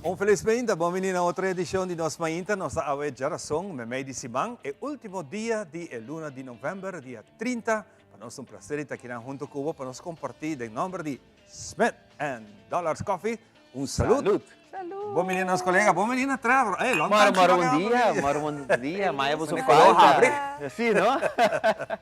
Un felis mainta, bon bini na otro edicion di Nos Mainta. Nos ta awe djarason, memey di siman, e ultimo dia di e luna di november, dia 30. Pa nos ta un placer di ta akinan hunto cu bo pa nos comparti den nomber di Smith and Dollars Coffee. Un salud. Salud. Salud. Bon bini nos colega, bon bini na Trevor. Ey, long Moro, time moro, sin bon papia. dia, moro, bon dia. Maya boso Mane color falta. habri. Si, no?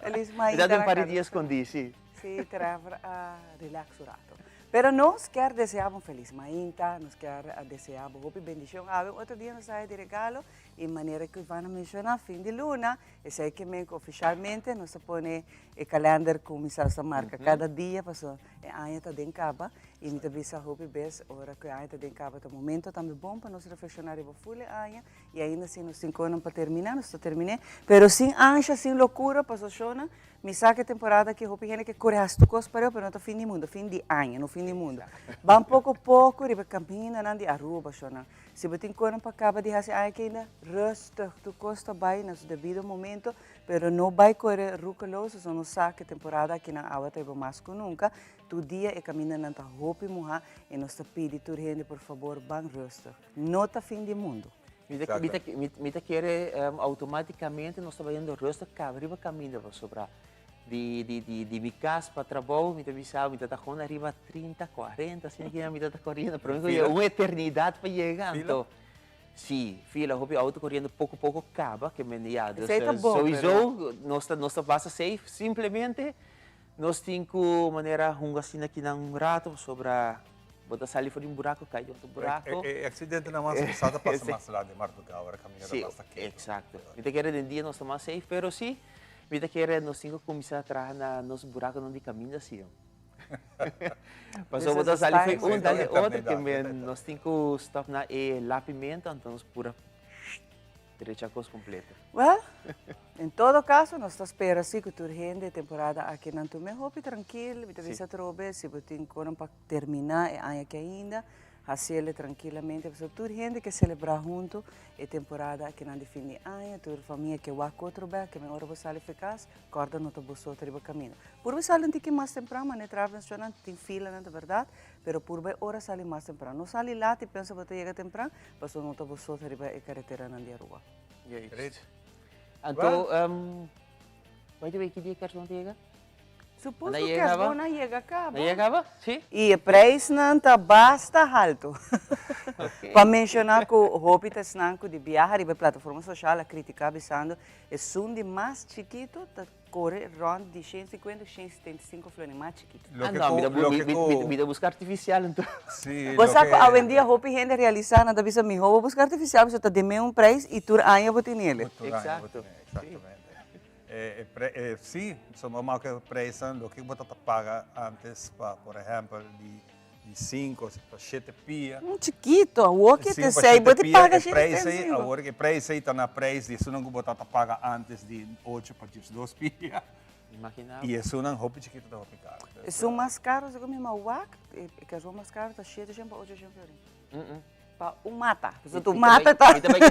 Feliz Mi mainta ta den na un par di cada dia escondi, si. Si, Trevor a relax un rato. Pero nos kier desea bo un feliz mainta, nos kier desea bo hopi bendicion. Awe un otro dia nos ta haya di regalo y manera cu Ivana menciona, fin di luna, esey ke men cu oficialmente nos ta pone e kalender cuminsa, nos ta marca cada dia pasobra e aña ta den caba y mi ta bisa hopi bes ora cu e aña ta den caba ta momento tambe bon pa nos reflexiona riba ful e aña y ainda si nos tin conan pa termina nos ta termine, pero sin ansha, sin locura pasobra shona Mi sa ku e temporada aki hopi hende ke kore hasi tur kos pareu, pero no ta fin di mundu, fin di aña, no fin di mundu. Ban poko poko riba e kamindanan di Aruba, shornan. Si bo tin konan pa kaba di hasi aña aki ainda, rustig, tur kos ta bai na su debido momento, pero no bai kore rukeloos, pasobra nos sa ku e temporada aki nan awa ta riba mas ku nunka. Tur dia e kamindanan ta hopi muhá i nos ta pidi tur hende por fabor ban rustig. No ta fin di mundu. Mi ta kere automaticamente nos ta bayendo rustig caba riba caminda pasobra di mi cas pa trabou mi ta bisa mi ta ta gewoon ariba 30, 40 asina ki mi ta ta coriendo pero mi ta un eternidad pa yega anto si fila hopi auto coriendo poco poco caba ke men ya dus souiso nos ta nos ta basta safe simplemente Nos tin cu manera hunga asina aki nan un rato pasobra bo ta sali for di un buraco cay di otro buraco. E accidentenan mas sa ta pasa mas laat den marduga ora caminda ta basta keto. Exacto. Mi ta kere den dia nos ta mas safe pero si mi ta kere nos tin cu cuminsa traha na nos buraconan di caminda si. Pasobra bo ta sali for di un dal di otro ke nos tin cu stop na e lapimento anto nos pura. Drecha kos kompleto. Well, en todo kaso nos ta spera si ku tur hende e temporada aki nan tum'é hopi trankil, mi ta bisa atrobe si bo tin konan pa terminá e aña aki ainda, hasiel trankilamente pasobra tur hende ke selebrá huntu e temporada aki nan di fin di aña, tur famia ke wak otro bek, ke men ora bo sali for kas, kòrda no ta bo so ta riba kaminda. Purba sali un tiki mas tempran, manera Travis menshoná, tin filanan ta bèrdat, Pero purba e ora sali mas tempran. No sali lat y pensa bo ta yega tempran, pasobra no ta bo so ta riba e careteranan di Aruba. Juist. Anto, by the way, ki dia kerstboom ta yega? Supos cu kerstboom a yega caba. A yega caba? Si. Y e prijsnan ta basta halto. Pa menciona cu hopi ta esnan cu di biaha riba e plataforma social a critica bisando esun di mas chikito ta Kore rond di 150, 175 florin, mas chikitu. Ah no, mi ta bu, mi ta buska artificial anto. Sí, Bo sa ku loke. awendia hopi hende realisá, nan ta bisa mihó bo buska artificial pasobra ta den meun prijs i tur aña bo tin ele. Tur aña bo Exacto. tin, exactamente. E, e pre, e, sí, so normal ku e prijsnan, loke bo ta ta paga antes pa, por ehèmpel, di, di sinku pa shete pia. Un chikito, awor ke te sei, bo te paga 75. Awor e prijs ei ta na prijs di esunnan ku bo ta ta paga antes di ocho pa diesdos pia. Imagina bo. I esunnan hopi chikito ta hopi karo. Esun mas karo segun mi mawak, e kerstboom mas karo ta shete shen pa ocho shen florin. Pa un mata. Pasobra tu mata ta. Mi ta bai ke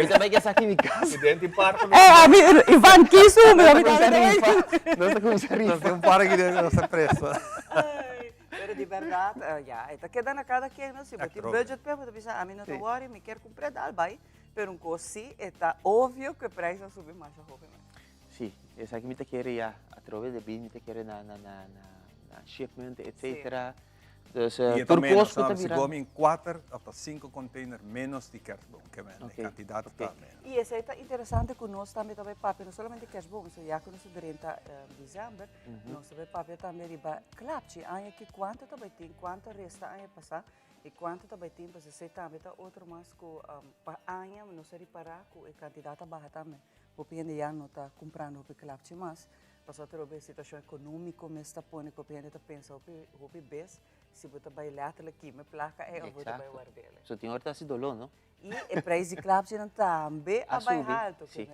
mi ta bai ke saki mi kas. I den tin parke. Eh, ami, Ivan kisu mi, ami ta bai. Nos ta kuminsa rifa. Nos tin un parke den nos ta preso. Pero di berdad, ya, e ta keda na cada quien, no? Si bo tin budget p'e, bo ta bisa, ami no ta worry, mi kier cumpra e dal bai. Pero un cos si, e ta obvio cu e prijs a subi masha hopi mes. Si, esaki mi ta kere ya, atrobe de bin mi ta kere na, na, na, na shipment, etcetera. Dus, I e ta tur menos, cos cu ta no? Si bira. bo min cuater of ta cinco container menos di kerstboom, ke men, e cantidad ta menos. I esei ta interesante cu nos tambe ta bai papia, no solamente kerstboom, so ya cu nos ta drenta december, Nos ta bai papia tambe riba klapchi aña ki kuantu ta bai tin, kuantu a resta aña pasá i kuantu ta bai tin pasobra esei tambe ta otro mas ku pa aña nos a ripará ku e kantidat a baha tambe. Hopi hende ya no ta kumprando hopi klapchi mas pasobra atrobe e situashon ekonómiko mes ta pone ku hopi hende ta pensa hopi hopi bes si bo ta bai lèterlik kima e plaka ei òf bo ta bai ward'el. So tin ora ta hasi doló no? I e preis di klapchinan tambe a bai haltu. A subi, si.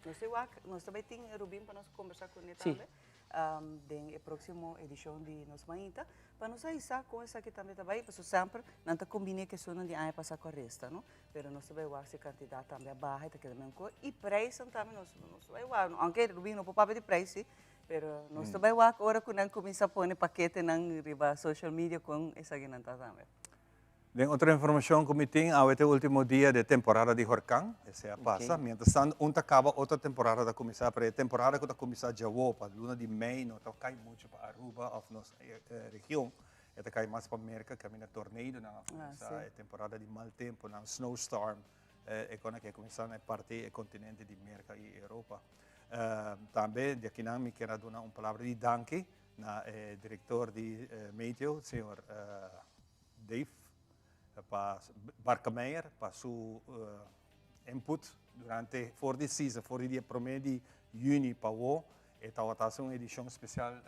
Nos ta wak, nos ta bai tin Rubin pa nos kombersá kuné tambe den e próksimo edishon di Nos Mainta, pa nos a hisa kon esaki tambe ta bai, pasobra semper nan ta kombiné ku esunnan di aña pasá ku a resta, no? Pero nos ta bai wak si e kantidat tambe a baha, e ta keda mehor i preisnan tambe nos nos ta bai wak, ounke Rubin no por papia di preis si, pero nos ta bai wak ora ku nan kuminsá pone paketenan riba social media kon esakinan ta tambe. Den otro informacion cu mi tin, awe ta e ultimo dia di e temporada di horcan, esey a pasa. Mientras tanto, un ta caba, otro temporada ta cuminsa, pero e temporada cu ta cuminsa djawo pa luna di mei no ta cay mucho pa Aruba of nos region, e ta cay mas pa Merca, caminda tornadonan a cuminsa, e temporada di mal temponan, snowstorm, e con aki a cuminsa na e parti e continente di Merca y Europa. Tambe di akinan mi kier a duna un palabra di danki na e director di Meteo, señor Dave pa Barkemeyer pa su input durante for di season, for di dia prome di juni pa awo e tabata haci un edicion special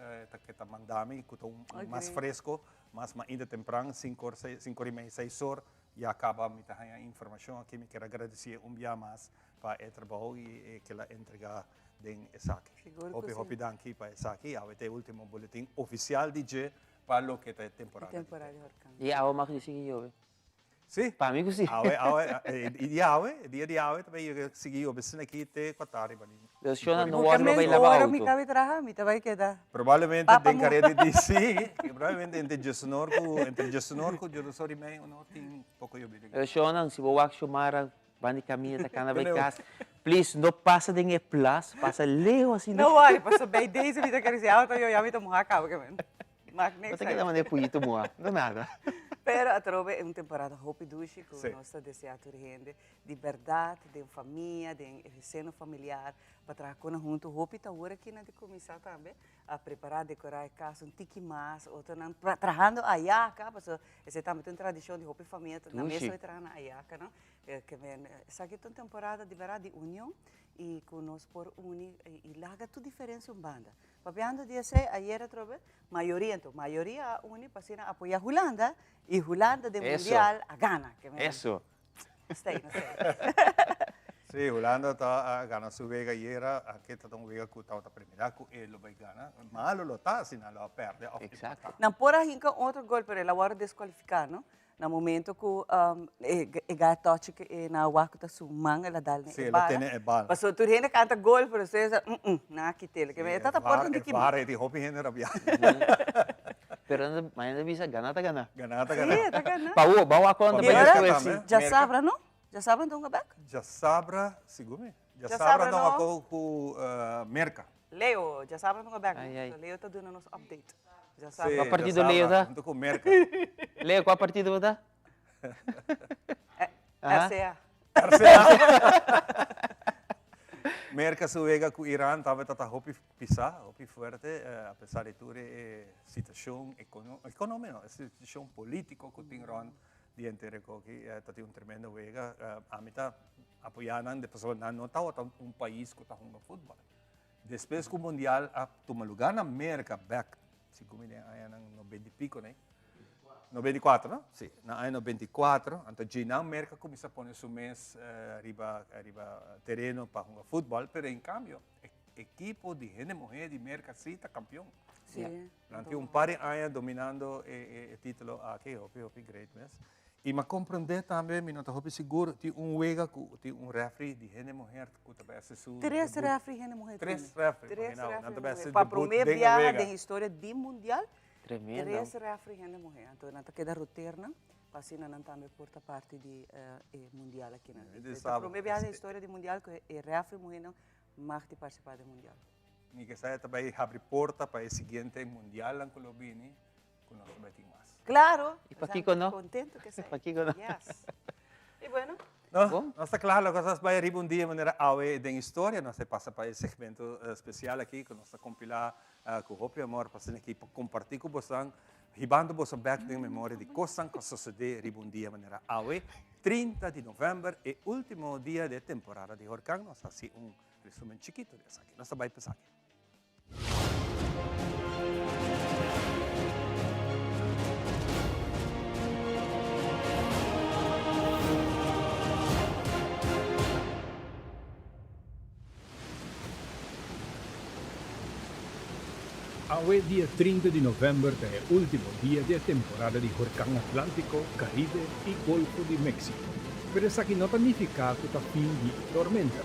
ke ta manda mi ku ta un mas fresco, mas mainta tempran, cinco or, cinco or y media, seis or ya caba mi ta haya informacion aki. Mi kier a agradeci un bia mas pa e trabou y ke la entrega den esaki. Hopi hopi danki pa esaki. Awe ta e ultimo boletin oficial di dje Pa loke ta e temporada di Temporada di horcan. I awe mag di sigui yobe? Si. Pa mi ku si. Awe, awe, e dia awe, e dia di awe ta bai yega sigui yobe asina aki te kua riba di. Dus shona no wòrdu lo bai laba Ora auto. mi kabe traha, mi ta bai keda. Probablemente Papa den mu. karea di DC, probablemente entre djesnor ku, entre djesnor ku djesnor i mei uno tin poko yobe. Dus shona, si bo wak Xiomara Ban di caminda ta cana bay cas. Please, no pasa den e plas, pasa leu asina. No worry, paso bay deze mi ta crece auto yo ya mi ta muha caba ke men. Mak niks No ta keda manera puyito muha, no nada. Pero atrobe e un temporada hopi dushi cu nos ta desea tur hende di berdad den famia, den e seno familiar pa traha cu nan hunto. Hopi ta awor aki nan ta cuminsa tambe a prepara, decora e cas un tiki mas, otronan trahando ayaca, pasobra esey tambe ta un tradicion di hopi famia, nan mes ta traha nan ayaca, no. Ke men esaki ta un temporada di berdad di union y cu nos por uni y laga tur diferencia un banda. Papiando di esey, ayer atrobe mayoria enton, mayoria a uni pa asina apoya Hulanda y Hulanda den mundial a gana. Ke men Eso. Hasta ahí, no sé. Sí, Hulanda ta a gana su wega ayer, aki ta un wega cu tabata primera cu e lo bay gana. Malo lo ta si nan lo a perde of empata. Nan por a hinca otro gol pero el a worde descualifica, no? Na momento cu e gai tochi cu e na wak cu ta su man el a dal den e bala. Sí, el a tene e bala. Pasobra tur hende canta gol pero esei sa mm nan a kitel. Ke e tata por tin di E var e tin hopi hende rabia. Pero nan ta bisa gana ta gana. Gana ta gana. Sí, e ta gana. Pa wo, ba wak cuando ta bay despues si. Djasabra no? Djasabra nan ta hunga bek? Djasabra, sigur mi. Djasabra nan a ko ku Merka. Leo, djasabra nan a bek no? Leo ta duna nos update. Djasabra. Kua partido Leo ta? Hunto ku Merka. Leo, kua partido bo ta? RCA. RCA. Merka su wega ku Iran tabata ta hopi pisá, hopi fuerte, apesar di tur e situashon ekonómiko, no, e situashon polítiko ku tin rònt di henter e koki, ta tin un tremendo wega. Ami ta apoyá nan pasobra nan no tabata un pais ku ta hunga futbòl. Despues ku mundial a tuma lugá na Merka bèk, segun mi den añanan nobenta i piko nei, 94 no? Si, na aña 94, anto djinan Merka kuminsá pone su mes riba riba tereno pa hunga futbòl, pero en kambio e ekipo di hende muhé di Merka si ta kampion. Si. Nan tin un par di aña dominando e e titulo aki, hopi hopi great mes. I m'a komprendé tambe, mi no ta hopi sigur, tin un wega ku tin un refri di hende muher ku ta bai hasi su Tres debut. refri hende muher Tres tene. refri, Tres imagina bo, refri nan ta hende bai muher. hasi Pa debut promé den e biaha wega. den historia di mundial, Tremendo. tres refri hende muher. Anto nan ta keda roter nan, pa asina nan tambe por ta parti di e mundial akinan. Mi di Ta sa bo. promé biaha den historia di mundial ku e refri muhernan mag di partisipá den mundial. Mi ke sa e ta bai habri porta pa e siguiente mundialnan ku lo bini, ku nos ta bai tin mas. Claro! Y pakiko no? Contento ke esei. Pakiko no? Yes. Y bueno. No, Bon. nos ta kla loke nos bai riba un dia manera awe den historia. Nos ta pasa pa e segmento especial aki ku nos ta kompilá ku hopi amor pa asina aki pa kompartí ku bosan, hibando boso bèk den memoria di kosnan ku a sosodé riba un dia manera awe, 30 di novèmber, e último dia di e temporada di horkan. Nos ta hasi un resumen chikito di esaki. Nos ta bai pa esaki. Awe dia 30 di novèmber ta e último dia di e temporada di horkan Atlántico, Caribe i Golfo di México. Pero esaki no ta nifiká ku ta fin di e tormenta.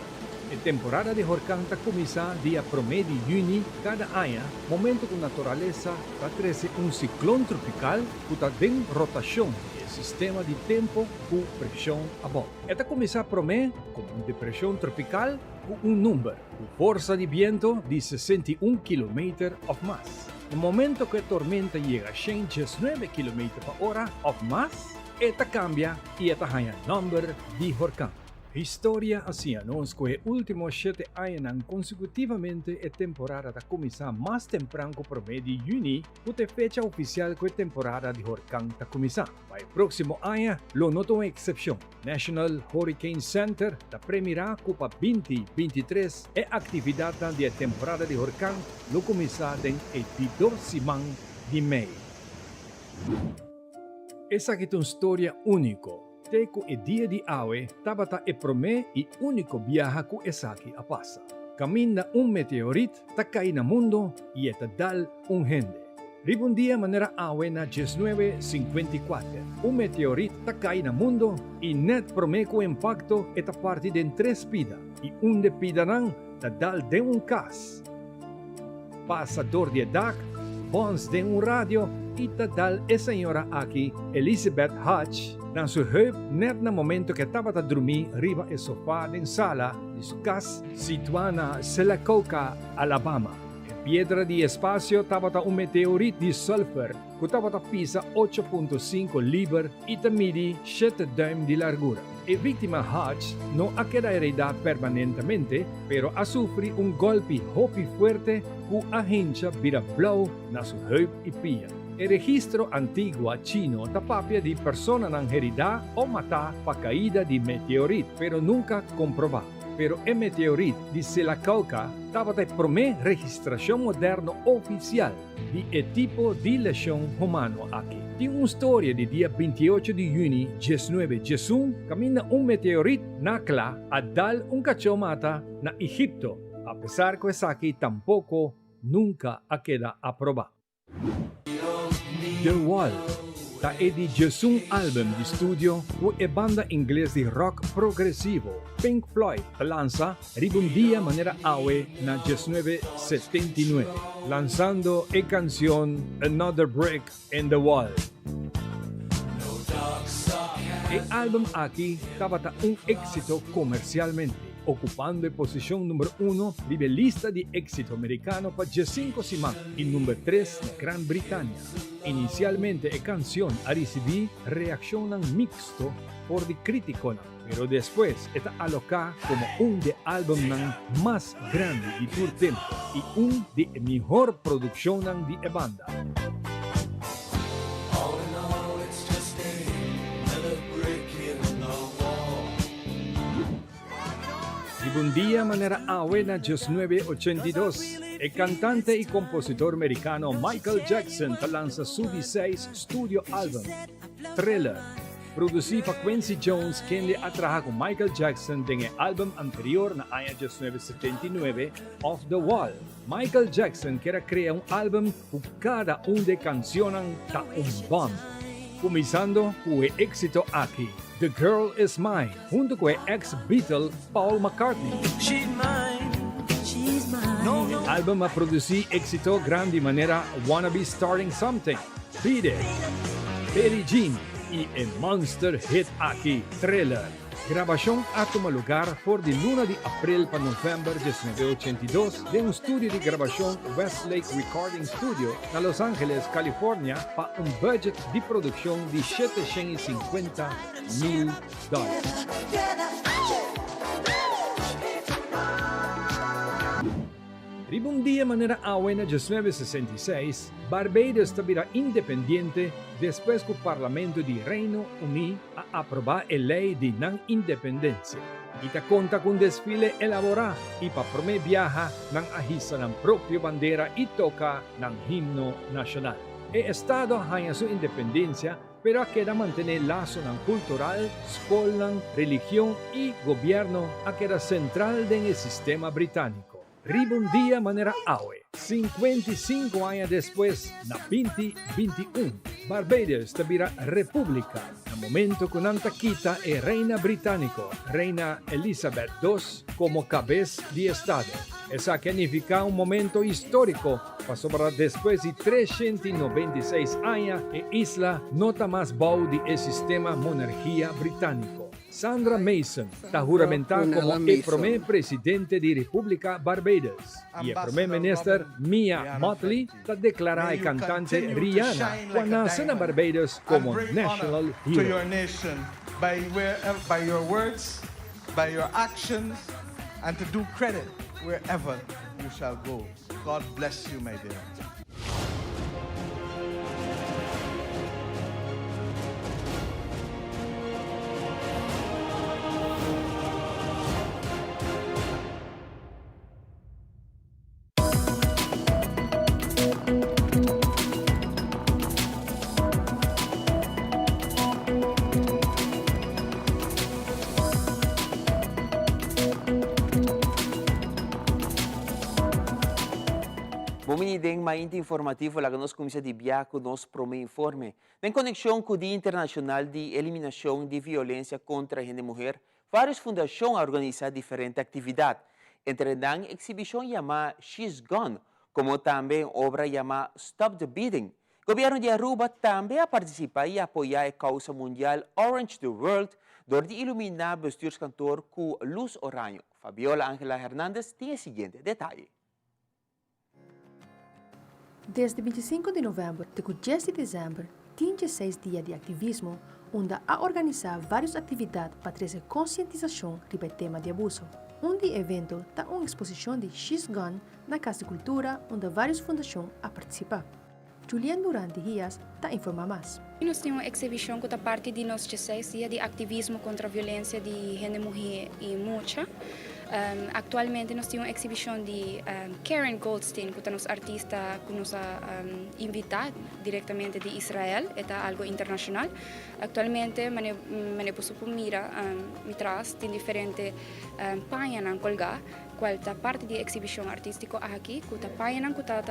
E temporada di horkan ta kuminsá dia promé di yüni kada aña, momento ku naturalesa ta trese un siklon tropikal ku ta den rotashon di e sistema di tempu ku preshon abou. E ta kuminsá promé komo un depreshon tropikal ku un number, ku forsa di biento di 61 kilometer òf mas. Na momento ku e tormenta yega 119 kilometer pa ora òf mas, e ta kambia i e ta haña nòmber di horkan. Historia a siña nos ku e último shete añanan konsekutivamente e temporada ta kuminsá mas tempran ku promé di yüni, ku ta e fecha ofisial ku e temporada di horkan ta kuminsá. Pa e próksimo aña lo no ta un eksepshon. National Hurricane Center ta premirá ku pa 2023 e aktividatnan di e temporada di horkan lo kuminsá den e di dos siman di mei. Esaki ta un storia úniko. Te ku e dia di awe tabata e promé i úniko biaha ku esaki a pasa. Kaminda un meteorit ta kai na mundu i e ta dal un hende. Riba un dia manera awe na 1954, un meteorit ta kai na mundu i nèt promé ku impakto e ta parti den tres pida i un de pidanan ta dal den un kas. Pasa dor di e dak, bons den un radio i ta dal e señora aki, Elizabeth Hutch, na su heup net na momento ke tabata drumí riba e sofá den sala di su kas situá na Sylacauga, Alabama. E piedra di espasio tabata un meteorit di sulfur ku tabata pisa 8.5 liber i ta midi shete duim di largura. E víktima Hutch no a keda heridá permanentemente, pero a sufri un gòlpi hopi fuerte ku a hincha bira blou na su heup i pia. E registro antigua chino ta papia di personanan heridá o matá pa kaida di meteorit, pero nunka komprobá. Pero e meteorit di Sylacauga tabata e promé registrashon moderno ofisial di e tipo di leshon humano aki. Tin un storia di dia 28 di yüni 1911 kaminda un meteorit Nakla a dal un kachó mata na Egipto, apesar ku esaki tampoko nunka a keda aprobá. The Wall ta e di 11 álbum di studio ku e banda ingles di rock progresivo Pink Floyd ta lansa riba un dia manera awe na 1979, lansando e kansion Another Brick in the Wall. E álbum aki tabata un éksito komersialmente, okupando e posishon number uno riba e lista di éksito merikano pa 15 siman i number tres na Gran Britania. Inisialmente e kansion a risibí reakshonnan miksto for di krítikonan, pero despues e ta aloká komo un di e álbumnan mas grandi di tur tempu i un di e mihor produkshonnan di e banda. Riba un dia manera awe na 1982, e kantante i kompositor merikano Michael Jackson ta lansa su di seis studio album, Thriller, produsí pa Quincy Jones kende a traha ku Michael Jackson den e album anterior na aña 1979, Off the Wall. Michael Jackson kier a krea un album ku kada un di e kansionnan ta un bòm. Kuminsando ku e éksito aki, The Girl Is Mine, huntu ku e eks-Beatle Paul McCartney. E album a produsí éksito grandi manera Wanna Be Starting Something, Beat It, Billie Jean i e monster hit aki, Thriller. Grabashon a tuma lugar for di luna di aprel pa novèmber 1982 den un studio di grabashon Westlake Recording Studio na Los Angeles, California pa un budget di produkshon di 750 mil dòler. Riba un dia manera awe na 1966, Barbados ta bira independiente despues ku Parlamento di Reino Uní a aprobá e lei di nan independensia i ta konta ku un desfile elaborá i pa promé biaha nan a hisa nan propio bandera i toka nan himno nashonal. E estado a haña su independensia pero a keda mantené lasonan kultural, skolnan, religion i gobièrnu a keda sentral den e sistema britániko. Riba un dia manera awe. 55 aña despues, na 2021, Barbados ta bira repúblika na momento ku nan ta kita e reina britániko, Reina Elizabeth dos, komo kabes di estado. Esaki a nifiká un momento históriko pasobra despues di 396 aña e isla no ta mas bou di e sistema monargia britániko. Sandra Mason ta huramentá komo e promé presidente di Repúblika Barbados i e promé minister Mia Mottley ta deklará e kantante Rihanna ku a nase na Barbados komo National Hero. Bon bini den Mainta Informativo, laga nos cuminsa di bia cu nos prome informe. Den conexion cu Dia Internacional di Eliminacion di Violencia contra Hende Muher, Varios fundashon a organisá diferente aktividat, entre nan eksibishon yamá She's Gone, komo tambe un obra yamá Stop the Beating. Gobièrnu di Aruba tambe a partisipá i apoyá e kousa mundial Orange the World dor di iluminá bestuurskantoor ku lus oraño. Fabiola Angela Hernandez tin e siguiente detaye. Desde 25 di novèmber te ku dies di desèmber tin dieseis dia di aktivismo unda a organisá vários aktividat pa trese konsientisashon riba e tema di abuso. Un di e evento ta un eksposishon di She's Gone na Kas di Kultura unda vários fundashon a partisipá. Julien Durante Hias ta informá mas. Nos tin un eksibishon ku ta parti di nos dieseis dia di aktivismo kontra violensia di hende muhé i mucha. Aktualmente nos tin un eksibishon di Karen Goldstein ku ta nos artista ku nos a invitá direktamente di Israel, e ta algu internashonal. Aktualmente manera boso por mira mi tras tin diferente pañanan kolgá. Cual ta parti di e exhibicion artistico aki cu ta pañanan cu ta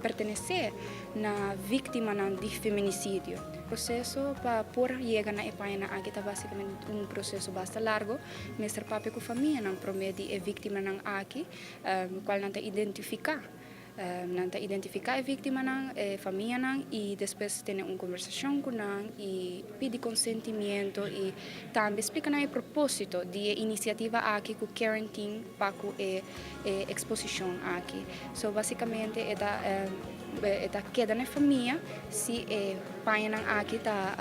pertenece na victimanan di feminicidio. Proceso pa por yega na e pañanan aki ta basicamente un proceso basta largo. Mester papia cu famianan prome di e victimanan aki, cual nan ta identifica. Nan ta identifiká e víktimanan, e famianan i despues tene un kombersashon ku nan i pidi konsentimiento i tambe splika nan e propósito di e inisiativa aki ku Karen tin pa ku e eksposishon aki. So básikamente e ta e ta keda na e famia si e pañanan aki ta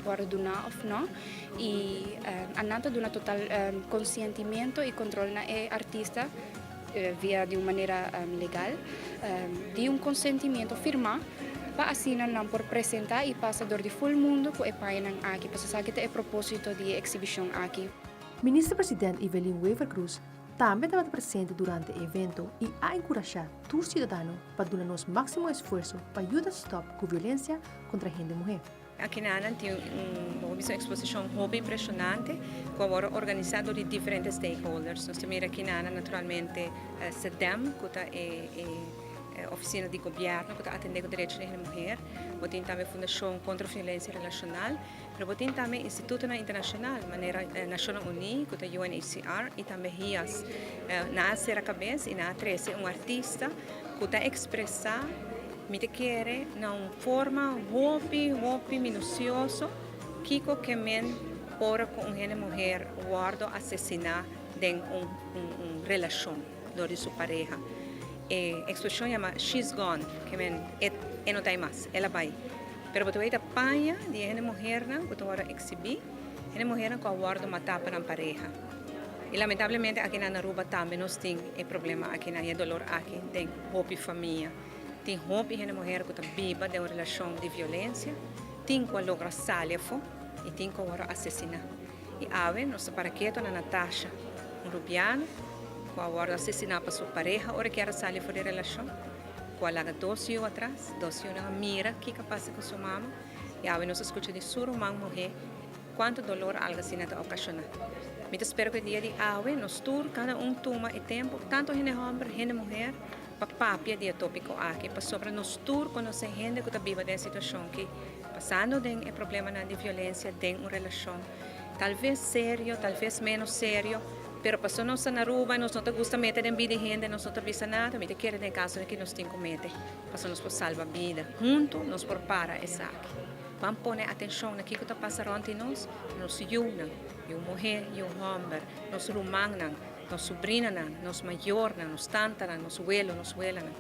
wòrdu duná òf nò i nan ta duna total konsientimiento i kontrol na e artista. via di un manera legal, di un consentimiento firmá pa asina nan por presentá i pasa dor di ful mundu ku e pañanan aki, pasobra esaki ta e propósito di e eksibishon aki. Minister President Evelyn Wever-Croes tambe tabata presente durante e evento i a enkurashá tur siudadano pa duna nos máksimo esfuerso pa yuda stòp ku violensia kontra hende muhé. Akinanan tin un bo bisa un eksposishon hopi impreshonante ku a wòrdu organisá dor di diferente stakeholders. Nos ta mira akinanan naturalmente SEDEM ku ta e ofisina di gobièrnu ku ta atendé ku derecho di hende muher. Bo tin tambe Fundashon Kontra Violensia Relashonal, pero bo tin tambe institutonan internashonal manera Nashonnan Uní ku ta UNHCR i tambe HIAS. Nan a sera kabes i nan a trese un artista ku ta ekspresá. Mi ta kere na un forma hopi, hopi minucioso kico ke men ora cu un hende muher wordo asesina den un un relacion door di su pareha. E expresion yama she's gone, ke men e e no ta ei mas, el a bay. Pero bo ta weta paña di e hende muhernan cu ta wordo exhibi, hende muhernan cu a wordo mata pa nan pareha. Y lamentablemente aki na Aruba tambe nos tin e problema aki nan y e dolor aki den hopi famia. Tin hopi hende muher ku ta biba den un relashon di violensia, tin ku a logra sali afó i tin ku a wòrdu asesiná. I awe nos ta para ketu na Natasha, un rubiano ku a wòrdu asesiná pa su pareha ora kier a sali for di e relashon, ku a laga dos yu atras. Dos yunan a mira kiko a pasa ku su mama i awe nos a skucha di su ruman muhé. Cuanto dolor algo asina ta ocasiona. Mi ta spera cu e dia di awe nos tur cada un tuma e tempo, tanto hende homber, hende muher, pa papia di e topico aki, pasobra nos tur conoce hende cu ta biba den e situacion ki, pasando den e problemanan di violencia den un relacion, tal ves serio, tal ves menos serio, pero pasobra nos ta na Aruba, nos no ta gusta mete den bida di hende, nos no ta bisa nada, mi ta kere den e caso aki nos tin cu mete, pasobra nos por salba bida, hunto nos por para esaki. Ban pone atencion na kico ta pasa rond di nos, nos yiunan, yiu muher, yiu homber, nos rumannan, nos subrinanan, nos mayornan, nos tantanan, nos welo, nos welanan,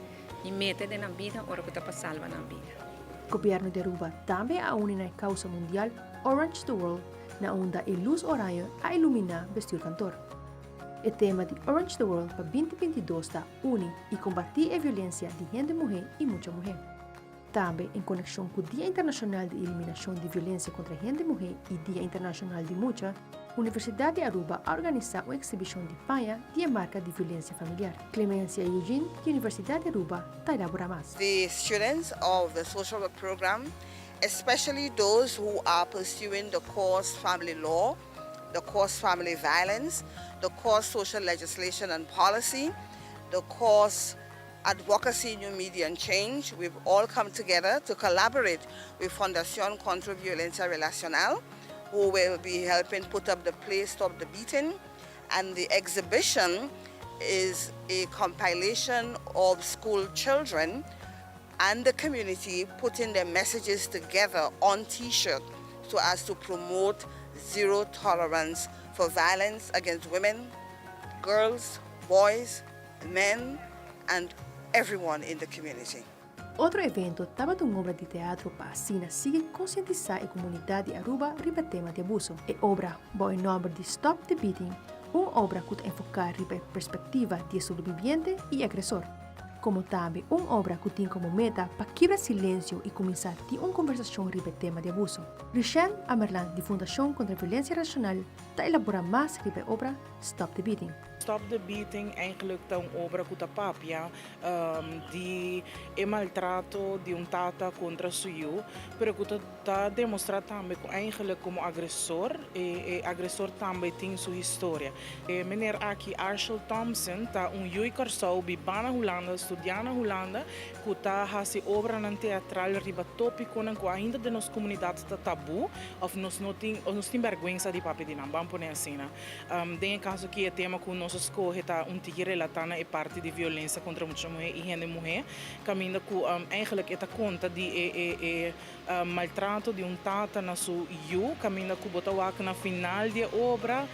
y mete den nan bida ora cu ta pa salba nan bida. Gobierno di Aruba tambe a uni na e causa mundial Orange the World na unda e luz oranje a ilumina bestuurkantoor. E tema di Orange the World pa 2022 ta Uni y combati e violencia di hende muhe y mucha muhe. Tambe en konekshon ku Dia Internashonal di Eliminashon di Violensia kontra Hende Muhé i Dia Internashonal di Mucha, Universidat di Aruba a organisá un eksibishon di paña di e marka di violensia familiar. Clemencia Eugene di Universidat di Aruba ta elaborá mas. The students of the social work program, especially those who are pursuing the course Family Law, the course Family Violence, the course Social Legislation and Policy, the course Advocacy, New Media and Change. We've all come together to collaborate with Fundación Contra Violencia Relacional, who will be helping put up the play Stop the Beating. And the exhibition is a compilation of school children and the community putting their messages together on t-shirt so as to promote zero tolerance for violence against women, girls, boys, men, and everyone in the community. Otro evento tabata un obra di teatro pa asina sigui concientisa e comunidad di Aruba riba tema di abuso. E obra, bou e nomber di Stop the Beating, un obra cu ta enfoca riba e perspectiva di e sobreviviente y agresor. Como tambe un obra cu tin como meta pa kibra silencio y cuminsa tin un conversacion riba e tema di abuso. Richelle Amerlaan di Fundacion Contra Violencia Relacional ta elabora mas riba e obra Stop the Beating. Stop the Beating eigenlijk ta un obra ku ta papia di e maltrato di un tata kontra su yu, pero ku ta ta demostrá tambe ku eigenlijk komo agresor e agresor tambe tin su historia. E meneer aki Arshel Thompson ta un yu Kòrsou bibá na Hulanda, studiá na Hulanda, ku ta hasi obranan teatral riba tópikonan ku ainda den nos komunidat ta tabú òf nos no tin òf nos tin bèrgwensa di papia di nan, ban pone asina. Den e kaso aki e tema ku nos a skohe ta un tiki relatá na e parti di violensia kontra mucha muhé i hende muhé, kaminda ku eigenlijk e ta konta di e e e maltrato di un tata na su yu, kaminda ku bo ta wak na final di e obra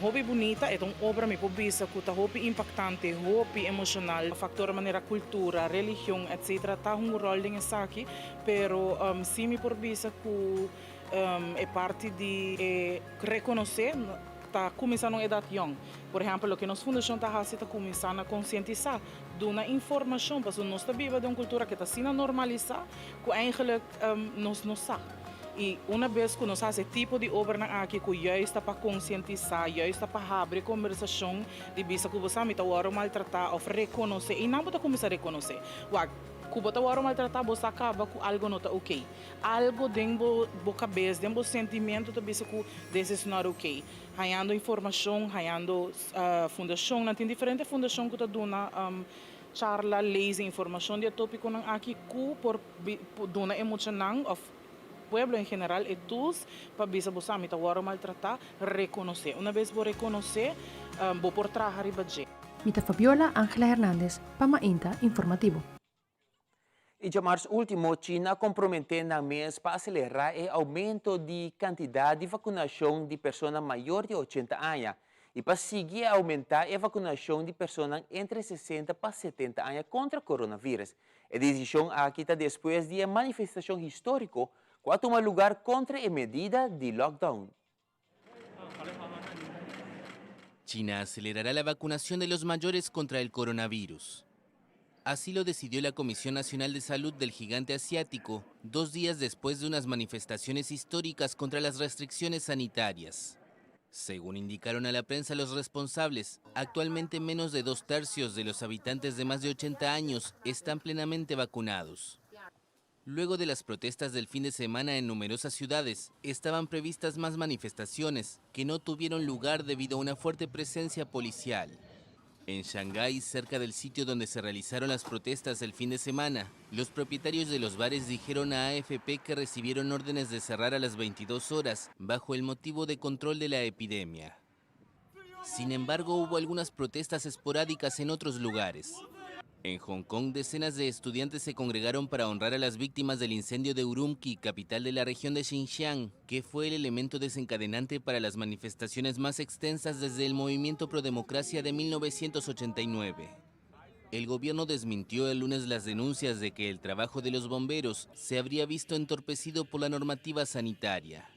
hopi bunita. E ta un obra mi por bisa ku ta hopi impaktante, hopi emoshonal. Faktor manera kultura, religion etcetera ta hunga un ròl den esaki, pero si mi por bisa ku E parti di e rekonosé ta kuminsá na un edat yòn. Por ehèmpel, loke nos fundashon ta hasi ta kuminsá na konsientisá, duna informashon, pasobra nos ta biba den un kultura ke ta asina normalisá ku eigentlik nos no sa. I una bes ku nos hasi e tipo di obranan aki ku juist ta pa konsientisá, juist ta pa habri kombersashon di bisa ku bo sa mi ta wòrdu maltratá òf rekonosé, i nan bo ta kuminsá rekonosé. Wak, ku bo ta wòrdu maltratá bo sa kaba ku algu no ta oké. Algo den bo bo kabes, den bo sentimentu ta bisa ku this is not okay. Hañando informashon, hañando fundashonnan, tin diferente fundashon ku ta duna charla, lezing, informashon di e topikonan aki ku por duna e muchanan òf pueblo en general e tools pa bisa bo sa mi ta wòrdu maltratá, rekonosé. Una bes bo rekonosé, bo por traha riba dje. Mi ta Fabiola Angela Hernandez pa Mainta Informativo. I djamars último, China a komprometé nan mes pa aselerá e oumento di kantidat di vakunashon di persona mayor di ochenta aña i pa sigui oumentá e vakunashon di personan entre sesenta pa setenta aña kontra coronavirus. E desishon aki ta despues di e manifestashon históriko ku a tuma lugar kontra e medida di lockdown. China acelerará la vacunación de los mayores contra el coronavirus. Así lo decidió la Comisión Nacional de Salud del gigante asiático dos días después de unas manifestaciones históricas contra las restricciones sanitarias. Según indicaron a la prensa los responsables, actualmente menos de 2/3 de los habitantes de más de 80 años están plenamente vacunados. Luego de las protestas del fin de semana en numerosas ciudades, estaban previstas más manifestaciones que no tuvieron lugar debido a una fuerte presencia policial. En Shanghái, cerca del sitio donde se realizaron las protestas el fin de semana, los propietarios de los bares dijeron a AFP que recibieron órdenes de cerrar a las 22 horas bajo el motivo de control de la epidemia. Sin embargo, hubo algunas protestas esporádicas en otros lugares. En Hong Kong, decenas de estudiantes se congregaron para honrar a las víctimas del incendio de Urumqi, capital de la región de Xinjiang, que fue el elemento desencadenante para las manifestaciones más extensas desde el movimiento pro-democracia de 1989. El gobierno desmintió el lunes las denuncias de que el trabajo de los bomberos se habría visto entorpecido por la normativa sanitaria.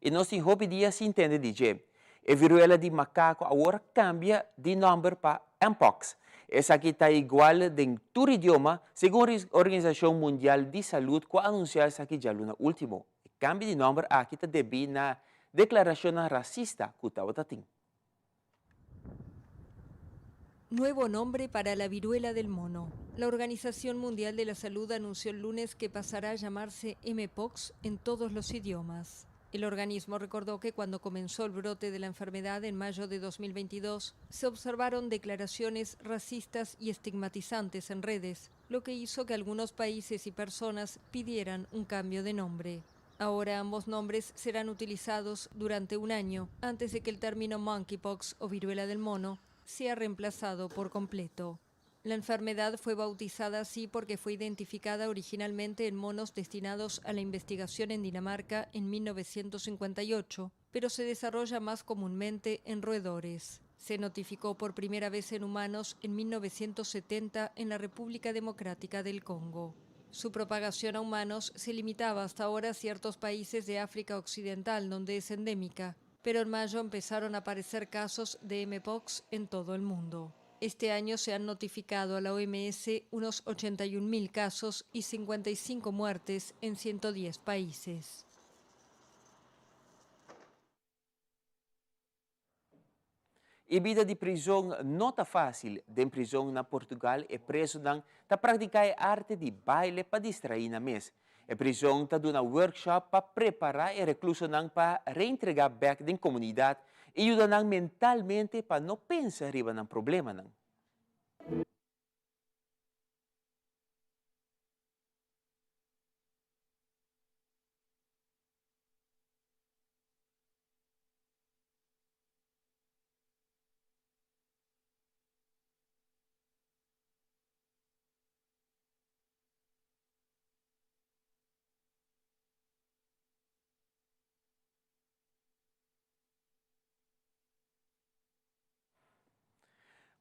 I nos tin hopi dia sin tende di dje. E viruela di makako awor a kambia di nòmber pa Mpox. Esaki ta igual den tur idioma, segun Organisashon Mundial di Salud ku a anunsiá esaki djaluna último. E kambio di nòmber aki ta debí na deklarashonnan rasista ku tabata tin. Nuevo nombre para la viruela del mono. La Organización Mundial de la Salud anunció el lunes que pasará a llamarse Mpox en todos los idiomas. El organismo recordó que cuando comenzó el brote de la enfermedad en mayo de 2022, se observaron declaraciones racistas y estigmatizantes en redes, lo que hizo que algunos países y personas pidieran un cambio de nombre. Ahora ambos nombres serán utilizados durante un año, antes de que el término monkeypox o viruela del mono sea reemplazado por completo. La enfermedad fue bautizada así porque fue identificada originalmente en monos destinados a la investigación en Dinamarca en 1958, pero se desarrolla más comúnmente en roedores. Se notificó por primera vez en humanos en 1970 en la República Democrática del Congo. Su propagación a humanos se limitaba hasta ahora a ciertos países de África Occidental, donde es endémica, pero en mayo empezaron a aparecer casos de Mpox en todo el mundo. Este año se han notificado a la OMS unos 81.000 casos y 55 muertes en 110 países. E bida di prizon no ta fásil. Den prizon na Portugal e presonan ta praktiká e arte di baile pa distraí nan mes. E prizon ta duna workshop pa prepará e reklusonan pa reentregá bèk den komunidat i yuda nan mentalmente pa no pensa riba nan problemanan.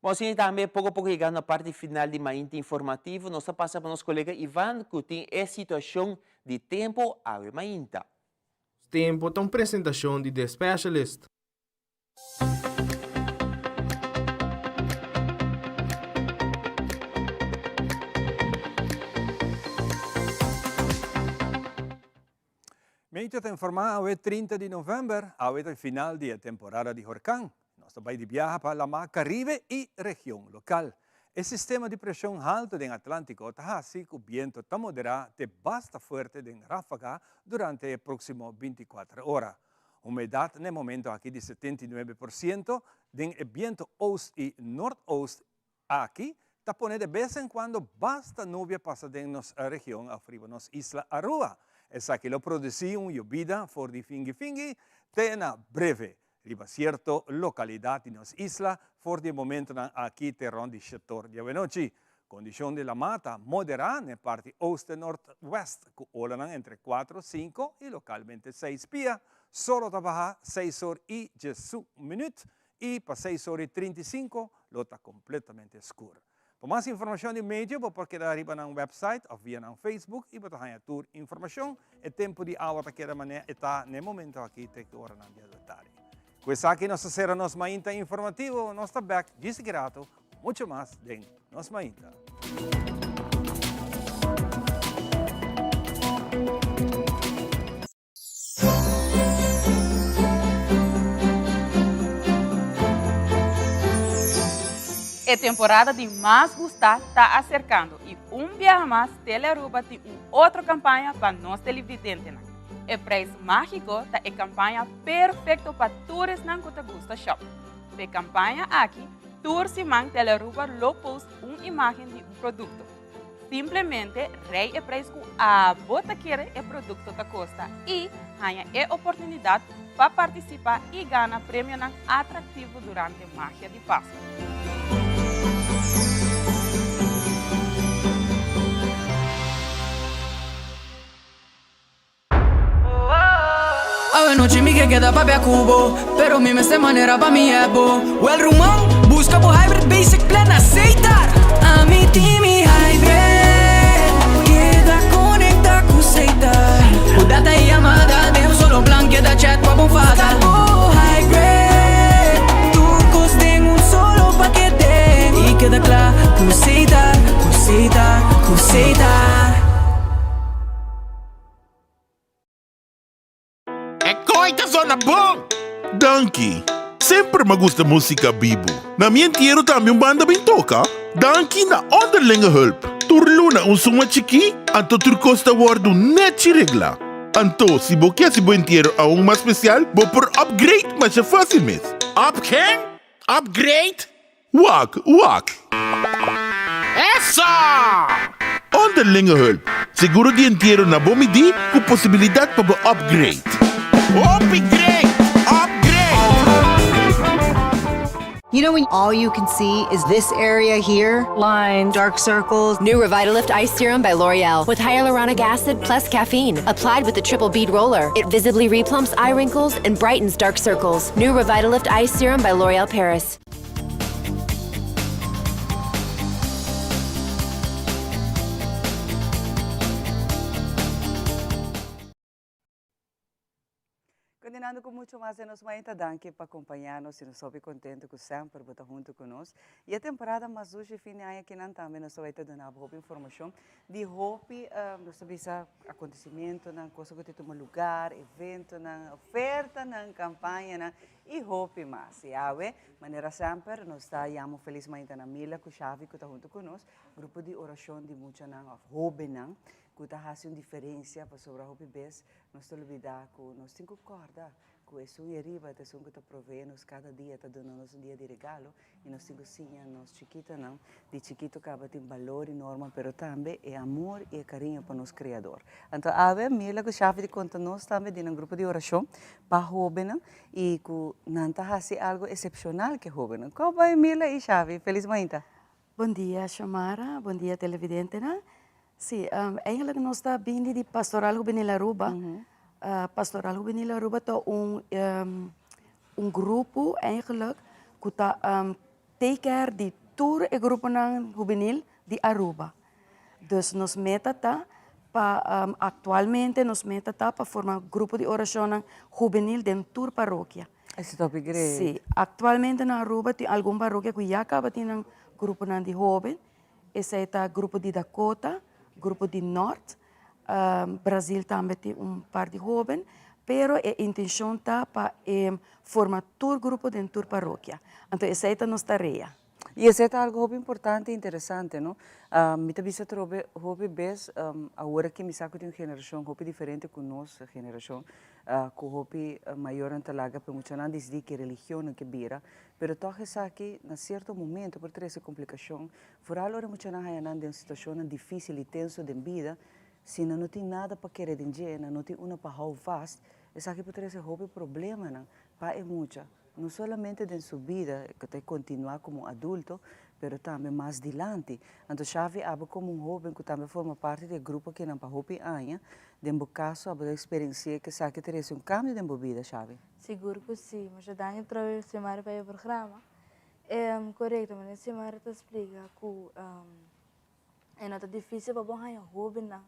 Bon, asina tambe poko poko yegando na parti final di Mainta Informativo, nos ta pasa pa nos kolega Ivan ku tin e situashon di tempo awe mainta. Tempo ta un presentashon di The Specialist. Meteo ta informá awe 30 di novèmber, awe ta e final di e temporada di horkan. Nos ta bai di biaha pa Lamá Karibe i region lokal. E sistema di preshon haltu den Atlántiko ta hasi ku bientu ta moderá te basta fuerte den ráfaga durante e próksimo bintikuater ora. Humedat na e momento aki di 79% den e bientu oost i noordoost aki ta pone de bes en kuando basta nubia pasa den nos region òf riba nos isla Aruba. Esaki lo produsí un yobida for di fingi fingi te na breve riba sierto lokalidat di nos isla for di e momentonan aki te rònt di shetor di awenochi. Kondishon di lamá ta moderá na e parti oost en noordwest ku olanan entre kuatro, sinku i lokalmente seis pia. Solo ta baha seis or i diesun minüt i pa seis or i 35 lo ta kompletamente skur. Pa mas informashon di medio bo por keda riba nan website òf via nan Facebook i bo ta haña tur informashon. E tempu di awa ta keda manera e ta na e momento aki te ki oranan di adelantari. Ku esaki nos ta sera nos mainta informativo. Nos ta bèk djis aki rato ku mucho mas den Nos Mainta. E temporada di mas gusta ta aserkando i un biaha mas Telearuba tin un otro kampaña pa nos televidentenan. E Prijs Mágiko ta e kampaña perfekto pa tur esnan ku ta gusta shop. P'e kampaña aki, tur siman Telearuba lo post un imágen di un produkto. Simplemente rei e prijs ku abo ta kere e produkto ta kosta i haña e oportunidat pa partisipá i gana premionan atraktivo durante Magia di Pasku. Awe nochi mi ke keda papia ku bo Pero mi mester manera pa mi hep bo Wel ruman, buska bo hybrid basic plan na Setar Ami tin mi hybrid Keda konekta ku Setar Ku data i yamada den un solo plan Keda chat pa bo fada Buska bo hybrid Tur kos den un solo pakete I keda kla ku Setar, ku Setar, ku Setar. E koi ta zona bon! Danki! Semper m'a gusta músika bibu. Na mi entiero tambe un banda bin toka. Danki na Onderlinge Hulp. Tur luna un suma chikí, anto tur kos ta wòrdu nèchi reglá. Anto, si bo ke hasi bo entiero aun mas spesial, bo por upgrade masha fásil mes. Up ken? Upgrade? Wak, wak. Eso! Onderlinge hulp, seguro di entiero na bo midí ku posibilidat pa bo upgrade. Hopi great! Upgrade! You know when all you can see is this area here? Lines, dark circles. New Revitalift Ice Serum by L'Oreal with hyaluronic acid plus caffeine. Applied with the triple bead roller. It visibly replumps eye wrinkles and brightens dark circles. New Revitalift Ice Serum by L'Oreal Paris. Continuando cu mucho mas den nos mainta, danki pa acompaña nos y nos hopi contento cu semper bo ta hunto cu nos. Y e temporada mas dushi fin di aña kinan tambe nos ta bay ta duna bo hopi informacion di hopi, nos ta bisa acontecimentonan, cosa cu ta tuma lugar, eventonan, ofertanan, campañanan Y hopi mas. Y awe, manera semper, nos ta yama un felis mainta na Mila cu Xavi cu ta hunto cu nos, grupo di oracion di muchanan of hobennan cu ta haci un diferencia pasobra hopi bes nos ta lubida cu nos tin cu corda cu esun e riba ta esun cu ta provee nos cada dia, ta duna nos un dia di regalo y nos tin cu siña nos chikitonan di chikito caba tin balor y norma pero tambe e amor y e cariño pa nos Creador. Anto awe Mila cu Xavi di conta nos tambe di nan grupo di oracion pa hobennan y cu nan ta haci algo excepcional cu e hobennan. Con bay Mila y Xavi? Feliz mainta. Bon dia Xiomara, bon dia televidentenan. Sí, eigenlijk nos ta bini di Pastoral Juvenil Aruba. Pastoral Juvenil Aruba ta un un grupo eigenlijk ku ta take care di tur e gruponan hubenil di Aruba. Dus nos meta ta pa aktualmente nos meta ta pa forma grupo di orashonnan hubenil den tur parokia. Esei ta hopi great. Sí, aktualmente na Aruba tin algun parokia ku ya kaba tin nan gruponan di hoben. Esei ta grupo di Dakota, grupo di Nort, Brazil tambe tin un par di hoben, pero e intencion ta pa e forma tur grupo den tur parokia. Anto esei ta nos tarea. Y esei ta algo hopi importante y interesante, no? Mi ta bisa atrobe hopi bes, awor aki mi sa cu tin un generacion hopi diferente cu nos generacion, cu hopi mayornan ta laga pa e muchanan dicidi ki religion nan ke bira, pero tog esaki na cierto momento por trece complicacion, vooral ora e muchanan haya nan den situacionnan dificil y tenso den bida, si nan no tin nada pa kere den dje, nan no tin una pa hou vast, esaki por trece hopi problemanan pa e mucha, no solamente den su bida cu ta continua como adulto, pero tambe mas dilanti. Anto Xavi abo como un hoben cu tambe forma parti di e grupo akinan pa hopi aña, den bo caso abo ta experiencia cu esaki ta reci un cambio den bo bida, Xavi? Sigur cu si. Masha danki trobe Xiomara pa e programa. Corecto, manera Xiomara ta splica cu e no ta dificil pa bo haña hobennan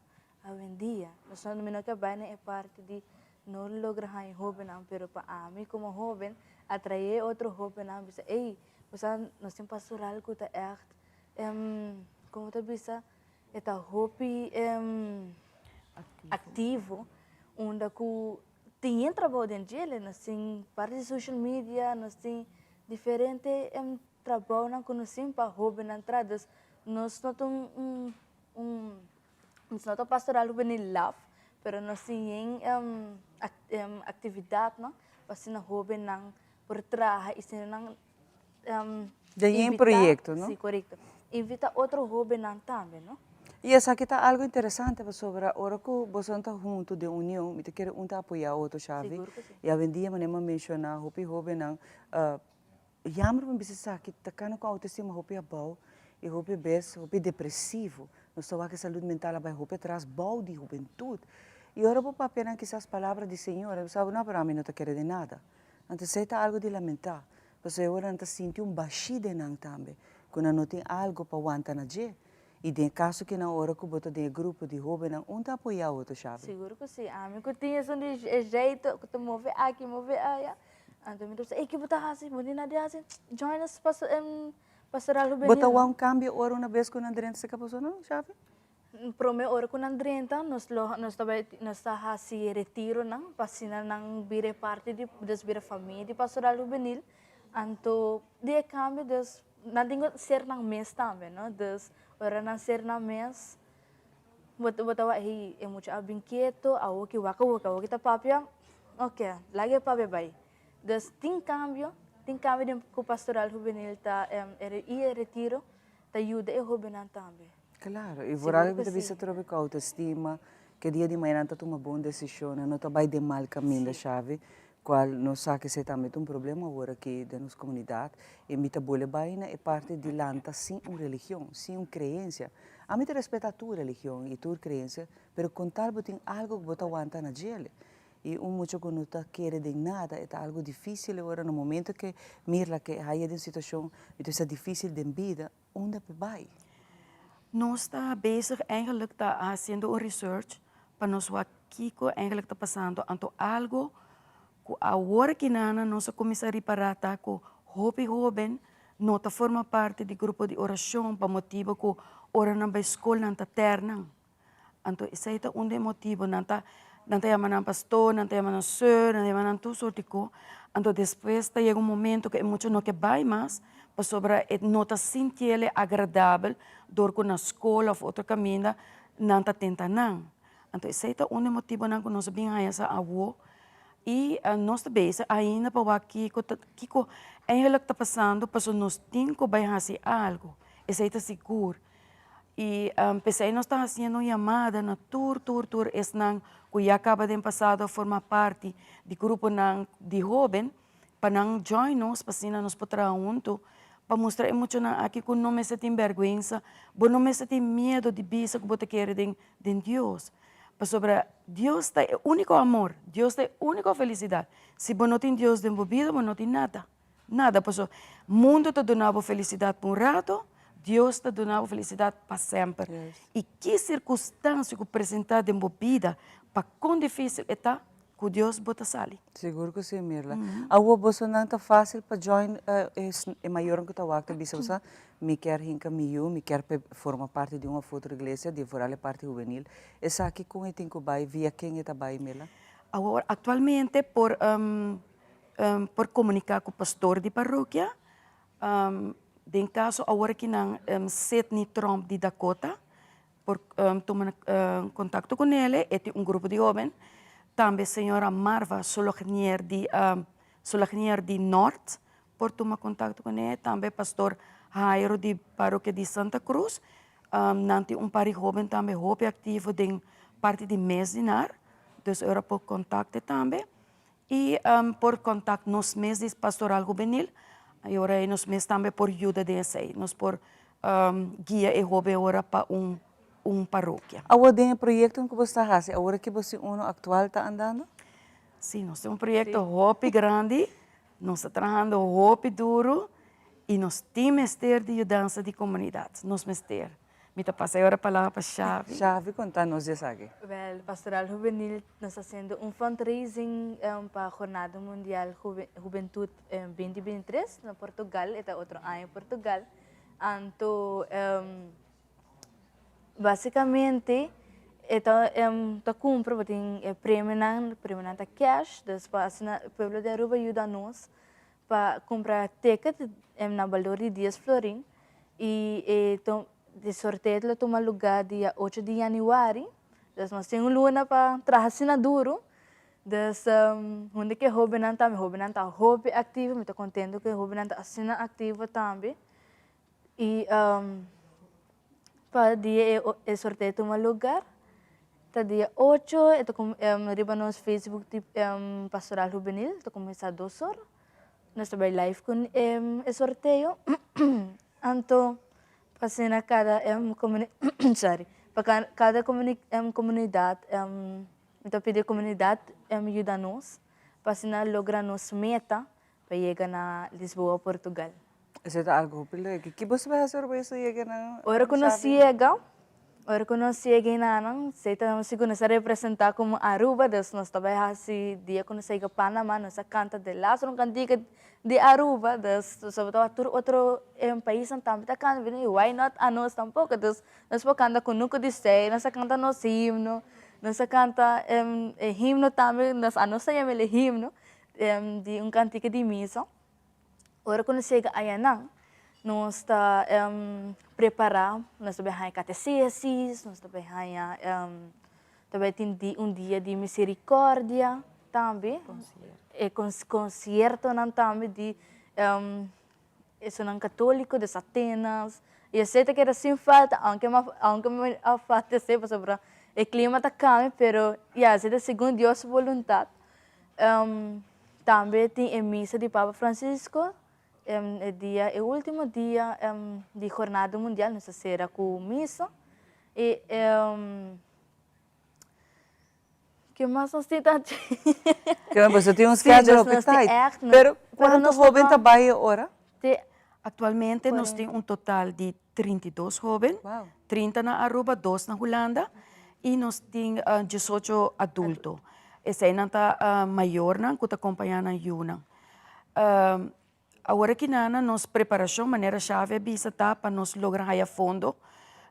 awendia. Nos no mi no ke bai na e parti di no logra haña hobennan, pero pa ami como hoben atrae otro hobennan bisa ey bo sa nos tin pastoral cu ta echt como ta bisa e ta hopi activo unda cu tin yen trabou den djele, nos tin parti di social media, nos tin diferente. trabounan ku nos tin pa hóbennan traha. Dus nos no ta un un un nos no ta pastoral hubenil laf, pero nos tin yen aktividatnan pa asina hóbennan por traha i asina nan Den yen proyekto, no? Si, korekto. Invita otro hóbennan tambe, no? I esaki ta algu interesante pasobra ora ku boso ta huntu den union, mi ta kere un ta apoyá otro, Xavi. Sigur ku si. I awendia manera mi a menshoná hopi hóbennan yamber pa mi bisa esaki ta kana ku autoestima hopi abou i hopi bes hopi depresivo. Nos ta wak e salud mental a bai hopi atras bou di hubentut. I ora bo papia nan kisas palabra di Señor, nan bisa bo, no, pero ami no ta kere den nada. Anto esei ta algu di lamentá, pasobra e ora nan ta sinti un bashí den nan tambe, ku nan no tin algu pa wanta na dje. I den e kaso ki nan ora ku bo ta den e grupo di hóbennan, un ta apoyá otro, Xavi? Sigur ku si. Ami ku tin esun di e jeito ku ta move aki, move aya. Anto mi ta bisa, ey, ki bo ta hasi? Bo tin nada di hasi? Join us pastoral hubenil. Bo ta wak un kambio ora una bes ku nan drenta serka boso no, Xavi? Prome ora ku nan drenta nos lo nos ta bai nos ta hasi retironan pa asina nan bira e parti di des bira famia di pastoral hubenil anto di e kambio des nan tin ku ser nan mes tambe no des ora nan ser nan mes bo bo ta wak hey e mucha a bin keto awo ki wak awor awor ki ta papia ok laga e papia bai des tin kambio tin kambio den ku pastoral hubenil ta i e retiro ta yuda e hobennan tambe. Claro, y vooral mi ta bisa atrobe cu autoestima, ke dia di mañana nan ta tuma bon decisionnan, no ta bay den mal caminda, Xavi, cual nos sa cu esey tambe ta un problema awor aki den nos comunidad, y mi ta bole bay na e parti di lanta sin un religion, sin un creencia. Ami ta respeta tur religion y tur creencia, pero con tal bo tin algo cu bo ta wanta na djele. Y un mucha cu no ta kere den nada, e ta algo dificil awor na momento cu Mirla ke haya den situacion, mi ta bisa dificil den bida, Unda pe bai? Nos ta bezig eigenlijk ta haciendo un research pa nos wak kico eigenlijk ta pasando. Anto algo cu awor aki nana nos a cuminsa ripara ta cu hopi hoben no ta forma parti di grupo di oracion pa motibo cu ora nan bai scol nan ta ter nan. Anto esei ta un di e motibo, nan ta nan ta yama nan pastor, nan ta yama nan seur, nan ta yama nan tur sorti ko. Anto despues ta yega un momento ku e mucha no ke bai mas pasobra e no ta sintiel e agradabel dor ku na skol òf otro kaminda nan ta tenta nan. Anto esei ta un di e motibonan ku nos a bin haña sa awo i nos ta bezig ainda pa wak kiko ta kiko eigenlijk ta pasando pasobra nos tin ku bai hasi algu, esei ta sigur. I p'esei nos ta hasiendo un yamada na tur, tur, tur esnan ku ya kaba den pasado a forma parti di gruponan di hóben pa nan join nos pa asina nos por traha huntu pa mustra e muchanan aki ku no mester tin bèrgwensa, bo no mester tin miedu di bisa ku bo ta kere den den Dios. Pasobra Dios ta e úniko amor, Dios ta e úniko felisidat. Si bo no tin Dios den bo bida bo no tin nada. Nada, paso mundo ta duna bo felicidad pa un rato, Dios ta duna bo felicidad pa semper. Y ki circunstancia cu presenta den bo bida, pa con dificil e ta, cu Dios bo ta sali. Sigur cu si, Mirla. Awor bosonan ta facil pa join e mayornan cu ta wak ta bisa boso, mi kier hinca mi yu, mi kier pa e forma parti di un of otro iglesia, di vooral e parti hubenil. Esaki con e tin cu bay, via ken e ta bay, Mirla? Awor, actualmente por Por komuniká ku pastor di parokia. Den kaso awor aki nan Sidney Tromp di Dakota por tuma kontakto ku nele, e tin un grupo di hóben. Tambe señora Marva Solognier di Solognier di Nort por tuma kontakto kuné. Tambe pastor Jairo di parokia di Santa Cruz. Nan tin un par di hóben tambe hopi aktivo den parti di mes di nar, dus ora por kontakte tambe. I por kontakt nos mes di Pastoral Hubenil i ora ei nos mes tambe por yuda den esei. Nos por guia e hoben ora pa un un parokia. Awor den e proyektonan ku bo sta hasi awor aki bo si uno aktual ta andando? Si, nos tin un proyekto hopi grandi, nos ta trahando hopi duru i nos tin mester di yudansa di komunidat, nos mester. Mi ta pasa e ora palabra pa Xavi. Xavi, konta nos di esaki. Wel, Pastoral Hubenil nos ta hasiendo un fundraising pa Jornada Mundial Hubentud 2023 na Portugal, e ta otro aña Portugal. Anto basicamente e ta ta cumpra bo tin e premionan, premionan ta cash, dus pa asina pueblo di Aruba yuda nos. pa kumpra ticket na balor di dies florin i e e sorteo lo tuma lugá dia ocho di yanüari. Dus nos tin un luna pa traha asina duru. Dus hunde ku e hóbennan tambe, hóbennan ta hopi aktivo, mi ta kontento ku e hóbennan ta asina aktivo tambe. I pa dia e sorteo tuma lugar ta dia ocho, e ta riba nos Facebook di Pastoral Hubenil, ta kuminsá dos or. Nos ta bai live ku e sorteo. Anto pa asina kada sorry, pa kada komunidat mi ta pidi komunidat yuda nos pa asina logra nos meta pa yega na Lisboa, Portugal. Esei ta algu hopi leuk. Ki bo ta bai hasi ora bo yega na Ora ku nos yega, ora ku nos yega enanan, esei ta sigur nos ta representá komo Aruba, dus nos ta bai hasi dia ku nos a yega Panama nos a kanta de laatste un kantika di Aruba, dus pasobra tabata tur otro paisnan tambe ta kanta, bini why not anos tampoko, dus nos por kanta kunuku di sei, nos a kanta nos himno, nos a kanta e himno tambe, anos ta yama el e himno di un kantika di misa. Ora ku nos yega ayanan, nos ta prepará, nos ta bai haña katesesis, nos ta bai haña, ta bai tin un dia di miserikòrdia tambe, e konsiertonan tambe di esunnan katóliko, des Atenas, i esei ta keda sin falta, aunke aunke mi a falta esei pasobra e klima ta kambia, pero ya esei ta segun Dios su boluntat. Tambe tin e misa di Papa Francisco, e dia, e ultimo dia di Jornada Mundial nos ta sera ku misa. I ke mas nos tin ta haci? Ke boso tin un schedule hopi tight. Pero kuantu hoben ta bai e ora? Actualmente nos tin un total di 32 hoben, 30 na Aruba, dos na Hulanda y nos tin 18 adulto. Eseinan ta mayornan cu ta acompaña nan yunan. Awor aki nana nos preparacion manera Xavi a bisa ta pa nos logra haya fondo.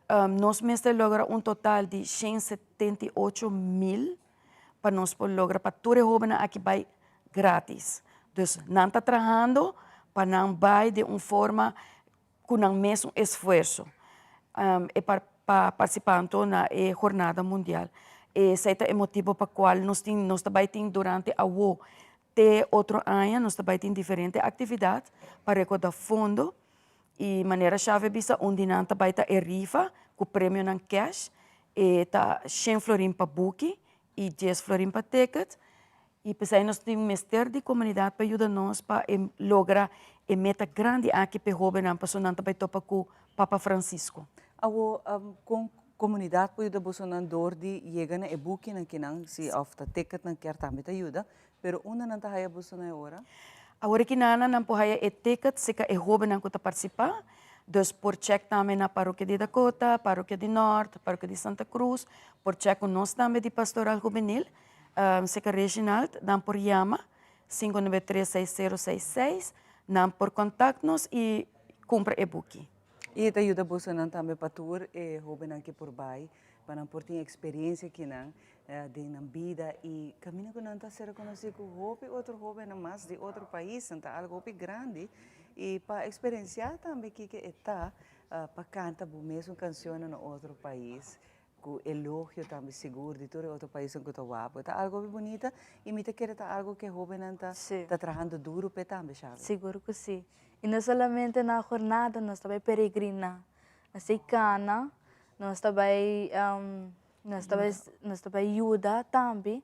Nos mester logra un total di 178 mil pa nos por logra pa tur e hobennan aki bai gratis. Dus nan ta trahando pa nan bai den un forma ku nan mesun esfuerso e pa partisipá anto na e jornada mundial. Esei ta e motibu pa kual nos tin nos ta bai tin durante awo te otro aña nos ta bai tin diferente aktividat pa rekoda fondo i manera Xavi a bisa un di nan ta bai ta e rifa ku premionan kèsh e ta shen florin pa buki i dies florin pa ticket I p'esei nos tin mester di komunidat pa yuda nos pa e logra e meta grandi aki p'e hóbennan pasobra nan ta bai topa ku Papa Francisco. Awor, kon komunidat por yuda bosonan dor di yega na e bukinan kinan, si òf ta ticketnan kier tambe ta yuda, pero unda nan ta haya bosonan e ora? Awor aki nana nan por haya e ticket serka e hóbennan ku ta partisipá, dus por chèk tambe na Parokia di Dakota, Parokia di Nòrt, Parokia di Santa Cruz, por chèk ku nos tambe di Pastoral Hubenil. Seca Reginald, nan por yama 5936066, nan por contact nos y cumpra e buki. Y e ta yuda bosonan tambe pa tur e hobennan ke por bai, pa nan por tin experiencia kinan den nan bida y caminda cu nan ta ser reconoci cu hopi otro hobennan mas di otro paisnan ta algo hopi grandi y pa experiencia tambe kiko e ta pa canta bo mesun cancionnan na otro pais. Ku elogio tambe sigur di tur e otro paisnan ku ta wak. Ta algu hopi bunita i mi ta kere ta algu ku e hóbennan ta ta trahando duru p'e tambe, Xavi. Sigur ku si. I no solamente na jornada nos ta bai peregriná. Nos ta kana, nos ta bai nos ta bai nos ta bai yuda tambe.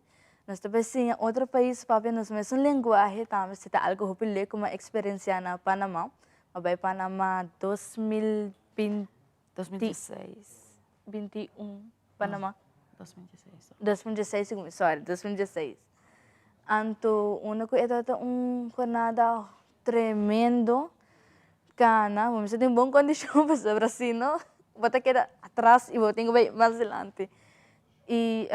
Nos ta bai siña otro pais papia nos mesun lenguahe tambe. Si ta algu hopi leuk ku mi a eksperensiá na Panama. Mi a bai Panama 2020. 2016. 21, Panama. 2016. 2016, sorry, 2016. Anto, uno ku e tabata un jornada tremendo, kana, bo mester tin bon kondishon pasobra si no, bo ta keda atras i bo tin ku bai mas dilanti. I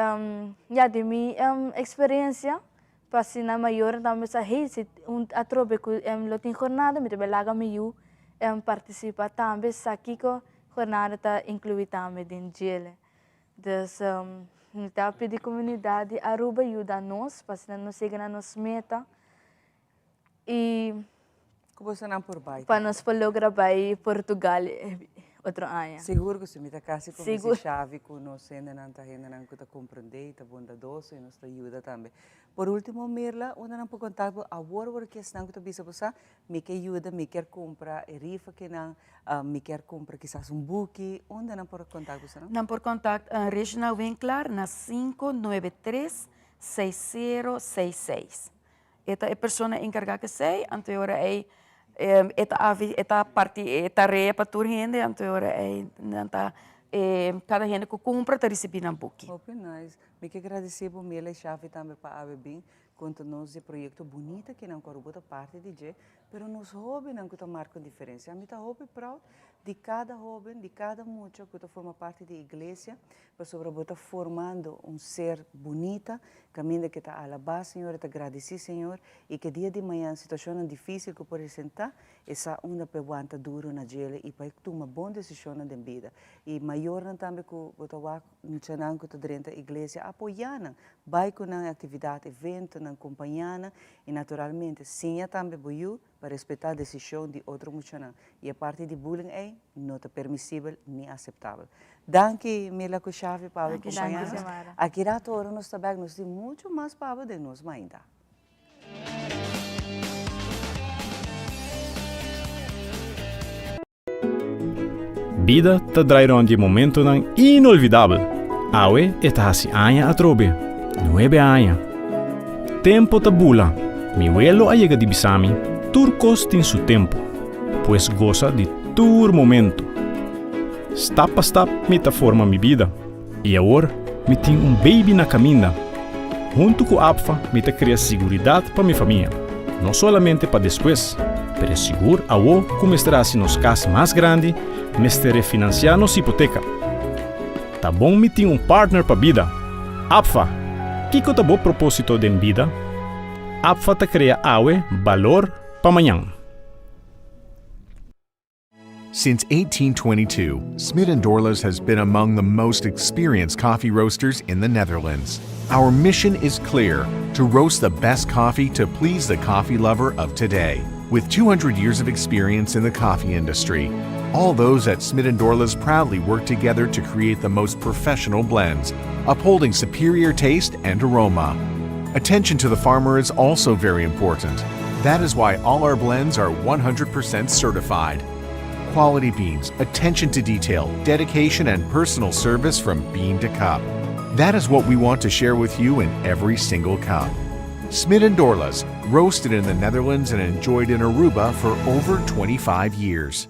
ya, di mi eksperensia, pa asina mayornan tambe sa, hey, si un atrobe ku lo tin jornada, mi ta bai laga mi yu partisipá tambe, sa kiko jornada ta inkluí tambe den djele. Dus, mi ta pidi komunidat di Aruba yuda nos, pa asina nos yega na nos meta. I. Ku bosonan por bai Pa nos por logra bai Portugal otro aña. Sigur ku si, mi ta kasi konvensi Xavi ku nos hendenan ta hendenan ku ta komprendé i ta bondadoso i nos ta yuda tambe. Por ultimo Mirla, unda nan por kontak bo awor awor ki esnan ku ta bisa bo sa, mi ke yuda, mi kier kumpra e rifa kinan, mi kier kumpra kisas un buki, unda nan por kontak bosonan? Nan por kontak Regina Winklaar na 593 6066. E ta e persona enkargá ku esei, anto e ora ei e ta avi e ta parti e tarea pa tur hende, anto e ora ei nan ta kada hende ku kumpra ta risibí nan buki. Hopi nice. Mi ke gradisí bo Mila i Shafi tambe pa awe bin konta nos di e proyekto bunita kinan ku Aruba ta parti di dje, pero nos hóbennan ku ta marka un diferensia. Mi ta hopi proud di kada hóben, di kada mucha ku ta forma parti di iglesia, Pasobra bo ta formando un ser bunita, kaminda ke ta alabá Señor, e ta gradisí Señor, i ke dia di mañan situashonnan difísil ku por presentá, e sa unda pa e wanta duru na djele i pa e tuma bon desishonnan den bida. I mayornan tambe ku bo ta wak muchanan ku ta drenta iglesia, apoyá nan, bai ku nan e aktividat, eventonan, kompañá nan, i naturalmente siña tambe bo yu pa respetá desishon di otro muchanan i e parti di bullying ei no ta permisibel ni aseptabel. Danki Mila ku Xavi pa awe kompañá nos. Aki rato ora nos ta bèk nos tin muchu mas pa abo den nos mainta. Bida ta drai rond di e momentonan inolvidabel. Awe e ta hasi aña atrobe. Nuebe aña. Tempo ta bula. Mi welo a yega di bisa mi, tur kos tin su tempo. Pues gosa di tur momento. Stap pa stap mi ta forma mi bida. I awor mi tin un baby na kaminda. Huntu ku APFA mi ta krea siguridat pa mi famia, no solamente pa despues, pero e sigur awo ku mester hasi nos kas mas grandi, mester refinansiá nos hipoteka. Ta bon mi tin un partner pa bida. APFA! Kiko ta bo propósito den bida? APFA ta krea awe balor pa mañan. Since 1822, Smit & Dorlas has been among the most experienced coffee roasters in the Netherlands. Our mission is clear, to roast the best coffee to please the coffee lover of today. With 200 years of experience in the coffee industry, all those at Smit & Dorlas proudly work together to create the most professional blends, upholding superior taste and aroma. Attention to the farmer is also very important. That is why all our blends are 100% certified. Quality beans, attention to detail, dedication, and personal service from bean to cup. That is what we want to share with you in every single cup. Smit and Dorlas, roasted in the Netherlands and enjoyed in Aruba for over 25 years.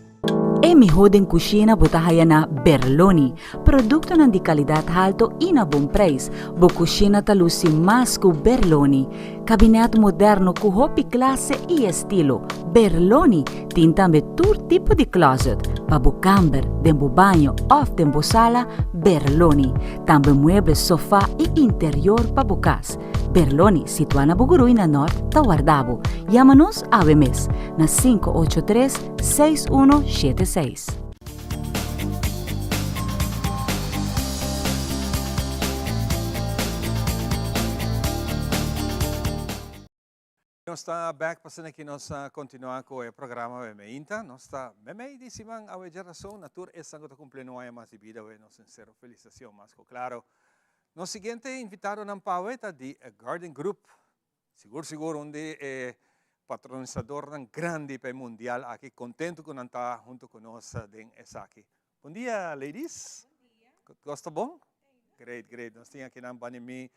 E mihó den kushina bo ta haya na Berloni. Produktonan di kalidat halto i na bon preis. Bo kushina ta lusi mas ku Berloni. Kabinèt moderno ku hopi klase i estilo. Berloni tin tambe tur tipo di klòzet pa bo kamber, den bo baño òf den bo sala, Berloni. Tambe mueble, sofá i interior pa bo kas. Berloni, situá na Bugurui na Nòrt, ta warda bo. Yama nos awe mes na 583 6176. Nos ta bek pa asina ki nos a kontinuá ku e programa Awe Meinta. Nos ta meimei di siman awe djerason na tur esnan ku ta kumpli un aña mas di bida awe nos sinsero felisitacion mas ku klaro. Nos siguiente invitadonan pa awe ta di Garden Group. Sigur sigur un di e patronisadornan grandi pa e mundial aki. Kontentu ku nan ta huntu ku nos den esaki. Bon dia ladies. Kos ta bon? Great, great. Nos tin akinan bani mi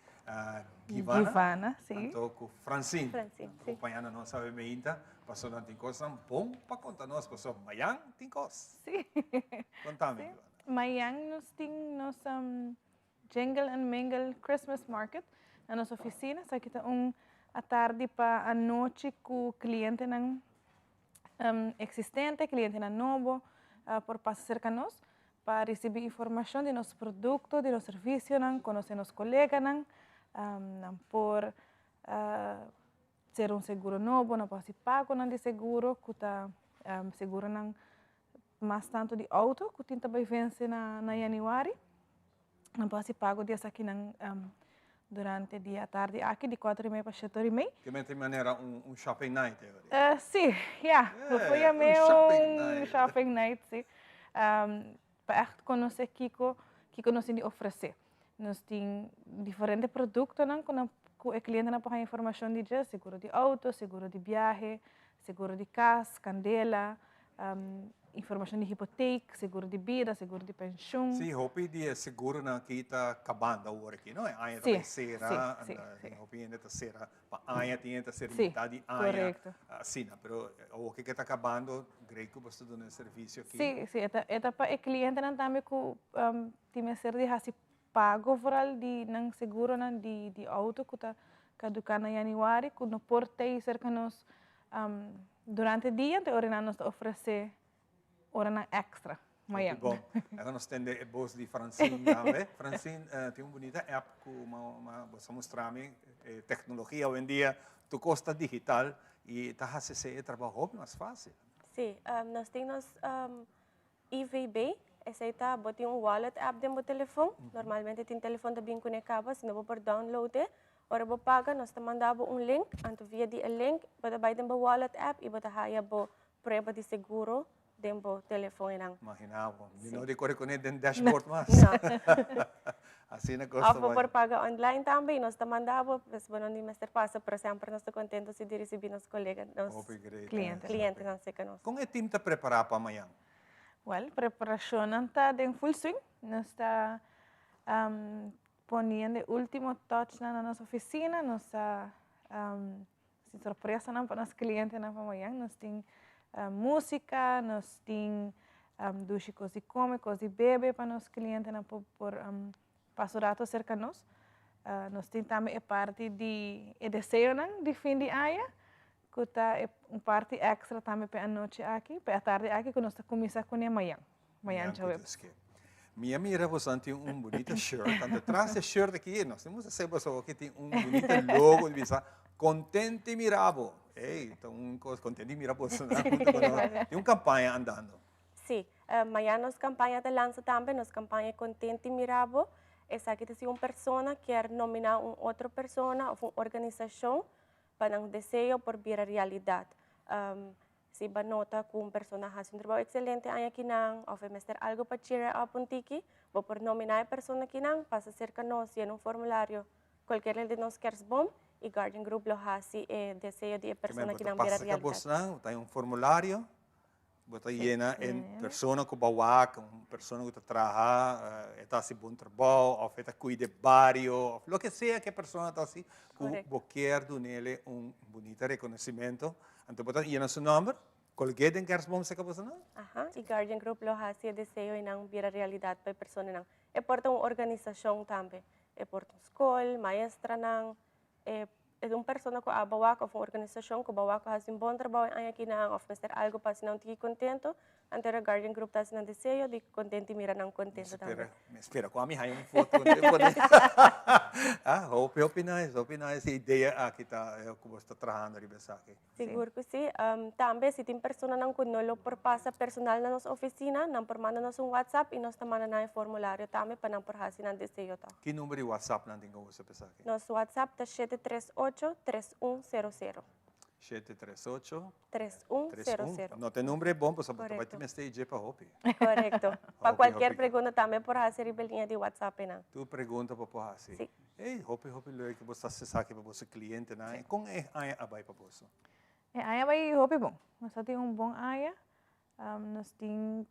Givana. Givana, si. Anto ku Francine. Francine, si. Acompañando nos awe meinta. Paso nan tin kosnan bon pa konta nos. Paso mayan tin kos. Si. Kontami, Givana. Mayan nos tin nos Jingle and Mingle Christmas Market na nos oficina. Esaki ta un atardi pa anochi cu clientenan existente, clientenan nobo por pasa cerca nos pa ricibi informacion di nos producto, di nos servicionan, conoce nos coleganan, nan por cera un seguro nobo, nan por haci pagonan di seguro cu ta seguronan mas tanto di auto cu tin ta bay vence na januari. Nan por haci pago di esakinan. Durante di atardi aki di cuatro y mei pa shete ora y mei. Ke men tin manera un un shopping night e ora? Eh, si, ya. Lo por yam'é un shopping night, si. Pa ègt konosé kiko kiko nos tin di ofresé. Nos tin diferente produktonan ku nan ku e klientenan por haña informashon di dje, seguro di outo, seguro di biahe, seguro di kas, kandela, informashon di hipotek, seguro di bida, seguro di penshun. Sí, hopi di e seguronan aki ta kabando awor aki, no? E aña ta bai sera, hopi hende ta sera pa aña, tin hende ta sera mitad di aña, asina. Pero awor ke ta kabando, great ku boso ta duna e servisio aki. Sí, sí, e ta pa e klientenan tambe ku tin mester di hasi pago vooral di nan seguronan di outo ku ta kaduká na yanüari, ku no por tei serka nos Durante dia te ora nan nos ta ofresé oranan èkstra mañan. Hopi bon. Ora nos tende e bos di Francine tambe. Francine, tin un bunita app ku bo sa mustra mi. E teknologia awendia tur kos ta digital i ta hasi esei e trabou hopi mas fásil. Sí, nos tin nos EVB, esei ta bo tin un wallet app den bo telefon. Normalmente tin telefon ta bin kuné kaba, si no bo por download e. Ora bo paga nos ta manda bo un link, anto via di e link bo ta bai den bo wallet app i bo ta haya bo prueba di seguro den bo telefon einan. Imagina bo, mi no di kore kuné den dashboard mas. No. Asina kos ta Of bo bai. por paga online tambe i nos ta manda bo, pues bo no ni mester pasa, pero semper nos ta kontento si di risibí nos kolega, nos Hopi great. klientenan serka nos. Kon e tim ta prepará pa mañan? Wel, preparashonnan ta den full swing. Nos ta poniendo e ultimo touchnan na nos oficina. Nos ta haci sorpresanan pa nos clientenan pa mañan. Nos tin musica, nos tin dushi cos di come, cos di bebe pa nos clientenan por por pasa un rato cerca nos. Nos tin tambe e parti di e deseonan di fin di aña, cu ta e un parti extra tambe pa e anochi aki, pa e atardi aki cu nos ta cuminsa cune mañan, mañan djaweps. Mi a mira boso tin un bunita shirt, anto tras e shirt aki nos tin mucha sey boso aki tin un bunita logo di bisa Contenti Mirabo. Ey, ta un cos, contenti mira boso nan hunto cu nos. Tin un campaña andando. Sí, mañan nos campaña ta lansa tambe, nos campaña Contenti Mirabo. Esaki ta si un persona kier nomina un otro persona of un organisacion pa nan deseo por bira realidad. Si bo nota cu un persona haci un trabao excelente aña kinan of e mester algo pa cheer up un tiki, bo por nomina e persona kinan, pasa cerca nos, yena un formulario, cualkier di nos kerstboom y Guardian Group lo haci e deseo di e persona kinan bira Pasa cerca realidad. bosnan, ta hay un formulario Bo ta yena e persona ku bo wak, un persona ku ta traha, e ta hasi bon trabou òf e ta kuida e bario òf loke sea ku e persona ta hasi ku bo kier dun'el un bunita rekonosimento. Anto bo ta yena su nòmber, kolg'é den kerstboom serka bosonan. Aha, i Guardian Group lo hasi e deseo einan bira realidat pa e personanan. E por ta un organisashon tambe, e por ta un skol, maestranan, E un persona ku a bawak òf un organisashon ku bawak ku hasi un bon trabou e aña akinan òf mester algu pa hasi nan tiki kontentu, anto e Guardian Group ta hasi nan deseo di kontentu i mira nan kontentu tambe. Mi spera ku ami haña un foto. Ah, hopi hopi nice, hopi nice e idea aki ta ku bo ta trahando riba esaki. Sigur ku si. Tambe si tin personanan ku no lo por pasa personal na nos ofisina, nan por manda nos un WhatsApp i nos ta manda nan e formulario tambe pa nan por hasi nan deseo tòg. Ki number di WhatsApp nan tin ku usa pa esaki? Nos WhatsApp ta 738 3100. 738 3100. No ta e number e bon pasobra bo ta bai tin mester dje pa hopi. Korekto. Pa kualkier pregunta tambe por hasi riba e liña di WhatsApp einan. Tur pregunta bo por hasi. Si. Ey, hopi hopi leuk bo ta hasi esaki pa boso clientenan. Con e aña a bay pa boso? E aña a bay hopi bon. Nos a tin un bon aña. Nos tin,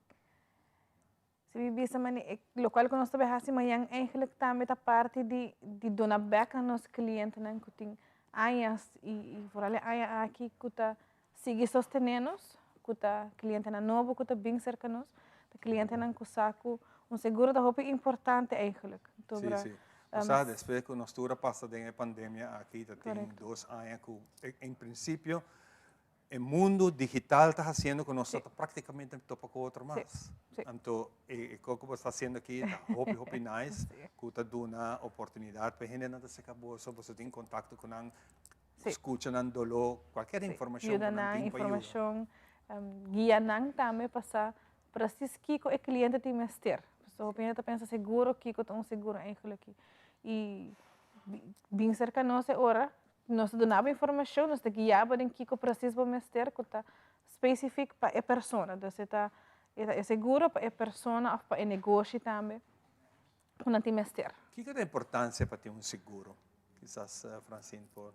si mi bisa mane, locual cu nos ta bay hasi mañan eigenlijk tambe ta parti di di duna bek na nos clientenan cu tin añas y vooral e aña aki cu ta sigui sostene nos, cu ta clientenan nobo cu ta bin cerca nos, ta clientenan cu sa cu un seguro ta hopi importante eigenlijk. Sí, sí. Bo sa, despues cu nos tur a pasa den e pandemia aki, ta tin dos aña cu en principio e mundo digital ta haciendo cu nos no ta practicamente topa cu otro mas. Anto e cos cu bo sta haciendo aki ta hopi, hopi nice, cu ta duna oportunidad pa e hendenan ta acerca boso, boso tin contacto cu nan, Skucha nan doló, kualker informashon ku Yuda nan nan tin pa yuda. informashon, guia nan tambe pa sa presis kiko e kliente tin mester. Pasobra hopi hende ta pensa seguro kiko ta un seguro eigenlijk. I Bin serka nos e ora, nos ta duna bo informashon, nos ta guia bo den kiko presis bo mester ku ta spesifik pa e persona. Dus e ta e seguro pa e persona òf pa e negoshi tambe ku nan tin mester. Kiko ta e importansia pa tin un seguro? Kisas Francine por.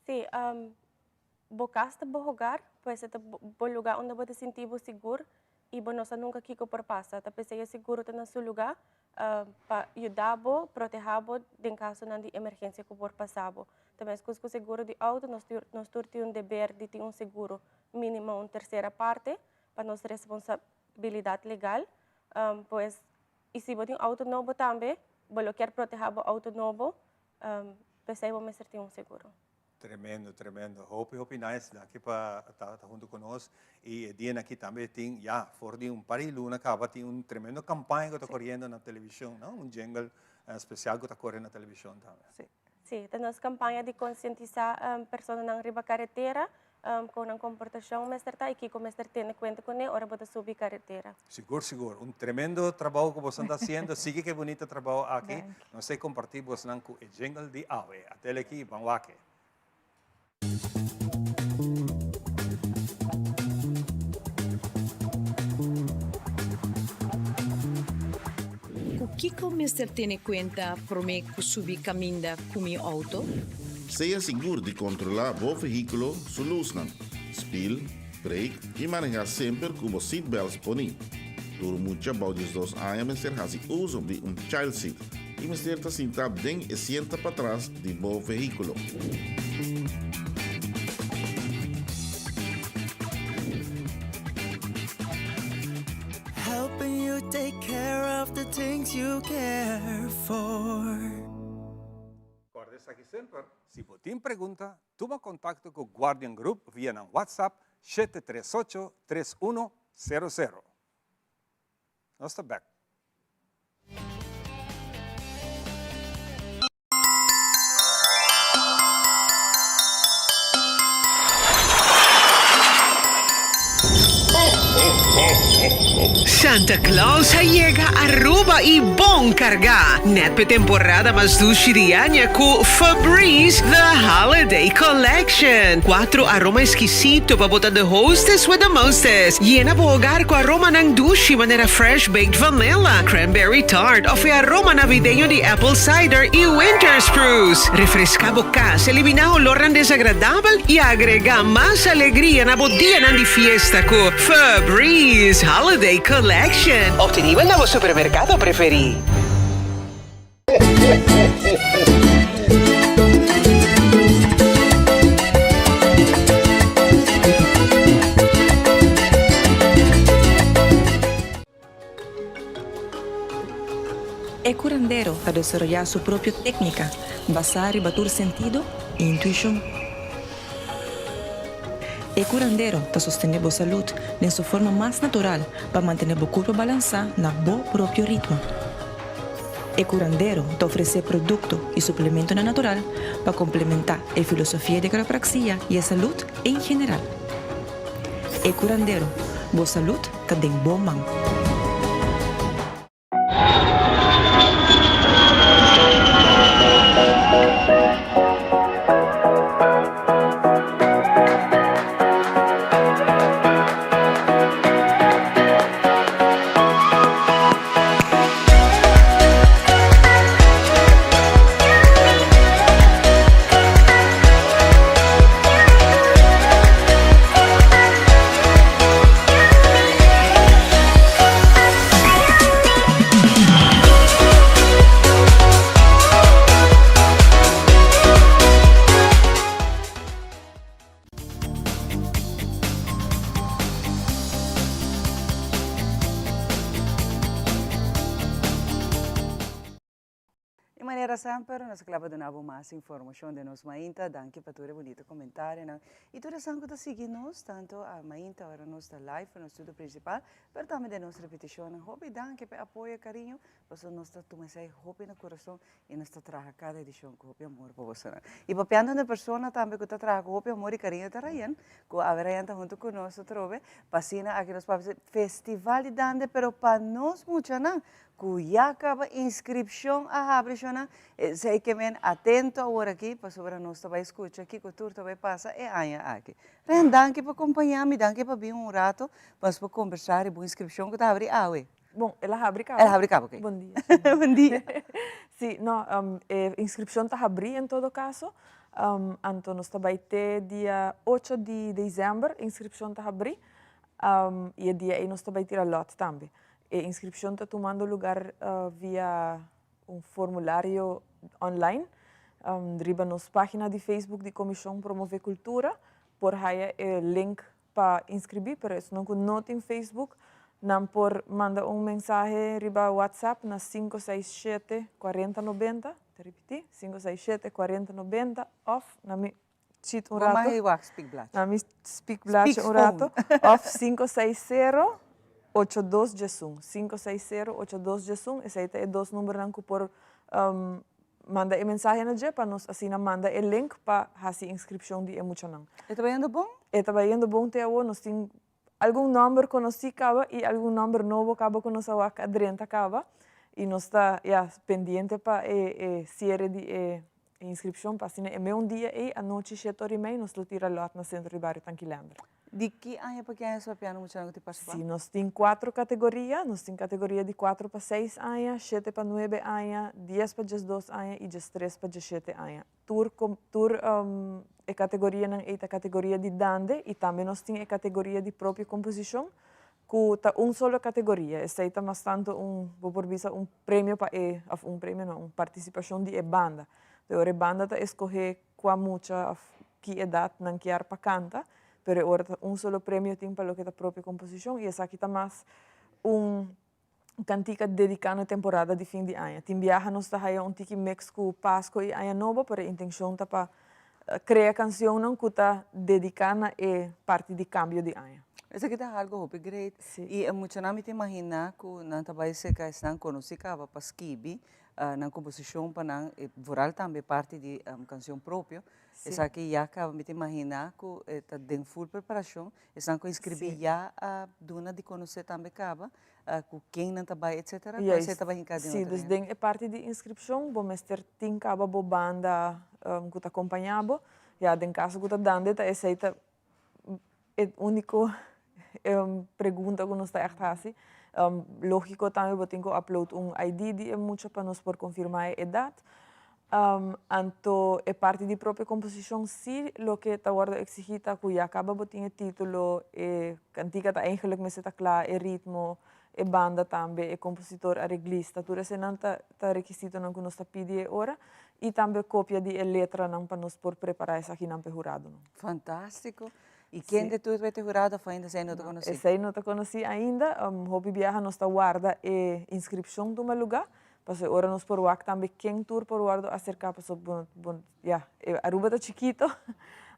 Sí, bo kas ta bo hogar, pues e ta bo lugar unda bo ta sinti bo sigur i bo no sa nunka kiko por pasa. Ta p'esei e seguro ta na su lugá pa yuda bo, protehá bo den kasonan di emergensia ku por pasa bo. Ta meskos ku seguro di outo, nos tur nos tur tin un deber di tin un seguro mínimo un tersera parte pa nos responsabilidat legal. Pues, i si bo tin outo nobo tambe, bo lo kier protehá bo outo nobo, p'esei bo mester tin un seguro. Tremendo, tremendo. Hopi, hopi nice. Danki pa ta hunto cu nos. Y e dianan aki tambe tin, ya, for di un par di luna caba tin un tremendo campaña cu ta coriendo na television, no? Un jingle special cu ta core na television tambe. Sí. Sí, ta nos campaña di concientisa personanan riba caretera con nan comportacion mester ta y kico mester tene cuenta cune ora bo ta subi caretera. Sigur, sigur. Un tremendo trabou cu boso ta haciendo. Sigui cu e bunita trabou aki. Nos ta comparti bosnan cu e jingle di awe. Atel aki, ban wak e. Cu kico mester tene cuenta prome cu subi caminda cu mi auto? Sea sigur di kontrolá bo vehíkulo su lusnan, spil, brake i manehá semper ku bo seatbelts poní. Tur mucha bou 12 aña mester hasi uso di un child seat i mester ta sintá den e sienta patras di bo vehíkulo. Helping you take care of the things you care for. Kòrda esaki semper, si bo tin pregunta, tuma kontakto ku Guardian Group via nan WhatsApp 738 3100. Nos ta bèk. Santa Claus a yega Aruba y bon carga! Net p'e temporada mas dushi di aña cu Febreze The Holiday Collection. Cuatro aroma exquisito pa bo ta the hostess with the mostest. Yena bo hogar cu aromanan dushi manera fresh baked vanilla, cranberry tart of e aroma navideño di apple cider y winter spruce. Refresca bo cas, elimina olornan desagradabel y agrega mas alegria na bo dianan di fiesta cu Febreze Holiday Collection. Obtenibel na bo supermercado preferi. E curandero ta desaroyá su propio técnica basá riba tur sentido i intuishon. E curandero ta sostené bo salud den su forma mas natural pa mantené bo curpa balansá na bo propio ritmo. E curandero ta ofresé producto i suplementonan natural pa complementá e filosofia di quiropraxia i e salud en general. E curandero, bo salud ta den bo man. Di manera semper nos a kla pa duna bo mas informashon den nos mainta. Danki pa tur e bunita komentarionan i tur esnan ku ta sigui nos tantu a mainta ora nos ta live pa nos studio prinsipal pero tambe den nos repetishonnan. Hopi danki pa e apoyo i kariño pasobra nos ta tuma esei hopi na kurason i nos ta traha kada edishon ku hopi amor pa bosonan. I papiando na persona tambe ku ta traha ku hopi amor i kariño ta Rayen ku awe Rayen ta huntu ku nos atrobe pa asina aki nos papia Festival di Dande pero pa nos muchanan. Ku ya kaba inskripshon a habri shona, esei ke men atento awor aki pasobra nos ta bai skucha kiko tur ta bai pasa e aña aki. Ren, danki pa kompañá mi, danki pa bin un rato pa nos por kombersá riba un inskripshon ku ta habri awe. Bon, el a habri kaba. El a habri kaba, oké. Bon dia. Bon dia. Sí, no, e inskripshon ta habrí en todo kaso. Anto nos ta bai te dia ocho di desèmber inskripshon ta habrí i e dia ei nos ta bai tira lòt tambe. E inscripcion ta tumando lugar via un formulario online riba nos pagina di Facebook di Comision Promove Cultura. Por haya e link pa inscribi, pero esnan cu no tin Facebook nan por manda un mensahe riba WhatsApp na 567 4090, ta ripiti, 567 4090 of na mi chit un rato. Na mi speakbladje un rato. Of 560 8211. 560 8211. Esei ta e dos numbernan ku por manda e mensahe na dje pa nos asina manda e link pa hasi inskripshon di e muchanan. E ta bayendo bon? E ta bayendo bon te awor. Nos tin algun nòmber konosí kaba i algun nòmber nobo kaba ku nos a wak a drenta kaba. I nos ta, ya, pendiente pa e e siere di e inskripshon pa asina e meun dia ei anochi shete ora i mei nos lo tira lòt na Sentro di Bario Tanki Lender. Di ki aña pa ki aña su apiando muchanan ku tin partisipá? Sí, nos tin kuatro kategoria. Nos tin kategoria di kuatro pa seis aña, shete pa nuebe aña, dies pa diesdos aña i diestres pa diesshete aña. Tur tur e kategorianan ei ta kategoria di dande i tambe nos tin e kategoria di propio komposishon ku ta un solo kategoria. Esei ta mas tantu un, bo por bisa un premio pa e, òf un premio no, un partisipashon di e banda. Te ora e banda ta eskohé kua mucha òf ki edat nan kier pa kanta, pero e ora ta un solo premio tin pa loke ta propio komposishon i esaki ta mas un kantika dediká na temporada di fin di aña. Tin biaha nos ta haya un tiki mix ku Pasko i Aña Nobo, pero e intenshon ta pa krea kansionnan ku ta dediká na e parti di kambio di aña. Esaki ta algo hopi great. I e muchanan mi ta imaginá ku nan ta bai serka esnan konosí kaba pa skibi nan komposishon pa nan, vooral tambe parti di kansion propio. Esaki ya kaba mi ta imaginá ku e ta den ful preparashon. Esnan ku a inskribí ya a duna di konosé tambe kaba ku ken nan ta bai etcetera, ku esei ta bai hinká den Sí, otro dus hende. den e parti di inskripshon bo mester tin kaba bo banda ku ta kompañá bo. Ya den kaso ku ta dande ta esei ta e úniko pregunta ku nos ta ègt hasi. Lógiko tambe bo tin ku upload un ID di e mucha pa nos por konfirmá e edat. Anto e parti di propio komposishon sí loke ta wòrdu eksigí ta ku ya kaba bo tin e título, e kantika ta eigenlik mester ta kla, e ritmo, e banda tambe, e kompositor, areglista, tur eseinan ta ta rekisitonan ku nos ta pidi e ora i tambe kopia di e letranan pa nos por prepará esakinan pa e huradonan. Fantástiko. I kende tur ta hurado òf ainda esei no ta konosí? Esei no ta konosí ainda. Hopi biaha nos ta warda e inskripshon tuma lugá Pasobra ora nos por wak tambe ken tur por wordo acerca pasobra bo bo ya e Aruba ta chikito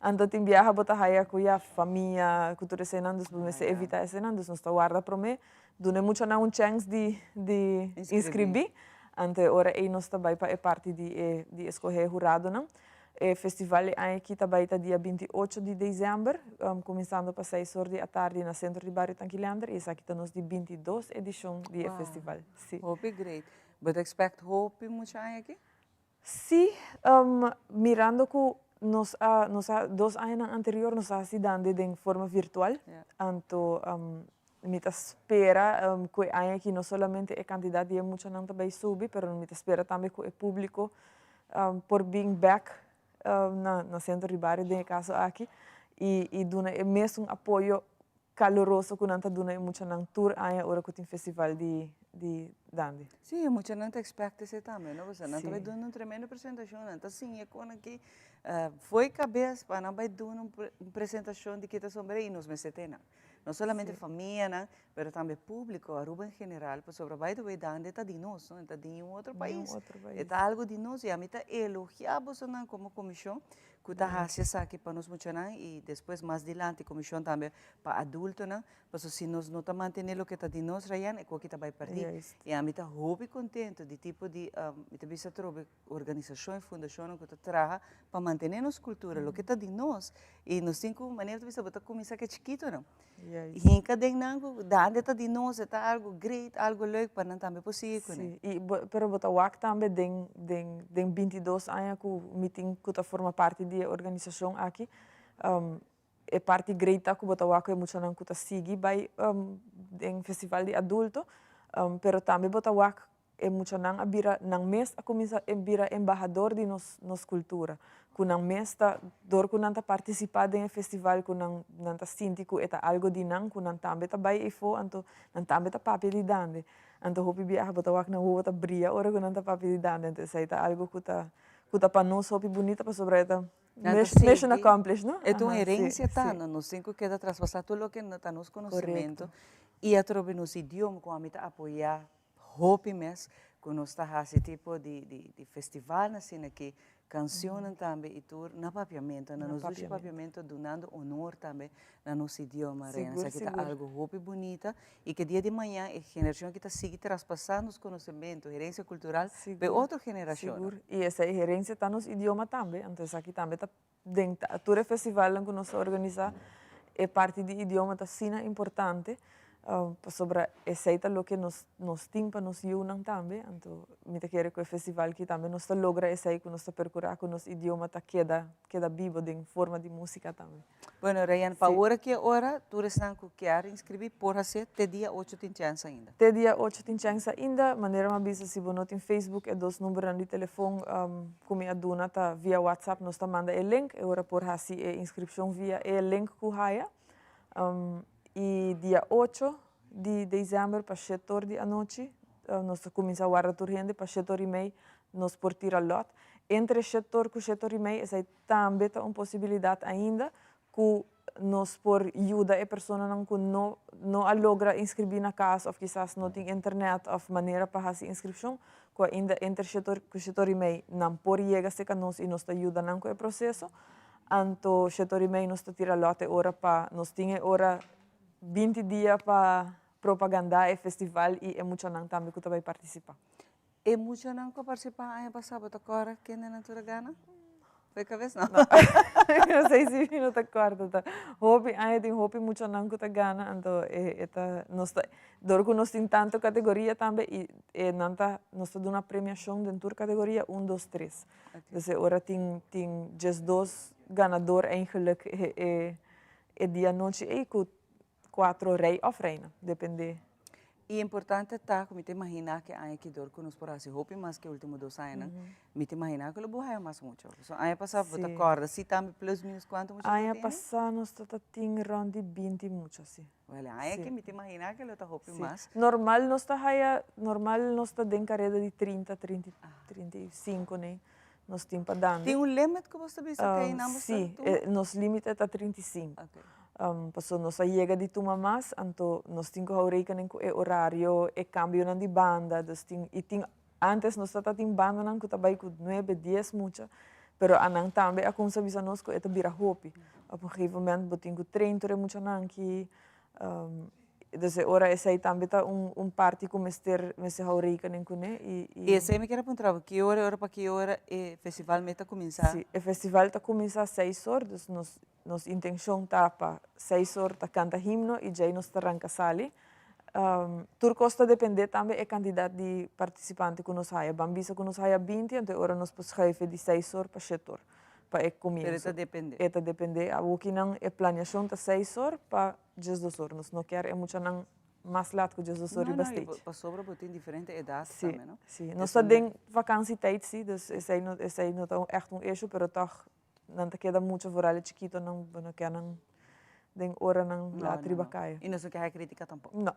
anto tin biaha bo ta haya cu ya famia cu tur eseinan dus bo mester evita eseinan dus nos ta warda prome duna e muchanan un chens di di inscribi anto e ora ey nos ta bay pa e parti di e di escoge e huradonan. E festival e aña aki ta bay ta dia 28 di december cuminsando pa seis or di atardi na Centro di Bario Tanki Leander y esaki ta nos di 22 edicion di e festival. Sí. Hopi great. Bo ta expect hopi mucha aña aki? Sí, mirando cu nos a, nos a, dos añanan anterior nos a haci dande den forma virtual, anto mi ta spera cu e aña aki no solamente e cantidad di e muchanan ta bay subi, pero mi ta spera tambe cu e publico por bin bek na, na Centro di Bario den e caso aki y, y duna e mesun apoyo Caluroso cu nan ta duna e muchanan tur aña ora cu tin festival di di dande. Sí, e muchanan ta expect esey tambe, no? Pasobra nan ta bay duna un tremendo presentacion, nan ta siña con aki fo'i cabes pa nan bay duna un presentacion di kita sombrero y nos mester te nan. No solamente famianan, pero tambe publico, Aruba en general, pasobra by the way dande ta di nos, no? E ta di un otro pais. E ta algo di nos y ami ta elogia bosonan como comision. ku ta hasi esaki pa nos muchanan i despues mas dilanti komishon tambe pa adultonan, pasobra si nos no ta mantené loke ta di nos Rayan e koki ta bai pèrdí. I ami ta hopi kontentu di tipo di, mi ta bisa atrobe, organisashon i fundashonnan ku ta traha pa mantené nos kultura, loke ta di nos. I nos tin ku, manera bo ta bisa, bo ta kuminsá ku e chikitonan. Hinka den nan ku dande ta di nos, e ta algu great, algu leuk pa nan tambe por sigui kuné. Sí, i bo, pero bo ta wak tambe den, den, den bintidos aña ku mi tin ku ta forma parti di e organisashon aki, e parti great ta ku bo ta wak ku e muchanan ku ta sigui bai den festival di adulto, pero tambe bo ta wak E muchanan a bira, nan mes a kuminsá bira embahador di nos nos kultura, ku nan mes ta, dor ku nan ta partisipá den e festival ku nan nan ta sinti ku e ta algo di nan, ku nan tambe ta bai eifó, anto nan tambe ta papia di dande. Anto hopi biaha bo ta wak nan wowo ta bria ora ku nan ta papia di dande, anto esei ta algo ku ta ku ta pa nos hopi bunita pasobra e ta mission accomplished, no? E ta un herencia ta, nos tin ku keda traspasá tur loke ta nos konosementu i atrobe nos idioma ku ami ta apoyá Hopi mes ku nos ta hasi tipo di di festivalnan asina aki, kanshonnan tambe i tur na papiamentu, na nos dushi papiamentu dunando honor tambe na nos idioma Reina. Esaki ta algu hopi bunita i ke dia di mañan e generashon aki ta sigui traspasá nos konosementu, herensia kultural pa e otro generashonnan. Sigur, i esei herensia ta nos idioma tambe, anto esaki tambe ta Den tur e festivalnan ku nos ta organisá e parti di idioma ta asina importante pasobra esei ta loke nos nos tin pa nos yunan tambe. Anto mi ta kere ku e festival aki tambe nos ta logra esei ku nos ta perkurá ku nos idioma ta keda keda bibo den forma di músika tambe. Bueno Rayan, pa awor aki e ora tur esnan ku kier inskribí por hasié te dia ocho tin chèns ainda. Te dia ocho tin chèns ainda. Manera mi a bisa si bo no tin Facebook e dos numbernan di telefon ku mi a duna ta via WhatsApp nos ta manda e link e ora por hasi e inskripshon via e link ku haya. I dia ocho di desèmber pa shete or di anochi nos ta kuminsá warda tur hende pa shete or i mei nos por tira lòt. Entre shete or ku shete or i mei esei tambe ta un posibilidat ainda ku nos por yuda e personanan ku no no a logra inskribí na kas òf kisas no tin internet òf manera pa hasi inskripshon, ku ainda entre shete or ku shete or i mei nan por yega serka nos i nos ta yuda nan ku e proseso. Anto shete or i mei nos ta tira lòt e ora pa nos tin e ora binti dia pa propagandá e festival i e muchanan tambe ku ta bai partisipá. E muchanan ku a partisipá aña pasá bo ta kòrda kende nan tur a gana? Fo'i kabes no. No sei si mi no ta kòrda ta hopi aña tin hopi muchanan ku ta gana anto e ta nos ta dor ku nos tin tantu kategoria tambe i e nan ta nos ta duna premiashon den tur kategoria un dos tres dus e ora tin tin diesdos ganador eigenlik e e dia anochi ei ku Cuatro rey of reina, depende. I importante ta ku mi ta imaginá ku e aña aki dor ku nos por hasi hopi mas ku e ultimo dos añanan, mi ta imaginá ku lo bo haya mas mucha. Pasobra aña pasá bo ta kòrda si tambe plus minus kuantu mucha bo Aña pasá nos ta ta tin rònt di binti mucha, si. Wèl, e aña aki mi ta imaginá ku lo ta hopi mas. Normal nos ta haya, normal nos ta den kareda di trinta, trinta, 35 nei nos tin pa dande. Tin un limit ku bo ta bisa ku einan bo ta tuma? Si, nos limite ta 35. Pasobra nos a yega di tuma mas, anto nos tin ku hou rekening ku e orario, e kambionan di banda, dus tin i tin antes nos tabata tin bandanan ku ta bai ku nuebe, dies mucha, pero anan tambe a kumsa bisa nos ku e ta bira hopi. Op un gegeven moment bo tin ku train tur e muchanan aki, dus e ora esei tambe ta un un parti ku mester mester hou rekening kuné i I esei mi kier a puntra bo, ki ora i ora pa ki ora e festival mes ta kuminsá? Si, e festival ta kuminsá seis or, dus nos Nos intencion ta pa seis or ta canta himno y djey nos ta ranca sali. Tur cos ta depende tambe e cantidad di participante cu nos haya. Ban bisa cu nos haya binti, anto e ora nos por schuife di seis or pa shet or pa e comienzo. Pero e ta depende. E ta depende. Awokinan e planeacion ta seis or pa diesdos or. Nos no kier e muchanan mas laat cu diesdos or riba stage. No, no, y pasobra bo tin diferente edad tambe, no? Si, si. Nos ta den vakantietijd, si, dus esey no, esey no ta echt un issue, pero toch Nan ta keda mucho vooral e chikitonan, bo no ke nan den oranan laat riba kaya. Y nos no ke haya critica tampoco. No.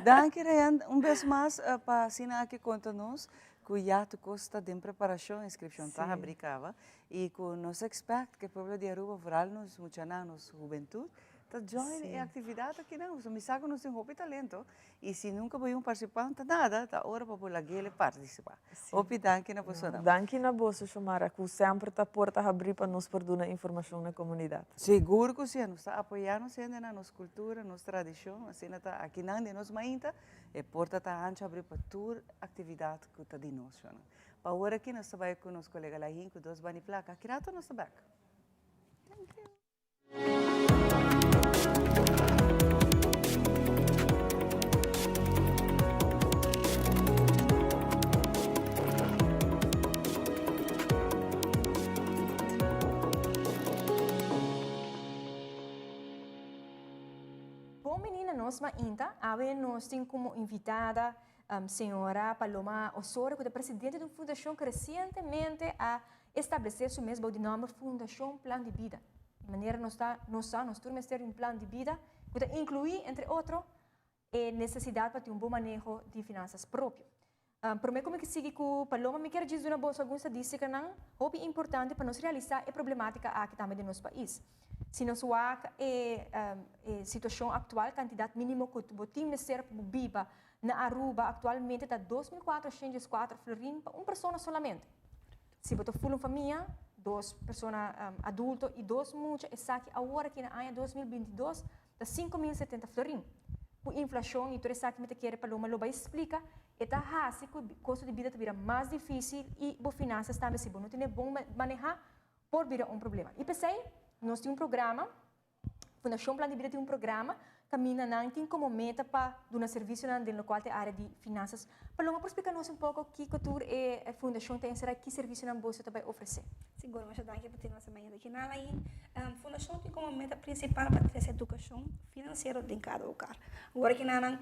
Danki Rayan, un bes mas pa asina aki konta nos ku ya tur kos ta den preparashon, inskripshon ta habri kaba y ku nos expect ku e pueblo di Aruba, vooral nos muchanan, nos hubentud, Ta join e actividad akinan, pasobra mi sa cu nos tin hopi talento y si nunca bo yun participa no ta nada, ta ora pa bo lag'ele participa. Hopi danki na bosonan. Danki na boso Shomara cu semper ta porta habri pa nos por duna informacion na comunidad. Sigur cu si, nos ta apoya nos hendenan, nos cultura, nos tradicion, asina ta akinan den nos mainta e porta ta hancho habri pa tur actividad cu ta di nos. Pa awor aki nos ta bay cu nos colega Lahin cu dos bani placa, aki rato nos ta bek. Thank you. Bon bini na nos mainta. Awe nos tin como invitada señora Paloma Osorio cu ta presidente di un fundacion cu recientemente a establece su mes bou di nomber Fundacion Plan di Bida. Di manera nos ta nos sa nos tur mester di un plan di bida cu ta inclui entre otro e necesidad pa tin un bon maneho di finanzas propio. Prome cu mi sigui cu Paloma mi kier djis duna boso algun stadisticanan hopi importante pa nos realisa e problematica aki tambe den nos pais. Si nos wak e e situacion actual cantidad minimo cu bo tin mester pa bo biba na Aruba actualmente ta 2404 florin pa un persona solamente. Si bo ta ful un famia, dos persona adulto y dos mucha, esaki awor aki na aña 2022 ta 5070 florin. Cu inflacion y tur esaki mi ta kere Paloma lo bay splica, e ta haci cu costo di bida ta bira mas dificil y bo finanzas tambe si bo no tene bon maneha por bira un problema. Y pesey nos tin un programa Fundacion Plan di Bida tin un programa caminda nan tin como meta pa duna servicionan den locual ta e area di finanzas. Paloma por splica nos un poco kico tur e fundacion ta encera y ki servicionan boso ta bay ofrece? Sigur, masha danki pa tin nos e mañana aki nan ayi. Fundacion tin como meta principal pa trece educacion financiero den cada hogar. Awor aki nan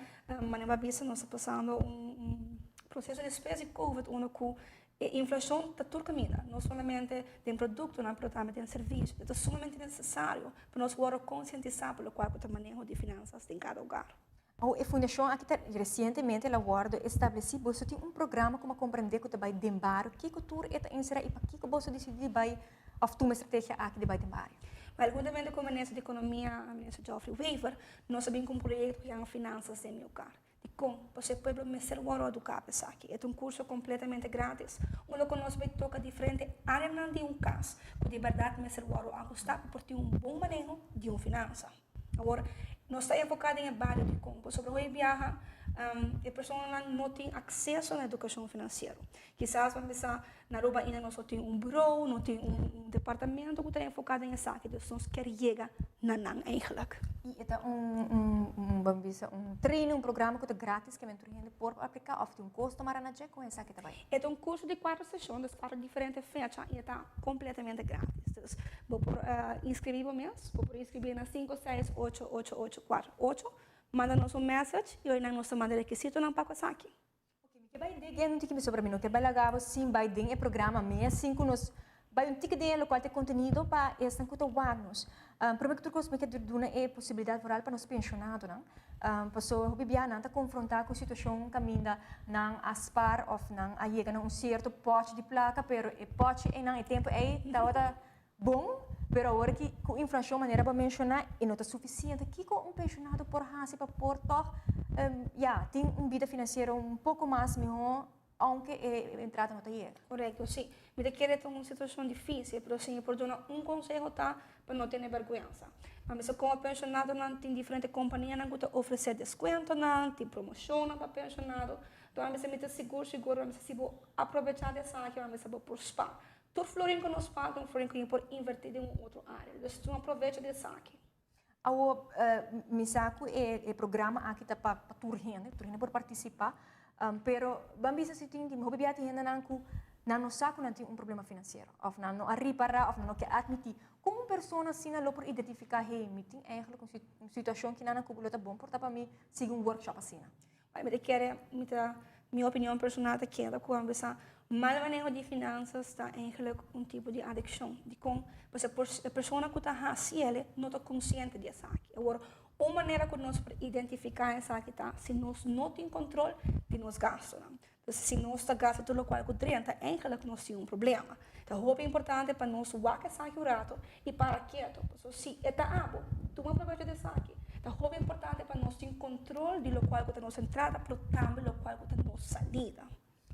manera bo a bisa nos ta pasando un proceso despues di covid unda cu E inflashon ta tur kaminda, no solamente den produktonan pero tambe den servisio. E ta sumamente nesesario pa nos wòrdu konsientisá pa lokual ku ta maneho di finansas den kada hogar. Awo e fundashon aki ta resientemente el a wòrdu establesí. Boso tin un programa ku mi a komprendé ku ta bai den bario. Kiko tur e ta enserá i pakiko boso disidí di bai òf tuma e strategia aki di bai den bario? Wèl, huntamente ku Minister di Ekonomia, Minister Geoffrey Wever, nos a bin ku un proyekto ku yama Finansas den mi Hogar. Dikon? Pasobra e pueblo mester wòrdu eduká pa esaki. E ta un kurso kompletamente grátis, unda ku nos bai toka diferente áreanan di un kas ku di bèrdat mester wòrdu ahustá pa por tin un bon maneho di un finansa. Awor, nos ta enfoká den e bario dikon? Pasobra hopi biaha e personanan no tin akseso na edukashon finansiero. Kisas bo a bisa na Aruba ainda nos no tin un burou, no tin un departamento ku ta enfoká den esaki, dus nos kier yega na nan eigenlijk. I e ta un, un, bo a bisa un training, un programa ku ta gratis ke men tur hende por apliká òf tin un kosto mara na dje? Kon esaki ta bai? E ta un kurso di kuater seshon, dus kuater diferente fecha i e ta kompletamente gratis. Dus bo por inskribí bo mes, bo por inskribí na sinku seis ocho ocho ocho kuater ocho, manda nos un message i ora nan nos ta manda rekisitonan pa ku esaki. Ok, mi ke bai den un tiki mi sobra mi no ke bai laga bo sin bai den e programa mes sin ku nos bai un tiki den lokual ta e kontenido pa esnan ku ta wak nos. Prome ku tur kos mi ke duna e posibilidat vooral pa nos penshonadonan pasobra hopi bia nan ta konfronta ku situashon kaminda nan a spar òf nan a yega na un sierto pòchi di plaka pero e pòchi einan e tempu ei tabata Bon, pero awor ki ku inflashon manera bo a menshoná e no ta sufisiente. Kiko un penshonado por hasi pa por tòg ya tin un bida finansiero un poko mas mihó ounke e entrada no ta yega? Korekto, sí. Mi ta kere ta un situashon difísil, pero si mi por duna un konseho ta pa no tene bèrgwensa. Pa mester komo penshonadonan tin diferente kompanianan ku ta ofresé deskuentonan, tin promoshonnan pa penshonado. Enton a mester mi ta sigur sigur a mester si bo aprovechá di esaki a mester bo por spar. Tur florin ku nos paga un florin ku mi por invertí den un otro área. Dus tuma provecho di esaki. Awor, mi sa ku e programa aki ta pa tur hende, tur hende por partisipá, pero ban bisa si tin hopi bia tin hendenan ku nan no sa ku nan tin un problema finansiero òf nan no a ripará òf nan no ke atmití. Kon un persona asina lo por identifiká, hey, mi tin eigentlik un situashon kinan ku lo ta bon por ta pa mi sigui un workshop asina? Bai mi ta kere, mi ta, mi opinion personal ta keda ku a bisa mal maneho di finansas ta eigenlijk un tipo di adikshon. Dikon? Pasobra e persona ku ta hasi el no ta konsiente di esaki. Awor, un manera ku nos por identifiká esaki ta si nos no tin kontrol di nos gastunan. Entonces si nos ta gasta tur lokual ku drenta, eigenlijk nos tin un problema. Ta hopi importante pa nos wak esaki un rato i para keto. Pasobra si e ta abo, tuma probecho di esaki. nos tin control di locual cu ta nos entrada pero tambe locual cu ta nos salida.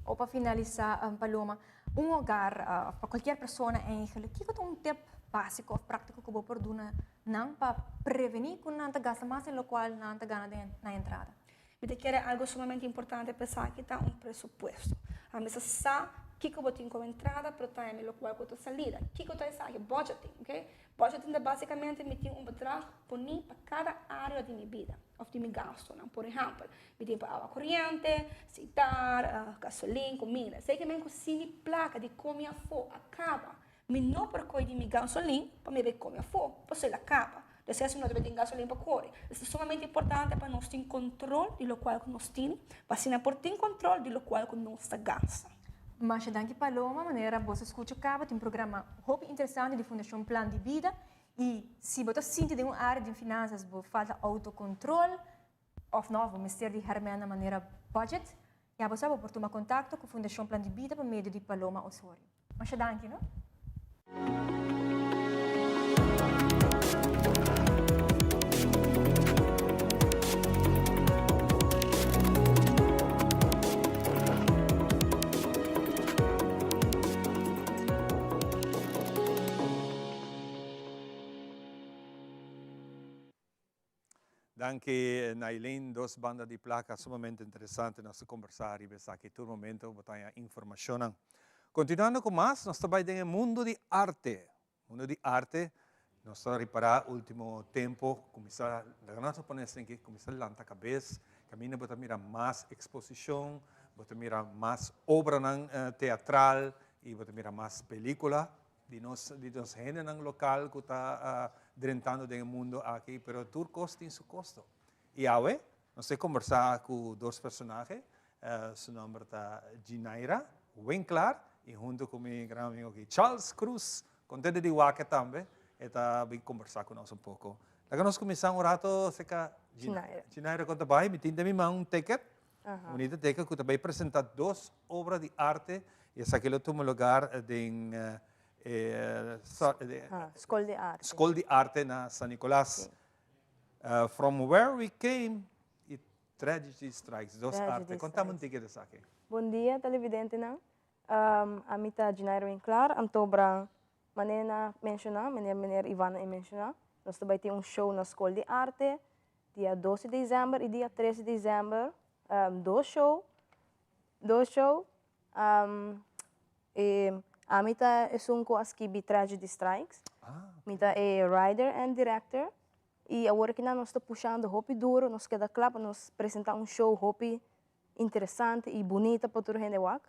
O pa finalisa Paloma, un hogar of pa cualkier persona eigenlijk, kico ta un tip basico of practico cu bo por duna nan pa preveni cu nan ta gasta mas den locual nan ta gana den nan entrada? Mi ta kere algo sumamente importante pa esaki ta un presupuesto. A mester sa kico bo tin como entrada pero tambe locual cu ta salida. Kico ta esaki? Budgeting, ok? Budgeting ta basicamente mi tin un bedrag poni pa cada area di mi bida of di mi gastonan. Por ehempel, mi tin pa awa coriente, sitar, gasolin, cuminda. Esey ke men cu si mi placa di come afo a caba, mi no por coy di mi gasolin pa mi bay come afo, pasobra el a caba. Despues mi no ta bay tin gasolin pa core. Es ta sumamente importante pa nos tin control di locual cu nos tin, pa asina por tin control di locual cu nos ta gasta. Masha danki Paloma, manera boso scucha caba tin un programa hopi interesante di Fundacion Plan di Bida y si bo ta sinti den un area den finanzas bo falta autocontrol of no bo mester di hermen na manera budget ya bo sa bo por tuma contacto cu Fundacion Plan di Bida pa medio di Paloma Osorio. Masha danki no. Danki Nailene, dos banda di placa sumamente interesante, nos ta conversa riba esaki tur momento, bo ta haña informacionnan. Continuando cu mas, nos ta bay den e mundo di arte. Mundo di arte, nos ta ripara ultimo tempo, cuminsa, laga nos a pone asinki, cuminsa lanta cabes, caminda bo ta mira mas exposicion, bo ta mira mas obranan teatral y bo ta mira mas pelicula. Di nos di nos hendenan lokal ku ta drentando den e mundo aki, pero tur kos tin su kosto. I awe nos ta kombersá ku dos personahe, su nòmber ta Ginaira Winklaar i huntu ku mi gran amigo aki Charles Cruz, kontento di wak e tambe, e ta bin kombersá ku nos un poko. Laga nos kuminsá un rato aserka Ginaira. Ginaira kon ta bai? Mi tin den mi man un ticket Bonita teken ku ta bai presentá dos obra di arte i esaki lo tuma lugar den e Skol di Arte. Skol di Arte na San Nicolas. From Where We Came i Tragedy Strikes, dos arte. Kontami un tiki di esaki. Bon dia televidentenan. Ami ta Ginaira Winklaar, anto obra manera na menshoná, manera meneer Ivan a menshoná, nos ta bai tin un show na Skol di Arte Dia dos di december y dia tres di december dos show, dos show. Y ami ta esun cu a skibi Tragedy Strikes. Mi ta e writer and director. Y awor aki nan nos ta pushando hopi duro, nos keda cla pa nos presenta un show hopi interesante y bunita pa tur hende wak.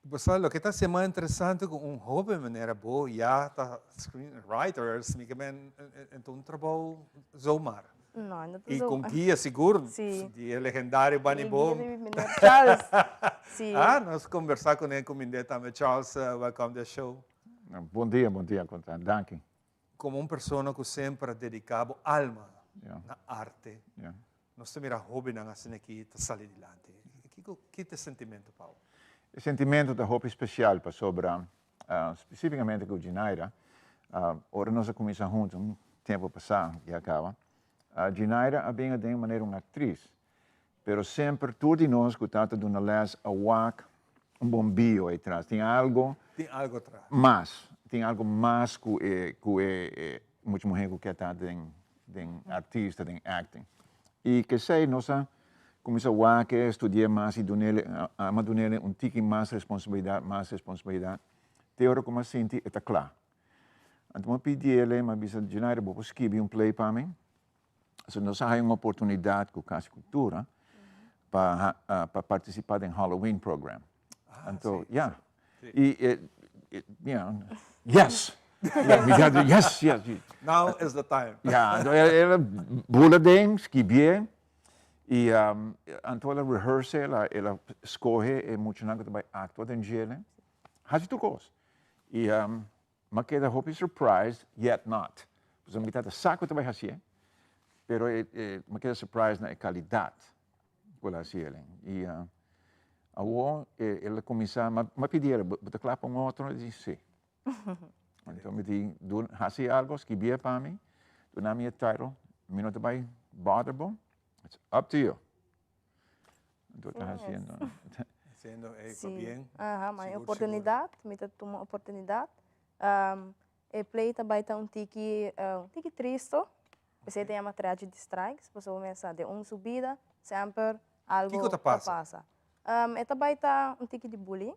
Bo sa loke ta hacié mas interesante cu un hoben manera bo ya ta screenwriters mi ke men ta un trabou zomaar. No, no ta Y con guia sigur di e legendario Bunny Boom. E guia di meneer Charles. Si. Ah, nos conversa cu ne cumind'é tambe. Charles, welcome the show. Bon dia, bon dia, con ta? Danki. Como un persona cu semper a dedica bo alma na arte, nos ta mira hobennan asina aki ta sali dilanti. Kico, ki ta e sentimento pa bo? E sentimento ta hopi special pasobra, specificamente cu Ginaira, ora nos a cuminsa hunto un tempo pasa ya caba, Ginaira a bin aden manera un actriz, pero semper tur di nos cu ta ta duna les a wak un bombio ey tras, tin algo Tin algo tras. mas, tin algo mas cu e cu e mucha muher cu kier ta den den artista, den acting. Y kesey nos a cuminsa wak e, studia mas y dunele, ama dunele un tiki mas responsabilidad, mas responsabilidad, te ora cu mi a sinti e ta cla. Anto mi a pidiele, mi a bisa, Ginaira bo por skibi un play pa mi? So nos a haya un oportunidad cu Cas Cultura pa pa participa den Halloween program. Anto, ya. Y you know, yes! Yes, yes. Now is the time. Ya, anto el a bula den, skibié, y anto el a rehearse, el a scoge e muchanan cu ta bay actua den djele. Haci tur cos. Y M'a keda hopi surprised, yet not. Pasobra mi tabata sa ku ta bai hasié, pero e e m'a keda surprised na e kalidat ku el a hasi el. I awor el a kuminsá, m'a pidi el, bo ta kla pa un otro? El di si. Anto mi di, hasi algu, skibié pa mi, duna mi e title, mi no ta bai bother bo. It's up to you. Anto ta haciendo. Haciendo, ey, Sí. pabien. Aha, ma Sigur, oportunidad, mi ta tuma oportunidad. E play ta bai ta un tiki, un tiki tristo. P'esei ta yama Tragedy Strikes, pasobra mi a sa den un su bida semper algo Kiko ta ta pasa? pasa. E ta bai ta un tiki di bullying,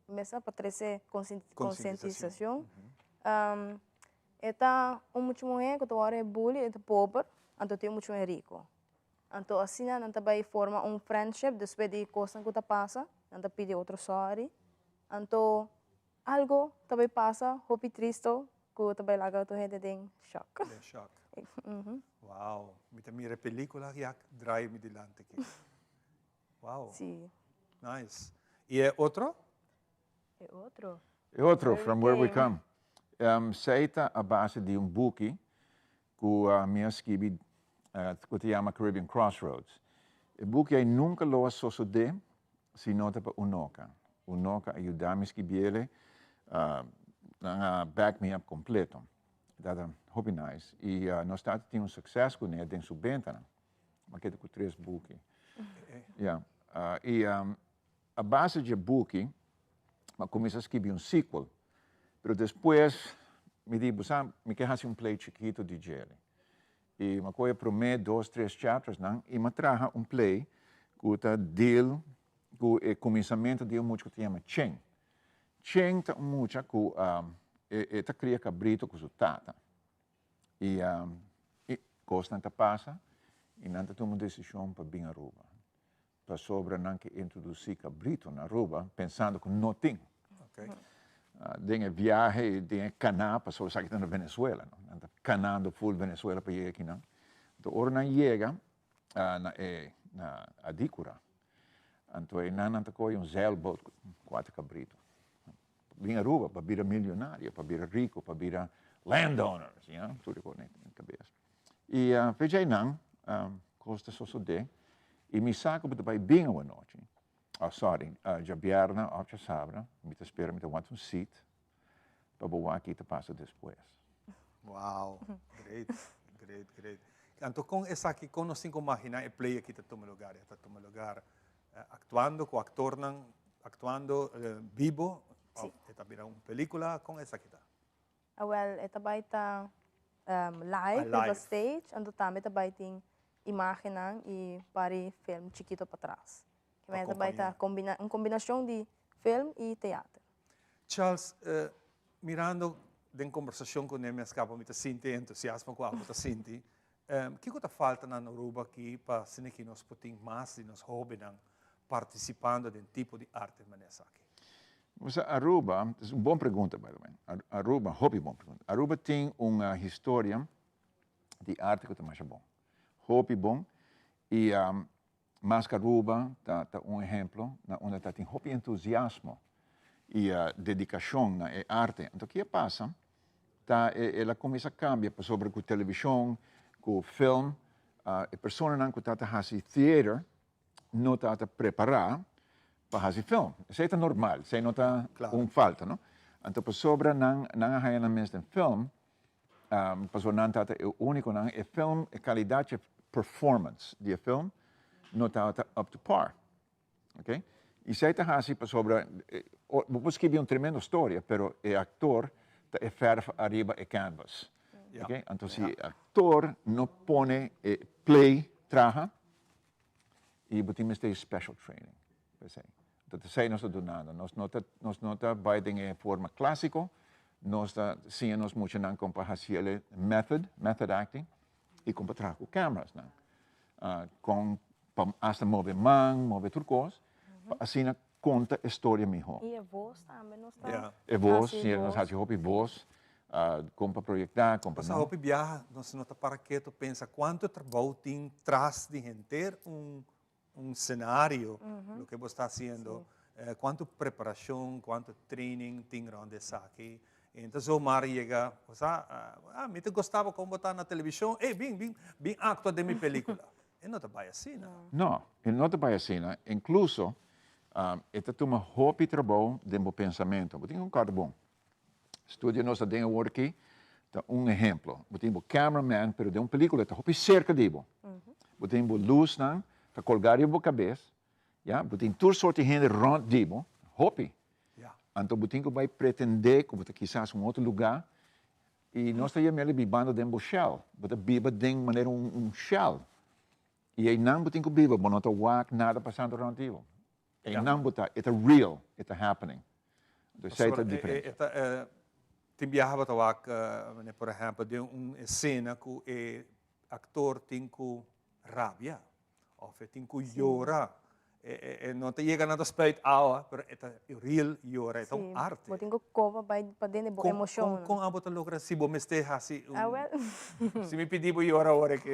mester pa trese Concientisacion. concientisacion. E ta un mucha muher cu ta worde bully, e ta pober, anto tin un mucha muher rico. Anto asina nan ta bai forma un friendship despues di cosnan cu ta pasa, nan ta pidi otro sorry. Anto algo ta bai pasa hopi tristo cu ta bai laga tur hende den shock. Den shock. Wow, mi ta mira e pelicula ya draai mi dilanti aki. Wow. Si. Nice. Y e otro? E otro. E otro, From Where We Come. Esey ta a base di un buki cu mi a skibi cu ta yama Caribbean Crossroads. E buki ey nunca lo a sosode si no ta pa Unoca. Unoca a yuda mi skibiele, nan a back me up completo. Ta hopi nice. Y nos tata tin un succes cune den su bentanan. M'a keda ku tres buki. Ya. I a base dje buki m'a kuminsá skibi un sequel. Pero despues mi di, bo sa, mi ke hasi un play chikitu di djele. I m'a kohe promé dos, tres chaptersnan i m'a traha un play ku ta deal ku e kuminsamentu di un mucha ku ta yama Chen. Chen ta un mucha ku e ta kria kabritu ku su tata. I i kosnan ta pasa i nan ta tuma un desishon pa bin Aruba. Pasobra nan ke introdusí kabritu na Aruba pensando ku no tin. Den e biahe i den e kaná, pasobra esaki ta na Venezuela, no? Nan ta kanando ful Venezuela pa yega akinan. Anto ora nan yega na e na Adícura, anto einan nan ta kohe un zeilboot ku kuater kabritu. Bin Aruba pa bira milionario, pa bira rico, pa bira landowners, you know, tur e cos na cabes. Y fecha einan cos ta sosode y mi sa cu bo ta bay bin awanochi, oh sorry, djabièrnè of djasabra, mi ta spera mi ta wanta un seat pa bo wak ki ta pasa despues. Wow, great, great, great. Anto con esaki, con nos tin cu imagina e play aki ta tuma lugar? E ta tuma lugar Actuando cu actornan, actuando bibo, of e ta bira un pelicula, con esaki ta? Awel, e ta bai ta live riba stage, anto tambe ta bai tin imagennan y pari film chikito patras. Pa E ta bai ta un combinacion di film y teater. Charles, mirando den combersacion cu Nemi a scapa mi ta sinti e entusiasmo cu abo ta sinti. Kiko ta falta na Aruba aki pa asina ki nos por tin mas di nos hobennan participando den tipo di arte manera esaki? Bo sa Aruba, es un bon pregunta by the way, Aruba, hopi bon pregunta. Aruba tin un historia di arte cu ta masha bon, hopi bon y Mas Aruba ta ta un ehemplo na unda ta tin hopi entusiasmo y dedicacion na e arte. Anto ki a pasa ta el a cuminsa cambia pasobra cu television, cu film, e personanan cu ta ta haci theater no ta ta prepara pa haci film. Esey ta normal, esey no ta un falta, no? Anto pasobra nan nan a haya nan mes den film, Pasobra nan tabata e únikonan, e film, e kalidat dje performance di e film no tabata up to par. Ok? I esei ta hasi pasobra bo por skibi un tremendo storia, pero e aktor ta e fèrf ariba e canvas. Ok? Anto si e aktor no pone e play traha, i bo tin mester special training pa esei. Anto ta esei nos ta dunando. Nos no ta nos no ta bai den e forma clásico, nos ta siña nos muchanan con pa haci el method, method acting, y con pa traha cu camerasnan. Con pa hasta move man, move tur cos, pa asina conta e storia miho. Y e voz tambe nos ta E voz, si, nos haci hopi voz, con pa proyecta, con pa no. Hopi biaha nos no ta para keto pensa cuanto trabou tin tras di henter un un scenario, loke bo sta haciendo, cuanto preparacion, cuanto training tin rond esaki. Entonces zomaar yega, bo sa, ah, mi ta gostaba con bo ta na television, ey, bin, bin, bin actua den mi pelicula. E no ta bay asina. No, e no ta bay asina. Incluso, e ta tuma hopi trabou den bo pensamento. Bo tin un kòrda bon. Studio nos ta den awor aki ta un ehemplo. Bo tin bo cameraman, pero den un pelicula e ta hopi cerca di bo. Bo tin bo lusnan ta colga riba bo cabes, ya, bo tin tur soort di hende rond di bo, hopi. Anto bo tin cu bay pretende cu bo ta kisas un otro lugar y nos ta yam'el bibando den bo shell, bo ta biba den manera un shell y eynan bo tin cu biba, bo no ta wak nada pasando rond di bo. Eynan bo ta, e ta real, e ta happening. Anto esey ta diferencia. E ta, tin biaha bo ta wak, por ehempel, den un escena cu e actor tin cu rabia of e tin cu yora. E no ta yega na ta spuit awa, pero e ta real yora, e ta un arte. Bo tin cu coba bay paden di bo emocion. Con abo ta logra si bo mester haci un. Awel. Si mi pidi bo yora awor aki,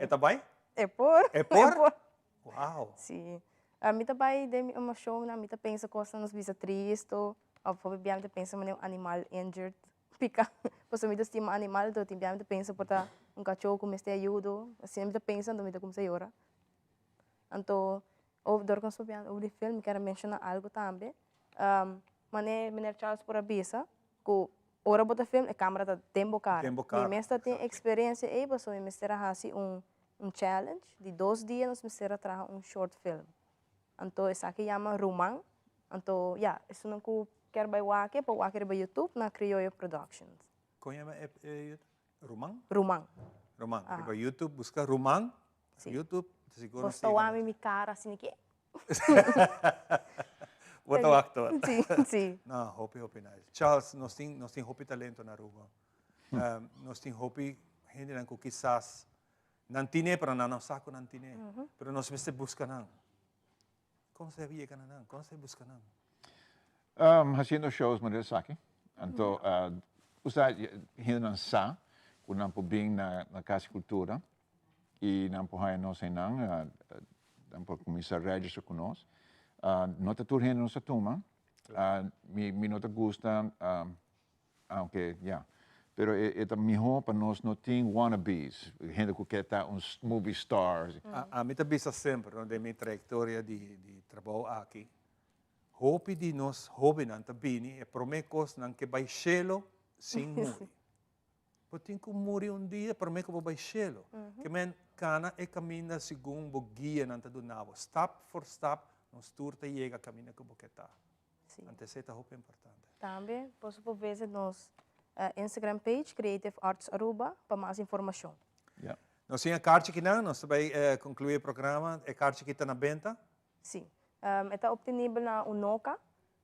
e ta bay? E por. E por? Wow. Si. Mi ta bay den mi emocionnan, mi ta pensa cosnan nos bisa tristo, of hopi bia mi ta pensa manera un animal injured, pica. Pasobra mi ta stima animal, enton tin bia mi ta pensa por ta un cacho cu mester ayudo, asina mi ta pensa enton mi ta cuminsa yora. Anto, dor cu nos papia over di film, mi kier a menciona algo tambe. Mane meneer Charles por a bisa cu ora bo ta film e camera ta den bo cara. Den bo cara. Mi mes ta tin experiencia ey pasobra mi mester a haci un un challenge di dos dia nos mester a traha un short film. Anto esaki yama Ruman. Anto ya, esunnan ku kier bai wak por wak riba YouTube na Crioyo Productions. Kon yama e YouTube? Ruman? Ruman. Ruman. Riba YouTube buska Ruman. Si. YouTube, sigur Bos ta wak mi mi kara asina ki. Bo ta wak tur. Si, si. No, hopi hopi nice. Charles, nos tin nos tin hopi talento na Aruba. Nos tin hopi hendenan ku kisas Nan tine, pero nan no sa ku nan tine. Pero nos mester buska nan. Kon sa yega na nan? Kon sa buska nan? Hasiendo shows manera esaki. Anto, usa hendenan sa ku nan por bin na Kas di Kultura i nan por haña nos einan, nan por kuminsá register ku nos. No ta tur hende nos ta tuma. Mi no ta gusta Aunke, ya. Pero e e ta mihó pa nos no tin wannabes, hende ku ke ta un movie star. Ami ta bisa semper, no, den mi trayektoria di di trabou aki, hopi di nos hóbennan ta bini e promé kos nan ke bai shelo sin muri. Bo tin ku muri un dia promé ku bo bai shelo. Ke men kana e kaminda segun bo guianan ta duna bo. Stap for stap nos tur ta yega kaminda ku bo ke ta. Sí. Anto esei ta hopi importante. Tambe boso por visit nos Instagram page Creative Arts Aruba pa mas informacion. Ja. Nos tin e karchi kinan, nos ta bai conclui e programa. E karchi ki ta na benta? Sí. E ta obtenibel na Unoca,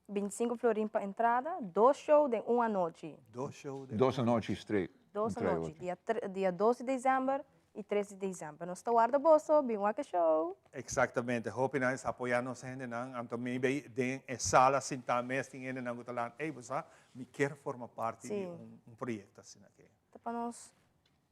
25 florin pa entrada, dos show den un anochi. Dos show den Dos anochi straight. Dos anochi, dia, dia dos di december y tres di december. Nos ta warda boso, bin wak e show. Exactamente, hopi nan es apoya nos hendenan, anto mi bay den e sala sinta mes tin hendenan cu ta lan, ey bo sa, mi kier forma parti di un proyecto asina aki. Ta pa nos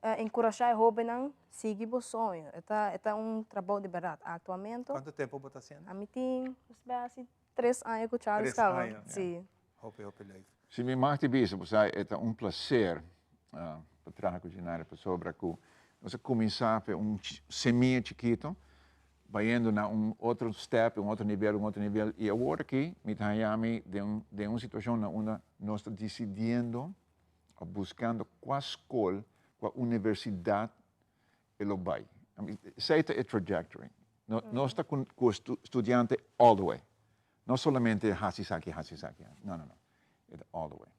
encurasha e hobennan sigui bo soño, e ta e ta un trabou di berdad actuamento. Cuanto tempo bo ta haciendo? Ami tin, nos bay haci tres aña cu Charles caba. Tres aña. Si. Hopi hopi leuk. Si mi mag di bisa bo sa e ta un placer pa traha cu Gennaro pasobra cu nos a cuminsa pe un semilla chikito bayendo na un otro step, un otro nivel, un otro nivel y awor aki mi ta haya mi den den un situacion na unda nos ta dicidiendo of buscando cua scol, cua universidad e lo bai. Esey ta e trajectory. Nos ta cu studiante all the way. No solamente haci esaki, haci esaki. No, no, no. E ta all the way.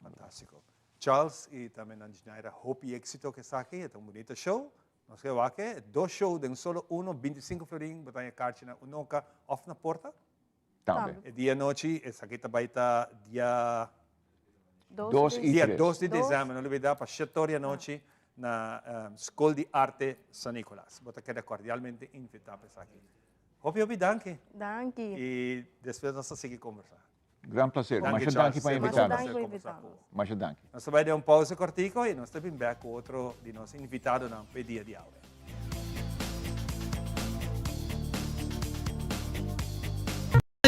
Fantastico. Charles y tambe nan Jnaira hopi exito cu esaki. E ta un bunita show. Nos ke wak e dos show den solo uno, 25 florin, bo ta haña karchi na Unoca of na Porta. Tambe. E dia anochi, esaki ta bai ta dia. Dos y Dia tres. dos di december, no lubida, pa shetor di anochi na Skol di Arte San Nicolas. Bo ta keda cordialmente invita pa esaki. Hopi hopi danki. Danki. Y despues nos ta sigui conversa. Gran placer. Danki Masha Charles. danki pa Semper invita un nos. placer conversa cu bo. Masha danki. Nos ta bai den un pausa cortico y nos ta bin bek cu otro di nos invitadonan p'e dia di awe.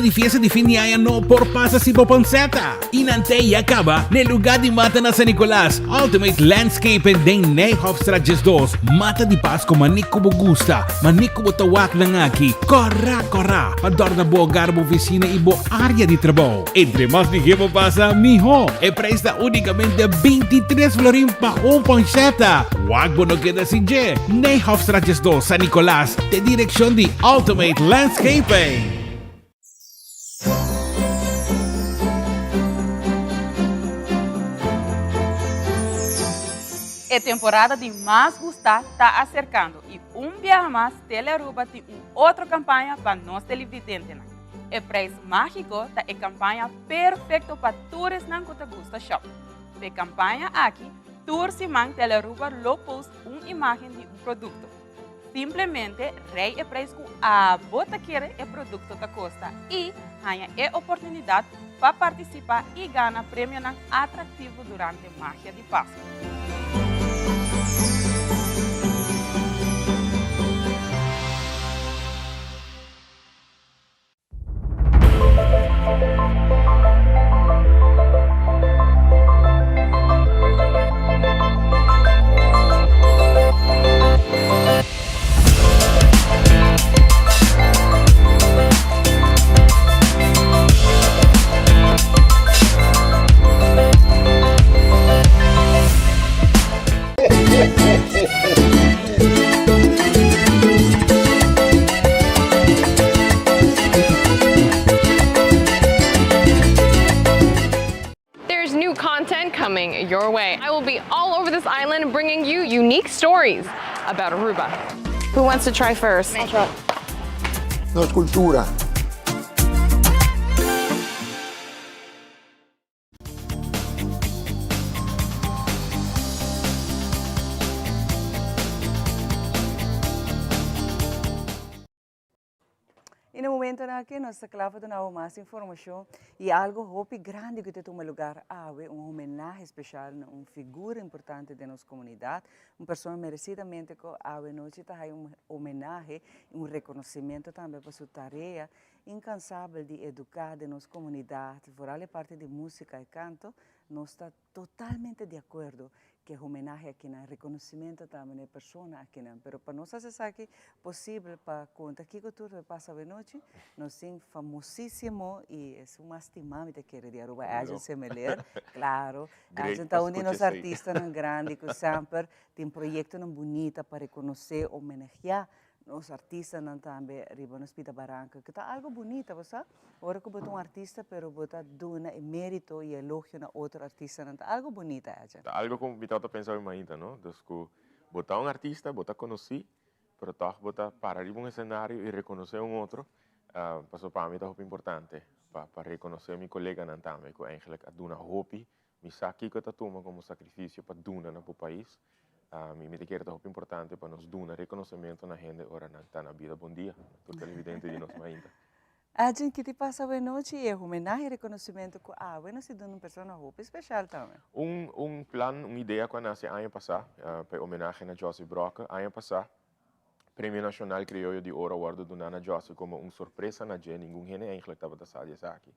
Di fiesta di fin di aña no por pasa si bo panceta. Y nan te ya caba n'e lugar di mata na San Nicolas. Ultimate Landscaping den Nijhofstraat 12. Mata di Pasco mane cu bo gusta, mane cu bo ta wak nan aki. Cora cora pa dorna bo hogar, bo oficina y bo area di trabou. Entre mas lihe bo pasa, miho. E prijs ta unicamente 23 florin pa un panceta. Wak bo no keda sin dje. Nijhofstraat 12, San Nicolas, te direccion di Ultimate Landscaping. E temporada di mas gusta ta acercando y un biaha mas Telearuba tin un otro campaña pa nos televidentenan. E prijs magico ta e campaña perfecto pa tur esnan cu ta gusta shop. P'e campaña aki, tur siman Telearuba lo post un imagen di un producto. Simplemente rei e prijs cu abo ta kere e producto ta costa y haña e oportunidad pa participa y gana premionan atractivo durante Magia di Pasco. There's new content coming your way. I will be all over this island bringing you unique stories about Aruba. Who wants to try first? I'll try. Nos cultura. Y na momentonan aki nos ta cla pa duna bo mas informacion y algo hopi grandi cu ta tuma lugar awe, un homenahe special na un figura importante den nos comunidad, un persona merecidamente cu awe nochi ta haya un homenahe y un reconocimento tambe pa su tarea incansabel di educa den nos comunidad, vooral e parti di musica y canto, nos ta totalmente di acuerdo cu e homenahe akinan, reconocimento tambe na e persona akinan. Pero pa nos haci esaki posibel pa conta kico tur lo pasa awenochi, nos tin famosisimo y esun mas stima mi ta kere di Aruba, Edjean Semeleer, claro, Edjean ta un di nos artistanan grandi cu semper tin proyectonan bunita pa reconoce, homenagea Nos artistanan tambe riba nos pida baranka, ku ta algu bunita, bo sa. Ora ku bo ta un artista pero bo ta duna e merito i elogio na otro artistanan, ta algu bunita, Edjean. Ta algu ku mi tabata pensa hopi mainta, no? Dus ku bo ta un artista, bo ta konosí, pero tòg bo ta para riba un esenario i rekonosé un otro, pasobra pa mi ta hopi importante pa pa rekonosé mi koleganan tambe ku eigentlik a duna hopi Mi sa kiko ta tuma komo sakrifisio pa duna na bo pais. Mi mi ta kere ta hopi importante pa nos duna rekonosementu na hende ora nan ta na bida. Bon dia na tur televidente di nos mainta. Edjean, ki ti pasa awe nochi i e homenahe i rekonosementu ku awe nos ti duna un persona hopi speshal tambe? Un un plan, un idea ku a nase aña pasá pa e homenahe na Josy Brokke. Aña pasá Premio Nashonal Krioyo di Oro a wòrdu duná na Josy komo un sorpresa na dje, ningun hende eigentlik tabata sa di esaki.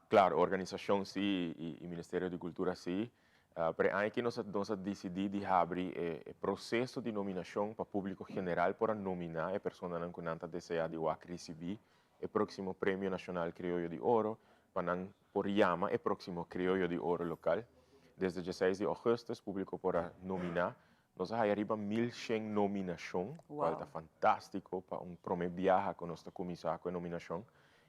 Claro, organisacion si y Ministerio di Cultura si, pero e aña aki nos a nos a dicidi di habri e e proceso di nominacion pa publico general por a nomina e personanan cu nan ta desea di wak ricibi e proximo Premio Nacional Crioyo di Oro, pa nan por yama e proximo Crioyo di Oro local. Desde dieseis di augustus publico por a nomina. Nos a haya riba 1100 nominacion, cual ta fantastico pa un prome biaha cu nos ta cuminsa cu e nominacion.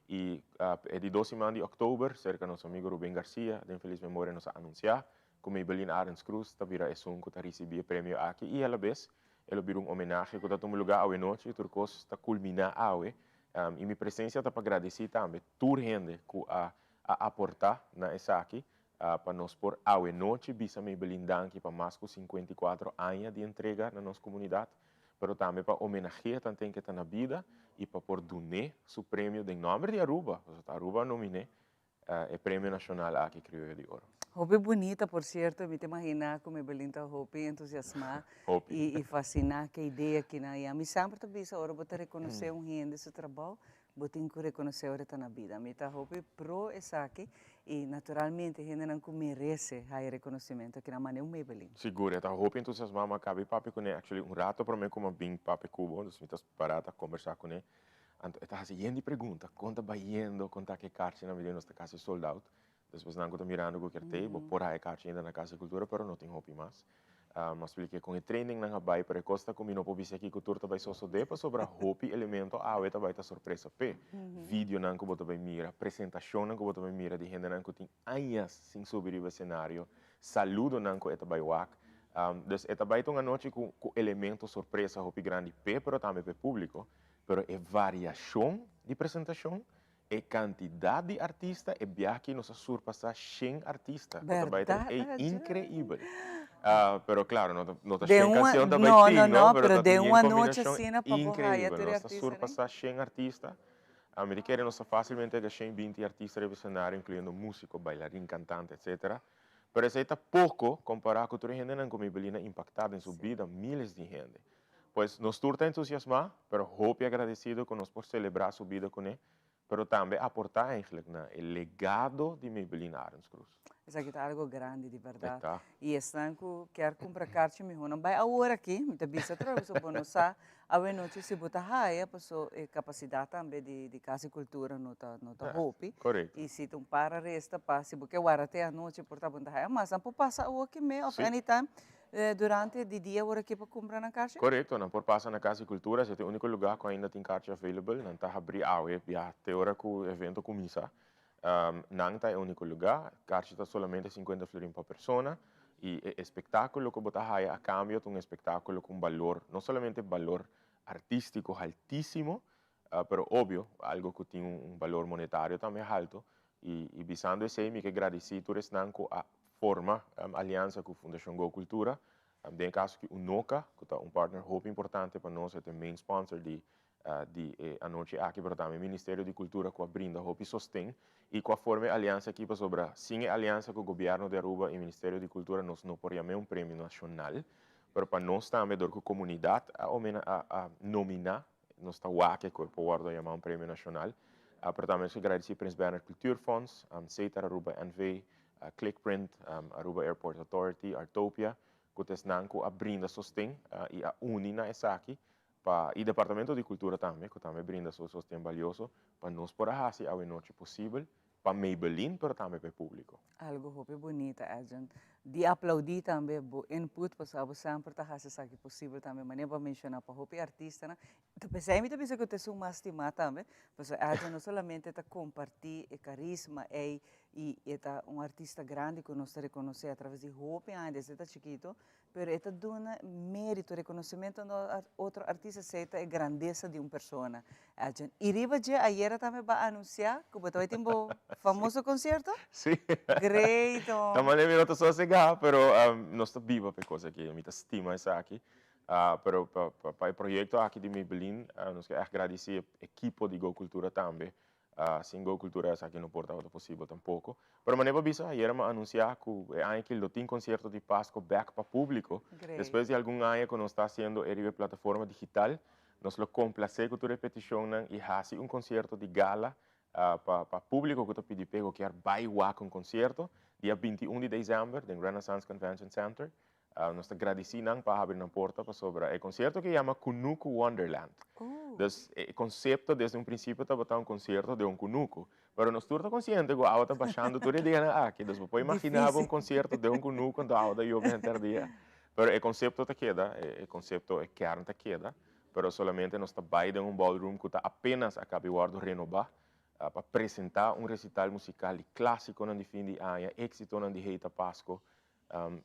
Y e di dos siman di october, cerca nos amigo Ruben Garcia, den feliz memoria, nos a anuncia cu Maybelline Arends Cruz ta bira esun cu ta ricibi e premio aki y alabes e lo bira un homenahe cu ta tuma lugar awe nochi, tur cos ta culmina awe. Y mi presencia ta pa gradici tambe tur hende cu a aporta na esaki. Pa nos por awe nochi bisa Maybelline danki pa mas ku 54 aña di entrega na nos komunidat, pero tambe pa homenagea tanten ke ta na bida i pa por dun'é su premio den nòmber di Aruba, pasobra ta Aruba a nomin'é e premio nashonal aki Krioyo di Oro. Hopi bunita por sierto, mi ta imaginá ku Maybelline ta hopi entusiasmá i fasiná ku e idea kinan. I ami semper ta bisa ora bo ta rekonosé un hende su trabou, Bo tin ku rekonosé ora e ta na bida. Mi ta hopi pro esaki i naturalmente hendenan ku merese haya rekonosimentu aki nan manda un Maybelline. Sigur, e ta hopi entusiasmá. Mi a kabi papia kuné actually un rato promé ku mi a bin papia ku bo, dus mi ta pará ta kombersá kuné. Anto e ta hasi yen di pregunta, kon ta bayendo, kon ta ku e karchinan, mi di nos ta kasi sold out. Despues nan ku ta mirando ku kier tei, bo por haya karchi ainda na Kas di Kultura, pero no tin hopi mas. Mi a splika kon e trainingnan a bai, pero e kos ta ku mi no por bisa aki ku tur ta bai sosodé pasobra hopi elemento awe ta bai ta sorpresa p'e. Videonan ku bo ta bai mira, presentashonnan ku bo ta bai mira di hendenan ku tin añas sin subi riba esenario, saludonan ku e ta bai wak. Dus e ta bai ta un anochi ku ku elemento sorpresa hopi grandi p'e pero tambe p'e públiko. Pero e variashon di presentashon E kantidat di artista, e biaha aki nos a surpasá shen artista. Ku ta bai ta Bèrdat? ey inkreibel. Pero klaro, no ta no ta Den shen un kansion ta bai no, tin, no, no? no, Pero pero ta den tin un anochi kombinashon asina pa bo haya inkreibel. tur e Nos ta artistanan. surpasá shen artista. Mi ta kere nos ta fásilmente yega shen binti artista riba esenario, inkluyendo músiko, bailarin, kantante, etsetera. Pero esei ta poko kompará ku tur e hendenan ku Maybelline a impaktá den su bida, míles di hende. Pues nos tur ta entusiasmá, pero hopi agradesido ku nos por selebrá su bida kuné. pero tambe aporta eigenlijk na e legado di Maybelline Arends Croes. Esaki ta algo grandi di berdad. E ta. Y esnan cu kier cumpra carchi miho nan bay awor aki, mi ta bisa atrobe pasobra bo no sa awenochi si bo ta haya paso e capacidad tambe di di Casa di Cultura no ta no ta hopi. Correcto. Y si ta un par a resta pa si bo kier wara te anochi por ta bo no ta haya mas nan por pasa awor aki me of anytime Durante di dia ora ke por kumpra nan karchi? Korekto, nan por pasa na Kas di Kultura, esei ta e úniko lugá ku ainda tin karchi available. Nan ta habrí awe ya te ora ku evento kuminsá. Nan ta e úniko lugá. Karchi ta solamente sinkuenta florin pa persona i e espektákulo ku bo ta haya a kambio ta un espektákulo ku un balor, no solamente balor artístiko haltísimo, pero obvio algo ku tin un balor monetario tambe halto. I bisando esei mi ke gradisí tur esnan ku a forma aliansa ku Fundashon Go Kultura, den e kaso aki Unoca ku ta un partner hopi importante pa nos, e ta e main sponsor di di e anochi aki, pero tambe Ministerio di Kultura ku a brinda hopi sosten i ku a forma e aliansa aki pasobra sin e aliansa ku Gobièrnu di Aruba i Ministerio di Kultura nos no por yam'é un premio nashonal, pero pa nos tambe dor ku komunidat a a nominá Nos ta wak e ku por wòrdu yamá un premio nashonal. Pero tambe nos ke gradisí Prins Bernhard Cultuurfonds, Setar Aruba NV, Clickprint, Aruba Airport Authority, Artopia, ku ta esnan ku a brinda sosten i a uni na esaki pa i Departamento di Kultura tambe ku tambe brinda su sosten balioso pa nos por a hasi awenochi posibel pa Maybelline pero tambe pa e públiko. Algo hopi bunita, Edjean. Di aplaudí tambe bo input pasobra abo semper ta hasi esaki posibel tambe. Manera bo a menshoná pa hopi artistanan. Ta p'esei mi ta bisa ku ta esun mas stimá tambe, pasobra Edjean no solamente ta kompartí e karisma ei i e ta un artista grandi ku nos ta rekonosé atraves di hopi aña desde e ta chikito, Pero e ta duna merito, reconocimento na otro artista, esey ta e grandeza di un persona. Edjean, y riba dje ayera tambe bo a anuncia cu bo ta bay tin bo famoso concierto? Sí. Great! Ta manera mi no ta sosega, pero nos ta biba pa e cos aki, mi ta stima esaki. Pero pa e proyecto aki di Maybelline, nos ke echt gradici e ekipo di Go Cultura tambe Sin Go Cultura esaki no por tabata posibel tampoco. Pero manera bo a bisa, ayera mi a anuncia cu e aña aki lo tin concierto di Pasco bek pa publico. Great. Despues di algun aña cu nos ta haciendo e riba e plataforma digital, nos lo complace cu tur e peticionnan y haci un concierto di gala pa pa publico cu ta pidi p'e cu kier bay wak un concierto, dia 21 di december den Renaissance Convention Center. Nos ta gradisí nan pa habri nan porta pasobra e konsierto ke yama Kunuku Wonderland. Dus e konsepto desde un prinsipio tabata un konsierto den un kunuku. Pero nos tur ta konsiente ku awa ta bashando tur e dianan aki. Dus bo por imaginá bo un konsierto den un kunuku anto awa ta yobe henter dia. Pero e konsepto ta keda, e konsepto, e kern ta keda. Pero solamente nos ta bai den un ballroom ku ta apenas a kabi wòrdu renobá pa presentá un resital musikal di klásikonan di fin di aña, éksitonan di Heita Pasko.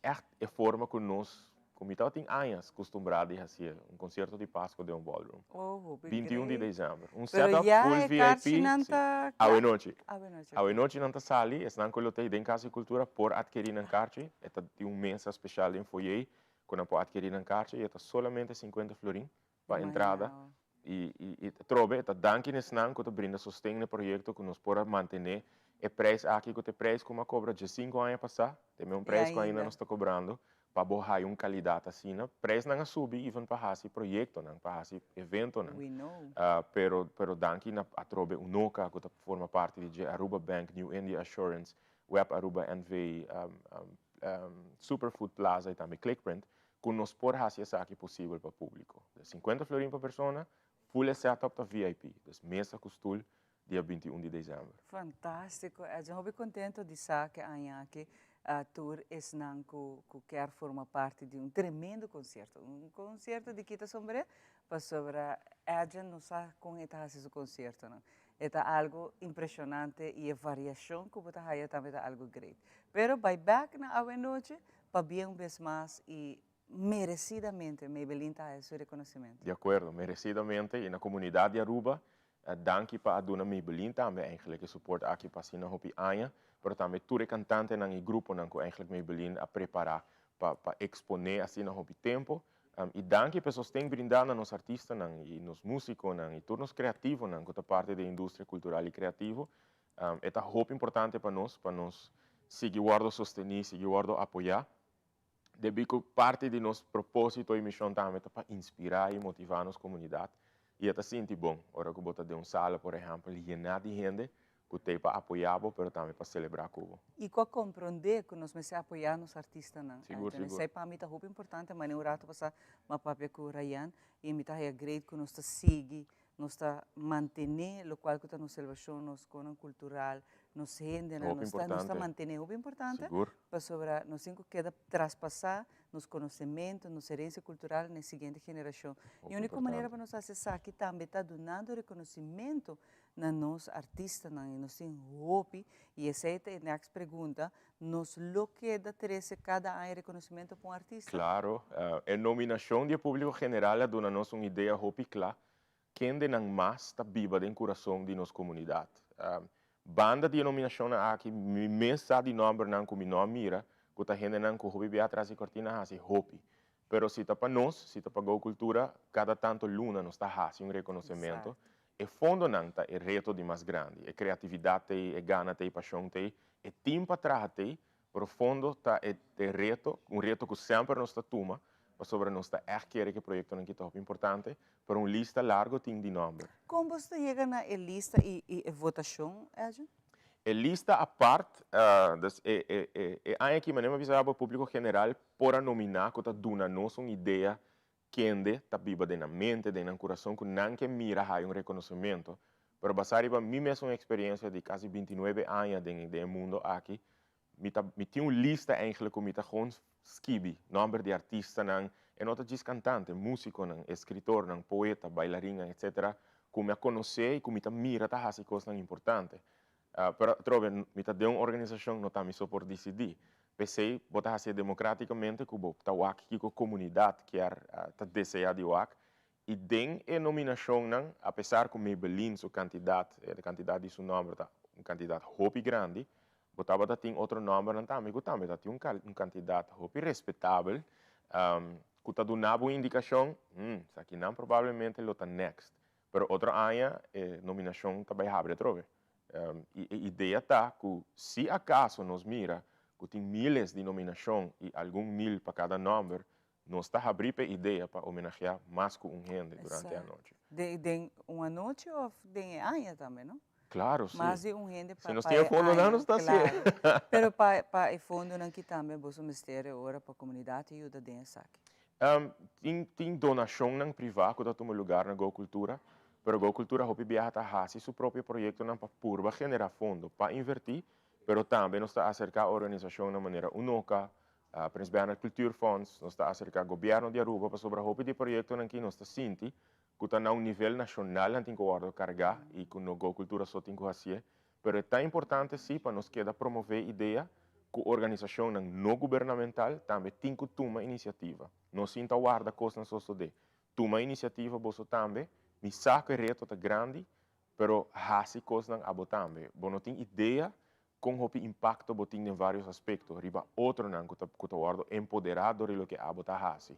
Echt e forma ku nos, ku mi tabatin añas kustumbrá di hasié, un konsierto di Pasko den un ballroom. Oh, hopi 21 di great. desèmber. Un Pero setup ya full e VIP. karchinan Sí. ta kla? Awe nochi. Awe nochi, Awe ok. nochi nan ta sali, esnan ku lo ta ei den Kas di Kultura por atkerí nan karchi. E ta tin un mesa speshal den foyer ku nan por atkerí nan karchi i e ta solamente 50 florin pa entrada. I i atrobe e ta danki na esnan ku ta brinda sosten na e proyekto ku nos por a mantené e preis aki ku ta e preis ku mi a kobra diesinku aña pasá, ta e mesun preis ku ainda nos ta kobrando. Pa bo haya un calidad asina, prijsnan a subi even pa haci proyectonan, pa haci eventonan. We know. Pero, pero danki na atrobe Unoca cu ta forma parti di dje, Aruba Bank, New India Assurance, Web Aruba NV, Superfood Plaza y tambe Clickprint, cu nos por haci esaki posibel pa publico. Dus 50 florin pa persona, full e setup ta VIP, dus mesa cu stoel, dia 21 di december. Fantastico Edjean, hopi contento di sa ke aña aki tur esnan cu cu kier forma parti di un tremendo concierto, un concierto di kita sombre pasobra Edjean no sa con e ta haci su conciertonan, e ta algo impresionante y e variacion cu bo ta haya tambe ta algo great. Pero bay back na awe nochi pabia un bes mas y merecidamente Maybelline ta haya su reconocimento. Di acuerdo, merecidamente y na comunidad di Aruba Danki pa a duna Maybelline tambe eigenlijk e support aki pa asina hopi aña, pero tambe tur e cantantenan y gruponan cu eigenlijk Maybelline a prepara pa pa expone asina hopi tempo. Y danki pa e sosten brinda na nos artistanan y nos musiconan y tur nos creativonan cu ta parti di e industria cultural y creativo. E ta hopi importante pa nos, pa nos sigui wordo sosteni, sigui wordo apoya. Debí ku parti di nos propósito i mishon tambe ta pa inspirá i motivá nos komunidat, i e ta sinti bon ora ku bo ta den un sala, por ehèmpel, yená di hende ku t'ei pa apoyá bo, pero tambe pa selebrá ku bo. I ku a komprondé ku nos mester apoyá nos artistanan. Sigur, sigur. Esei pa mi ta hopi importante, mane un rato pasá mi a papia ku Rayan i mi ta haya great ku nos ta sigui Nos ta mantené lokual ku ta nos selbashon, nos konan kultural, nos hendenan, Hopi nos ta nos ta importante. mantené hopi importante Sigur. pasobra nos tin ku keda traspasá nos konosementu, nos herensia kultural na e siguiente generashon. Hopi E úniko manera importante. pa nos hasi esaki tambe ta dunando rekonosimentu na nos artistanan i nos tin hopi i esei ta e next pregunta, nos lo keda trese kada aña rekonosimentu pa un artista? Klaro. E nominashon di e públiko general a duna nos un idea hopi kla kendenan mas ta biba den kurason di nos komunidat. Banda di e nominashonnan aki, mi mes sa di nòmbernan ku mi no a mira, ku ta hendenan ku hopi bia tras di kortina hasi hopi. Pero si ta pa nos, si ta pa Go Cultura, kada tanto luna nos ta hasi un rekonosementu. E fondonan ta e reto di mas grandi. E kreatividat t'ei, e gana t'ei, pashon t'ei, e tim pa traha t'ei, Pero fondo ta e e reto, un reto ku semper nos ta tuma, pasobra nos ta ègt kere ku e proyektonan aki ta hopi importante, pero un lista largo tin di nòmber. Kon boso ta yega na e lista i i e votashon, Edwin? E lista apart, dus e e e e aña aki manera mi a bisa bo, públiko general por a nominá ku ta duna nos un idea kende ta biba den nan mente, den nan kurason ku nan ke mira haya un rekonosementu. Pero basá riba mi mesun eksperensia di kasi bintinuebe aña den den e mundo aki, mi ta mi tin un lista eigentlik ku mi ta gewoon skibi nòmber di artistanan, e no ta djis kantante, músikonan, eskritornan, poeta, bailarinnan, etsetera, ku mi a konosé i ku mi ta mira ta hasi kosnan importante. Pero atrobe, mi ta den un organisashon, no ta mi so por disidí. P'esei bo ta hasié demokrátikamente ku bo ta wak kiko komunidat kier ta deseá di wak. I den e nominashonnan, apesar ku Maybelline su kantidat, e kantidat di su nòmber ta un kantidat hopi grandi, bo tabata tin otro nòmbernan tambe ku tambe ta tin un kantidat hopi respetabel ku ta duna bo un indikashon, hmm, esakinan probablemente lo ta next. Pero otro aña e nominashon ta bai habri atrobe. I e idea ta ku si akaso nos mira ku tin miles di nominashon i algun mil pa kada nòmber, nos ta habri p'e idea pa homenageá mas ku un hende durante e anochi. Den un anochi òf den e aña tambe, no? Claro, si. Mas di un hende pa Si nos pa tin e e fondonan aña, nos ta hacié. claro. Pero pa pa e fondonan ki tambe boso mester e ora pa comunidad ta yuda den esaki. Tin tin donacionnan priva cu ta tuma lugar na Go Cultura, pero Go Cultura hopi biaha ta haci su propio proyectonan pa purba genera fondo pa inverti, pero tambe nos ta acerca organisacionnan manera Unoca, Prins Bernhard Cultuurfonds, nos ta acerca Gobierno di Aruba pasobra hopi di e proyectonan ki nos ta sinti ku ta na un nivel nashonal nan tin ku wòrdu kargá i ku no Go Kultura so tin ku hasié, pero e ta importante sí pa nos keda promové idea ku organisashonnan no gubernamental tambe tin ku tuma inisiativa. No sinta warda kosnan sosodé. Tuma inisiativa boso tambe, mi sa ku e reto ta grandi, pero hasi kosnan abo tambe. Bo no tin idea Kon hopi impakto bo tin den vários aspekto riba otronan ku ta ku ta wòrdu empoderá dor di loke abo ta hasi.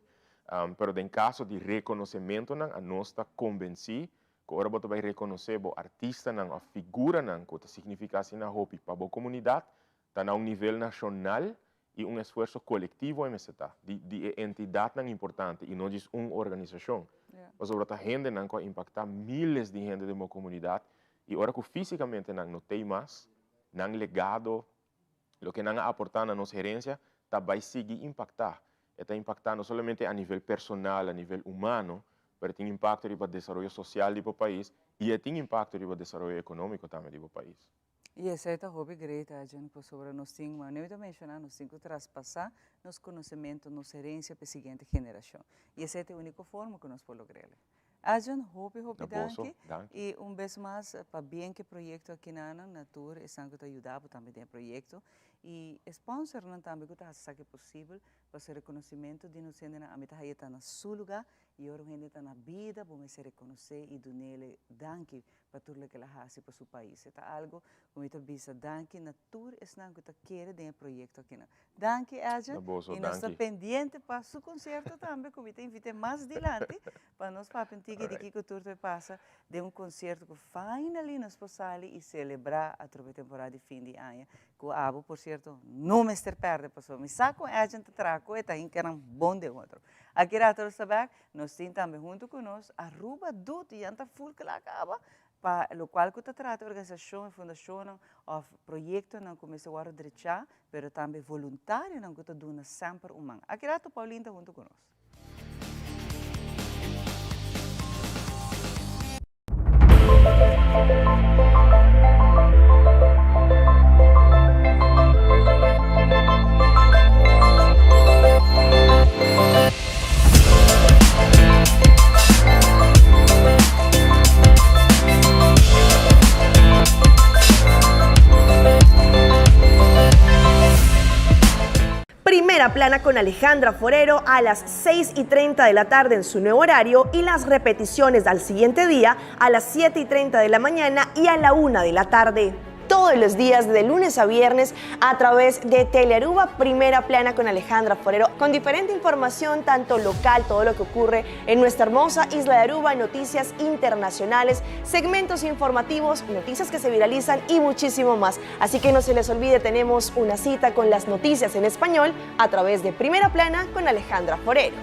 Pero den kaso di rekonosementonan anos ta konbensí ku ora bo ta bai rekonosé bo artistanan òf figuranan ku ta signifiká asina hopi pa bo komunidat, ta na un nivel nashonal. I un esfuerso kolektivo e mester ta, di di e entidatnan importante i no djis un organisashon. Pasobra ta hendenan ku a impaktá miles di hende den bo komunidat i ora ku físikamente nan no t'ei mas, nan legado, loke nan a aportá na nos herensia, ta bai sigui impaktá. E ta impaktá no solamente a nivel personal, a nivel humano, pero e tin impakto riba desaroyo sosial di bo pais i e tin impakto riba desaroyo ekonómiko tambe di bo pais. I esei ta hopi great, Arjen, pasobra nos tin, manera mi ta menshoná, nos tin ku traspasá nos konosementu, nos herensia pa e siguiente generashon. I esei ta e úniko forma ku nos por logr'el. Arjen, hopi, hopi danki. I un bes mas, pabien ku e proyekto akinanan, na tur esnan ku ta yuda bo tambe den e proyekto i e sponsornan tambe ku ta hasi esaki posibel, pasobra rekonosimentu di nos hendenan ami ta haña ta na su lugá i ora un hende ta na bida bo mester rekonosé i dun'el danki pa tur loke el a hasi pa su pais. E ta algo ku mi ta bisa danki na tur esnan ku ta kere den e proyekto akinan. Danki Edjean Na boso, i nos ta danki. pendiente pa su konsierto tambe ku mi ta invit'é mas dilanti pa nos papia un tiki di Alright. kiko tur ta pasa den un konsierto ku finally nos por sali i selebrá atrobe temporada di fin di aña ku abo por sierto no mester pèrdè pasobra mi sa kon Edjean ta traha ku e ta hinka nan bon den otro. Aki rato nos ta bèk. Nos tin tambe huntu ku nos Aruba Doet y nan ta full kla kaba pa lokual ku ta trata organisashon, fundashonnan òf proyektonan ku mester wòrdu drechá, pero tambe voluntarionan ku ta duna semper un man. Aki rato Paulien ta huntu ku nos. Primera Plana con Alejandra Forero a las 6 y 30 de la tarde en su nuevo horario y las repeticiones al siguiente día a las 7 y 30 de la mañana y a la 1 de la tarde. Todos los días de lunes a viernes a través de Telearuba Primera Plana con Alejandra Forero, con diferente información tanto local, todo lo que ocurre en nuestra hermosa isla de Aruba, noticias internacionales, segmentos informativos, noticias que se viralizan y muchísimo más. Así que no se les olvide, tenemos una cita con las noticias en español a través de Primera Plana con Alejandra Forero.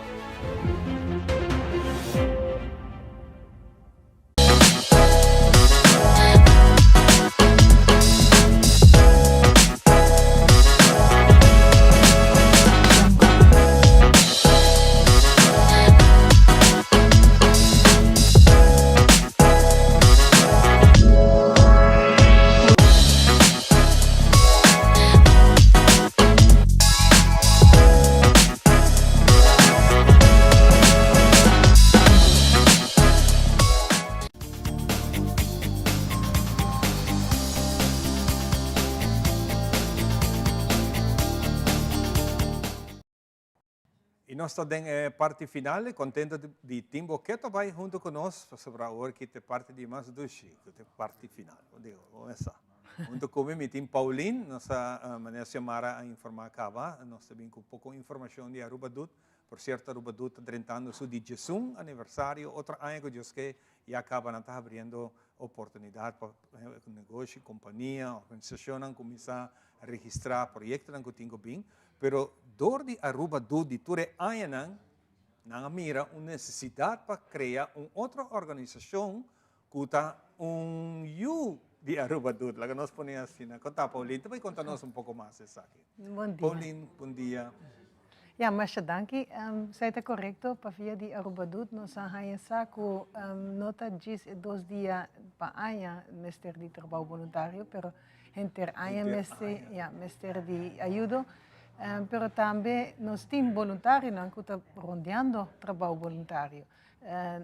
Y nos ta den e parti final y contento di tin bo keto bay hunto cu nos pasobra awor ki t'e parti di mas dushi cu t'e parti final. Bo digo, bo mesa. Hunto cu mi, mi tin Paulien, nos a manera Xiomara a informa caba, nos ta bin cu poco informacion di Aruba Doet. Por cierto Aruba Doet ta drentando su di diesun aniversario, otro aña cu Dios ke ya caba nan ta habriendo oportunidad pa negoshi, compania, organisacionnan cuminsa registra proyectonan cu tin cu bin. Pero dor di Aruba Doet di tur e añanan, nan a mira un necesidad pa crea un otro organisacion cu ta un yu di Aruba Doet. Laga nos pone asina. Con ta, Paulien? Ta bay conta nos un poco mas esaki. Bon dia. Paulien, bon dia. Ya, masha danki. Esei ta korekto, pafia di Aruba Doet nos a haña sa ku no ta djis e dos dia pa aña mester di trabou boluntario, pero henter aña mester, ya, mester di ayudo. Pero tambe nos tin boluntarionan ku ta rondeando trabou boluntario.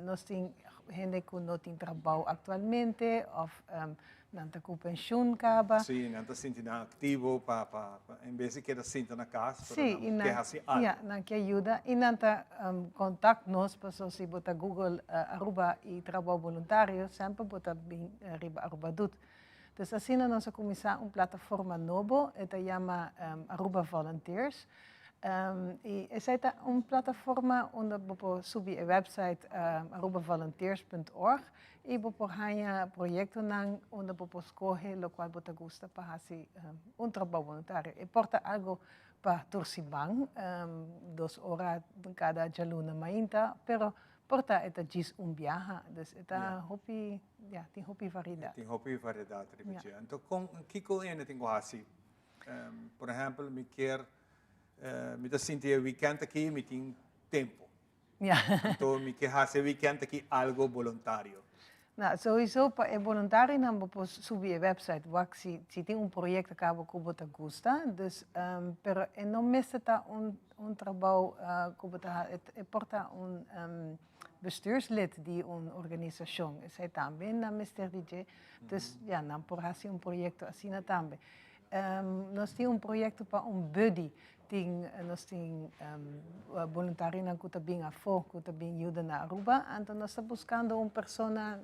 Nos tin hende ku no tin trabou aktualmente òf nan ta ku penshun kaba. Sí, nan ta sinti nan aktivo pa pa en bes di keda sinta na kas, pero nan ke hasi algu. Ya, nan ke yuda i nan ta kontakt nos pasobra si bo ta google Aruba i trabou boluntario semper bo ta bin riba Aruba Doet. Dus asina nos a kuminsá un plataforma nobo, e ta yama Aruba Volunteers. I esei ta un plataforma unda bo por subi e website arubavolunteers punt org i bo por haña proyektonan unda bo por skohe lokual bo ta gusta pa hasi un trabou boluntario. E por ta algu. pa tur siman, dos ora kada djaluna mainta, pero por ta e ta djis un biaha, dus e ta hopi, ya, tin hopi variedat. Tin hopi variedat riba dje. Anto kon, kiko hende tin ku hasi? Por ehèmpel, mi kier, mi ta sinti e wikènt aki mi tin tempu. Anto mi ke hasi e wikènt aki algo boluntario. Nou, sowieso pa e boluntarionan bo por subi e website wak si si tin un proyecto caba cu bo ta gusta. Dus, pero e no mester ta un un trabou cu bo ta ha, e por ta un bestuurslid di un organisacion, esey tambe nan mester di dje. Dus ja, nan por haci un proyecto asina tambe. Nos tin un proyecto pa un buddy. Tin nos tin boluntarionan ku ta bin afó, ku ta bin yuda na Aruba, anto nos ta buskando un persona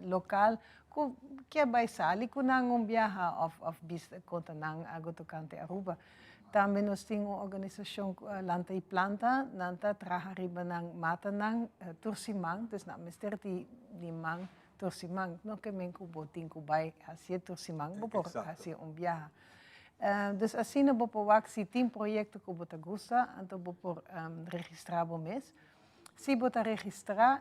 lokal ku ke bai sali ku nan un biaha òf òf bisa konta nan algu tokante Aruba. Tambe nos tin un organisashon ku Lanta i Planta, nan ta traha riba nan matanan tur siman, dus nan mester di di man tur siman. No ke men ku bo tin ku bai hasié tur siman, bo por hasié un biaha. Dus asina bo por wak si tin proyecto cu bo ta gusta, anto bo por registra bo mes. Si bo ta registra,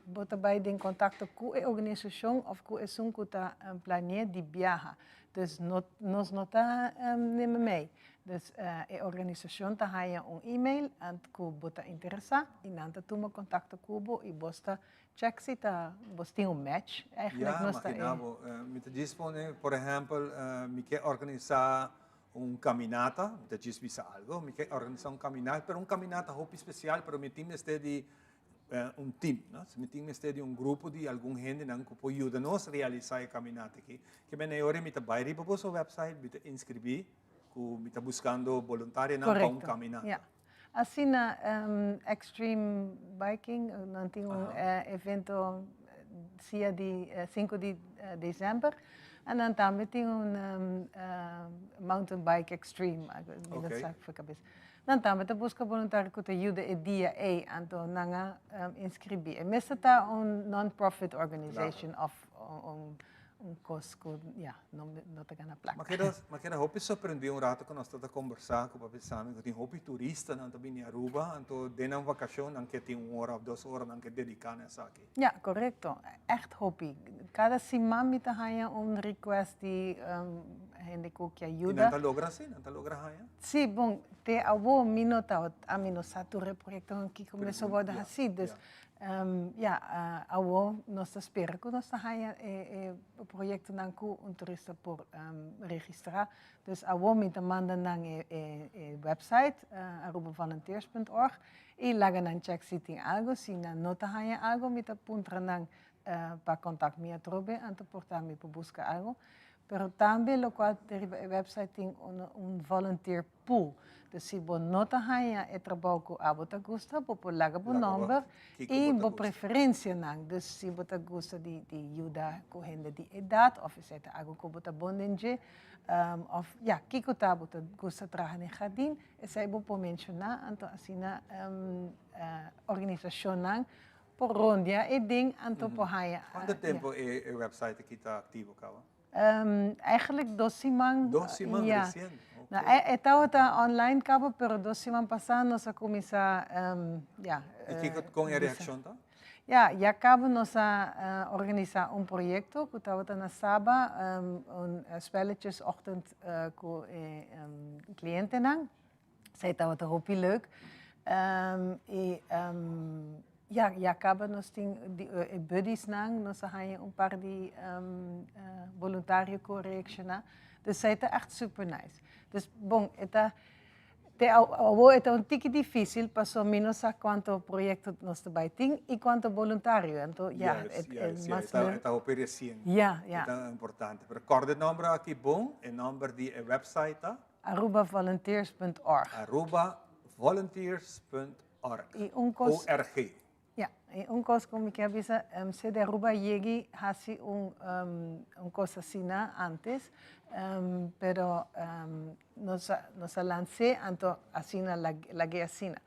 bo ta bay den contacto cu e organisacion of cu esun cu ta planea di biaha. Dus no, nos no ta neme mey. Dus e organisacion ta haya un email cu bo ta interesa y nan ta tuma contacto cu bo y bos ta Check si ta bos tin un match. Eigenlijk Ja, nos ta imagina e. bo. Mi ta djis pone, por ehempel, mi ke organisa un caminata, mi ta djis bisa algo, mi ke organisa un caminata, pero un caminata hopi special, pero mi tin mester di un team, no? Mi tin mester di un grupo di algun hendenan cu por yuda nos realisa e caminata aki. Ke mene ora mi ta bay riba boso website, mi ta inscribi cu mi ta buscando boluntarionan pa un Correcto, caminata. ja. Asina Extreme Biking nan tin un evento sia di sinku di december en nan tambe tin un mountain bike extreme mi no sa for cabes. Nan tambe ta busca boluntario cu ta yuda e dia ey anto nan a inscribi. E mester ta un non profit organization of un Un kos ku ya, no no ta gana plaka. Ma keda ma keda hopi sorprendí un rato ku nos ta ta kombersá ku papi Sami ku tin hopi turistanan ta bini Aruba, anto den nan vakashon nan ke tin un ora òf dos ora nan ke dediká na esaki. Ya, korekto. Ègt hopi. Kada siman mi ta haña un request di hende ku ke I yuda. nan ta logra si? Nan ta logra haña? Sí, bon, te awo mi no ta, ami no sa tur e proyektonan kiko mester wòrdu hasí, dus Ya, awo nos ta spera ku nos ta haña e proyektonan ku un turista por registrá. Dus awo mi ta manda nan e website arubavolunteers punt org i laga nan chèk si tin algu. Si nan no ta haña algu mi ta puntra nan pa kontakt mi atrobe anto por ta mi por buska algu. Pero tambe lokual ta riba e website tin un volunteer pool. Dus si bo no ta haña e trabou ku abo ta gusta, bo por laga bo nòmber i bo preferensianan. Dus si bo ta gusta di yuda ku hende di edat òf esei ta algu ku bo ta bon den dje, òf ya, kiko ta bo ta gusta traha den hardin, esei bo por menshoná. Anto asina organisashonnan por rondia e den anto por haña. Kuantu tempu e website aki ta aktivo kaba? Eigenlijk dos siman. Dos siman ja. recien. Okay. Nou, e tabata online caba, pero dos siman pasá nos a cuminsa, ja. Y kico con e reaccion ta? Ja, ya caba nos a organisa un proyecto cu tabata na Saba, un spelletjesochtend cu e clientenan. Esei tabata hopi leuk. Y ja, ya caba nos tin e buddiesnan, nos a haña un par di boluntario cu a reacciona. Dus esei ta echt super nice. Dus bon, e ta, te awor e ta un tiki dificil paso mi no sa cuanto proyecto nos ta bay tin y cuanto boluntario. Anto ja, Juist, e juist, mas ja, leuk. E ta hopi recien. Ja, ja. E ta importante. Pero corda e nomber aki bon, e nomber di e website ta? Arubavolunteers punt org. Arubavolunteers punt org. I un kos. ORG. Ja, i un kos ku mi ke bisa, sede Aruba yegi hasi un un kos asina antes, pero nos a nos a lans'é anto asina lag'é asina.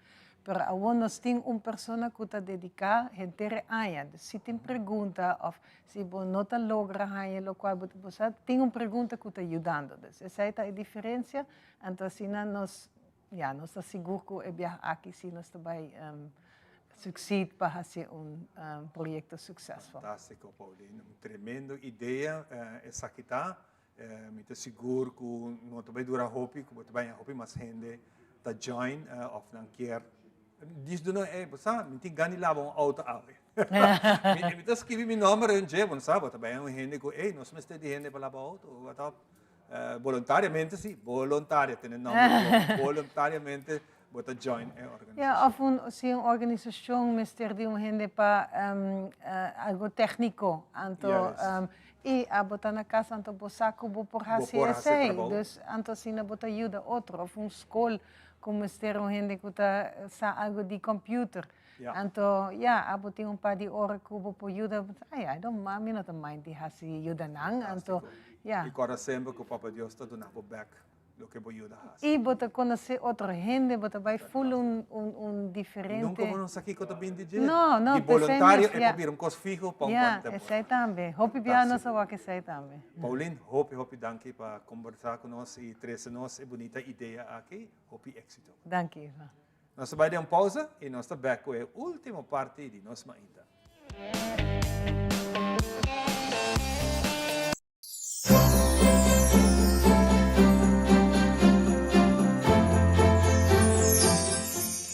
Pero awor nos tin un persona ku ta dediká henter e aña. Dus si tin pregunta òf si bo no ta logra haña lokual bo ta buska, tin un pregunta ku ta yudando. Dus esei ta e diferensia. Anto asina nos. ya, nos ta sigur ku e biaha aki si nos ta bai succeed pa hasi un proyecto successful. Fantastico, Pauline. Un tremendo idea esaki ta. Mi ta sigur cu no ta bay dura hopi, cu bo ta bay hopi mas hende ta join of nan kier. Dis duna, eh, bo sa, mi tin gana di laba un auto awe. Mi ta skibi mi nomber den dje, bo no sa, bo ta bay un hende cu, ey, nos mester di hende pa laba auto, what up. Boluntariamente si, boluntario, tene nomber, boluntariamente bo ta join e organisacion. Ja, of un, si un organisacion mester di un hende pa algo tecnico, anto y abo ta na cas anto bo sa cu bo por haci esey, dus anto asina bo ta yuda otro, of un scol cu mester un hende cu ta sa algo di computer, anto ya, abo tin un par di ora cu bo por yuda, ay, I don't mind, mi no ta mind di haci yuda nan, anto ya. Y corda semper cu Papa Dios ta duna bo bek loke bo yuda hasi. I bo ta konosé otro hende, bo ta bai ful un un diferente. Nunka bo no sa kiko ta bin di dje. No, no, Di boluntario e por bira un kos fiho pa un buen temporada. Ya, esei tambe. Hopi biaha nos a wak esei tambe. Pauline, hopi hopi danki pa kombersá ku nos i trese nos e bunita idea aki. Hopi éksito. Danki, Ivan. Nos ta bai den un pausa i nos ta bèk ku e último parti di nos mainta.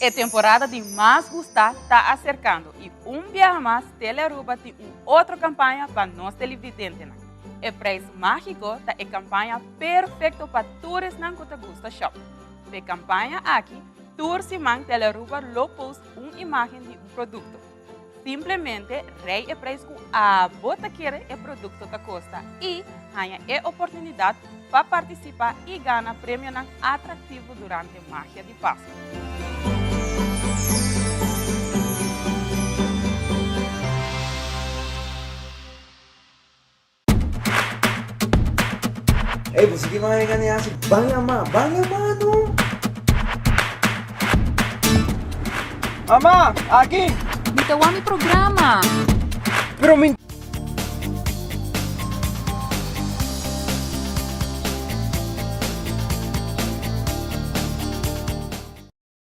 E temporada di mas gustá ta aserkando i un biaha mas Telearuba tin un otro kampaña pa nos televidentenan. E Prijs Mágiko ta e kampaña perfekto pa tur esnan ku ta gusta shòp. P'e kampaña aki, tur siman Telearuba lo post un imágen di un produkto. Simplemente rei e prijs ku abo ta kere e produkto ta kosta i haña e oportunidat pa partisipá i gana premionan atraktivo durante Magia di Pasku. Ey, bo sigui manga gana hasi ban yama, ban yama no. Mama, aki! Mi ta wak mi programa. Pero mi.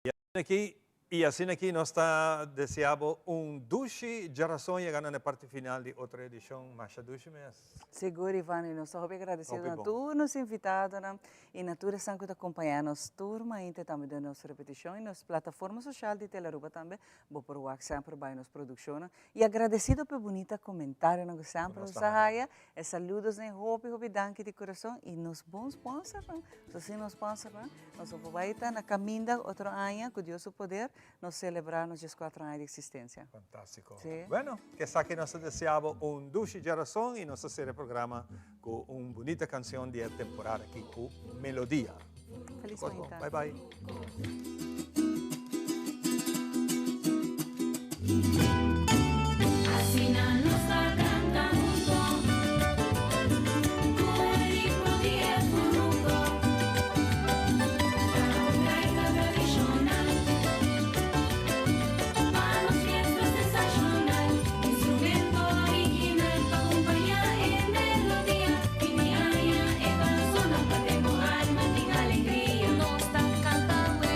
Y asina aki, y asina aki nos ta desea bo un dushi djarason yegando na e parti final di otro edicion Masha Dushi mes. Sigur Ivan y nos ta hopi agradecido na tur nos invitadonan y na tur esnan cu ta acompaña nos tur mainta tambe den nos repeticion y nos plataforma social di Telearuba tambe bo por wak semper bay nos produccionnan y agradecido p'e bunita comentarionan cu semper nos ta haya e saludosnan hopi hopi danki di curason y nos bon sponsornan so sin nos sponsornan Nos por bai ta na caminda otro aña cu Dios su poder nos celebra nos diescuatro aña di existencia. Fantastico. Sí. Bueno, cu esaki nos ta desea bo un dushi djarason y nos ta cera e programa cu un bunita cancion di e temporada aki cu Melodia. Feliz Cos bon. mainta. Bye bye. Asina nos ta canta hunto Cu e ritmo di e furuco Ta un gaita tradicional Pa nos fiesta sensacional Instrumento original Pa compaña e melodia Fin di aña e ta sona Pa den bo alma tin alegria Nos ta canta we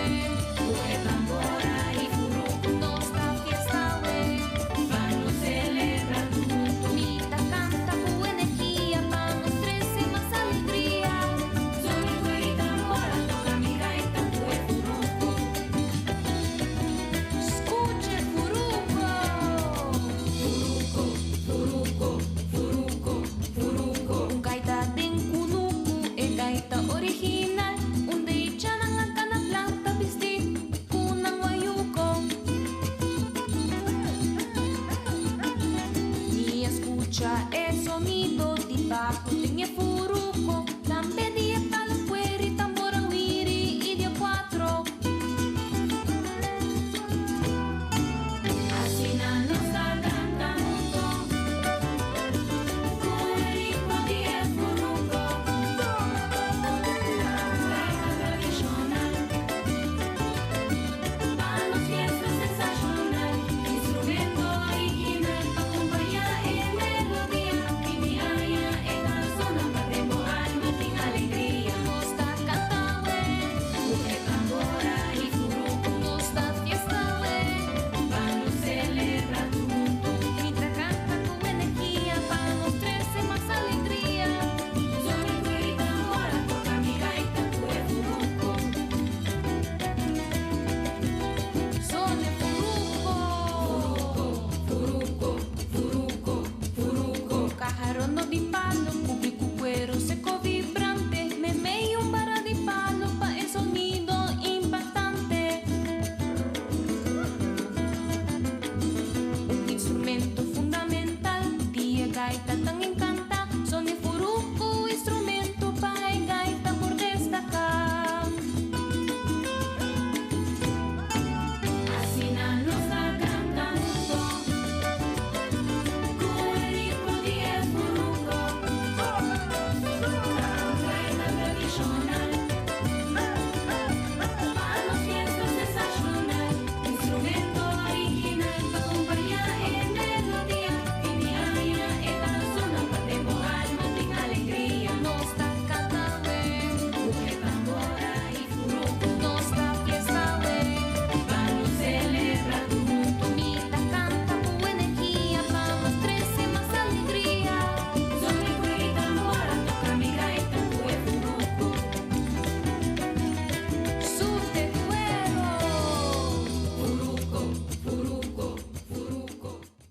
Cu e tambora y furuco Nos ta fiesta we Pa nos celebra tur hunto Mi ta canta cu energia Pa nos trece mas alegria Zona cu e tambora Toca mi gaita cu e furuco Scucha e furuco Furuco, furuco, furuco, furuco Un gaita den cunucu E gaita original Unda e chanan a cana planta bisti Ku nan wayuko. Mi a skucha e sonido di baho den e furuko.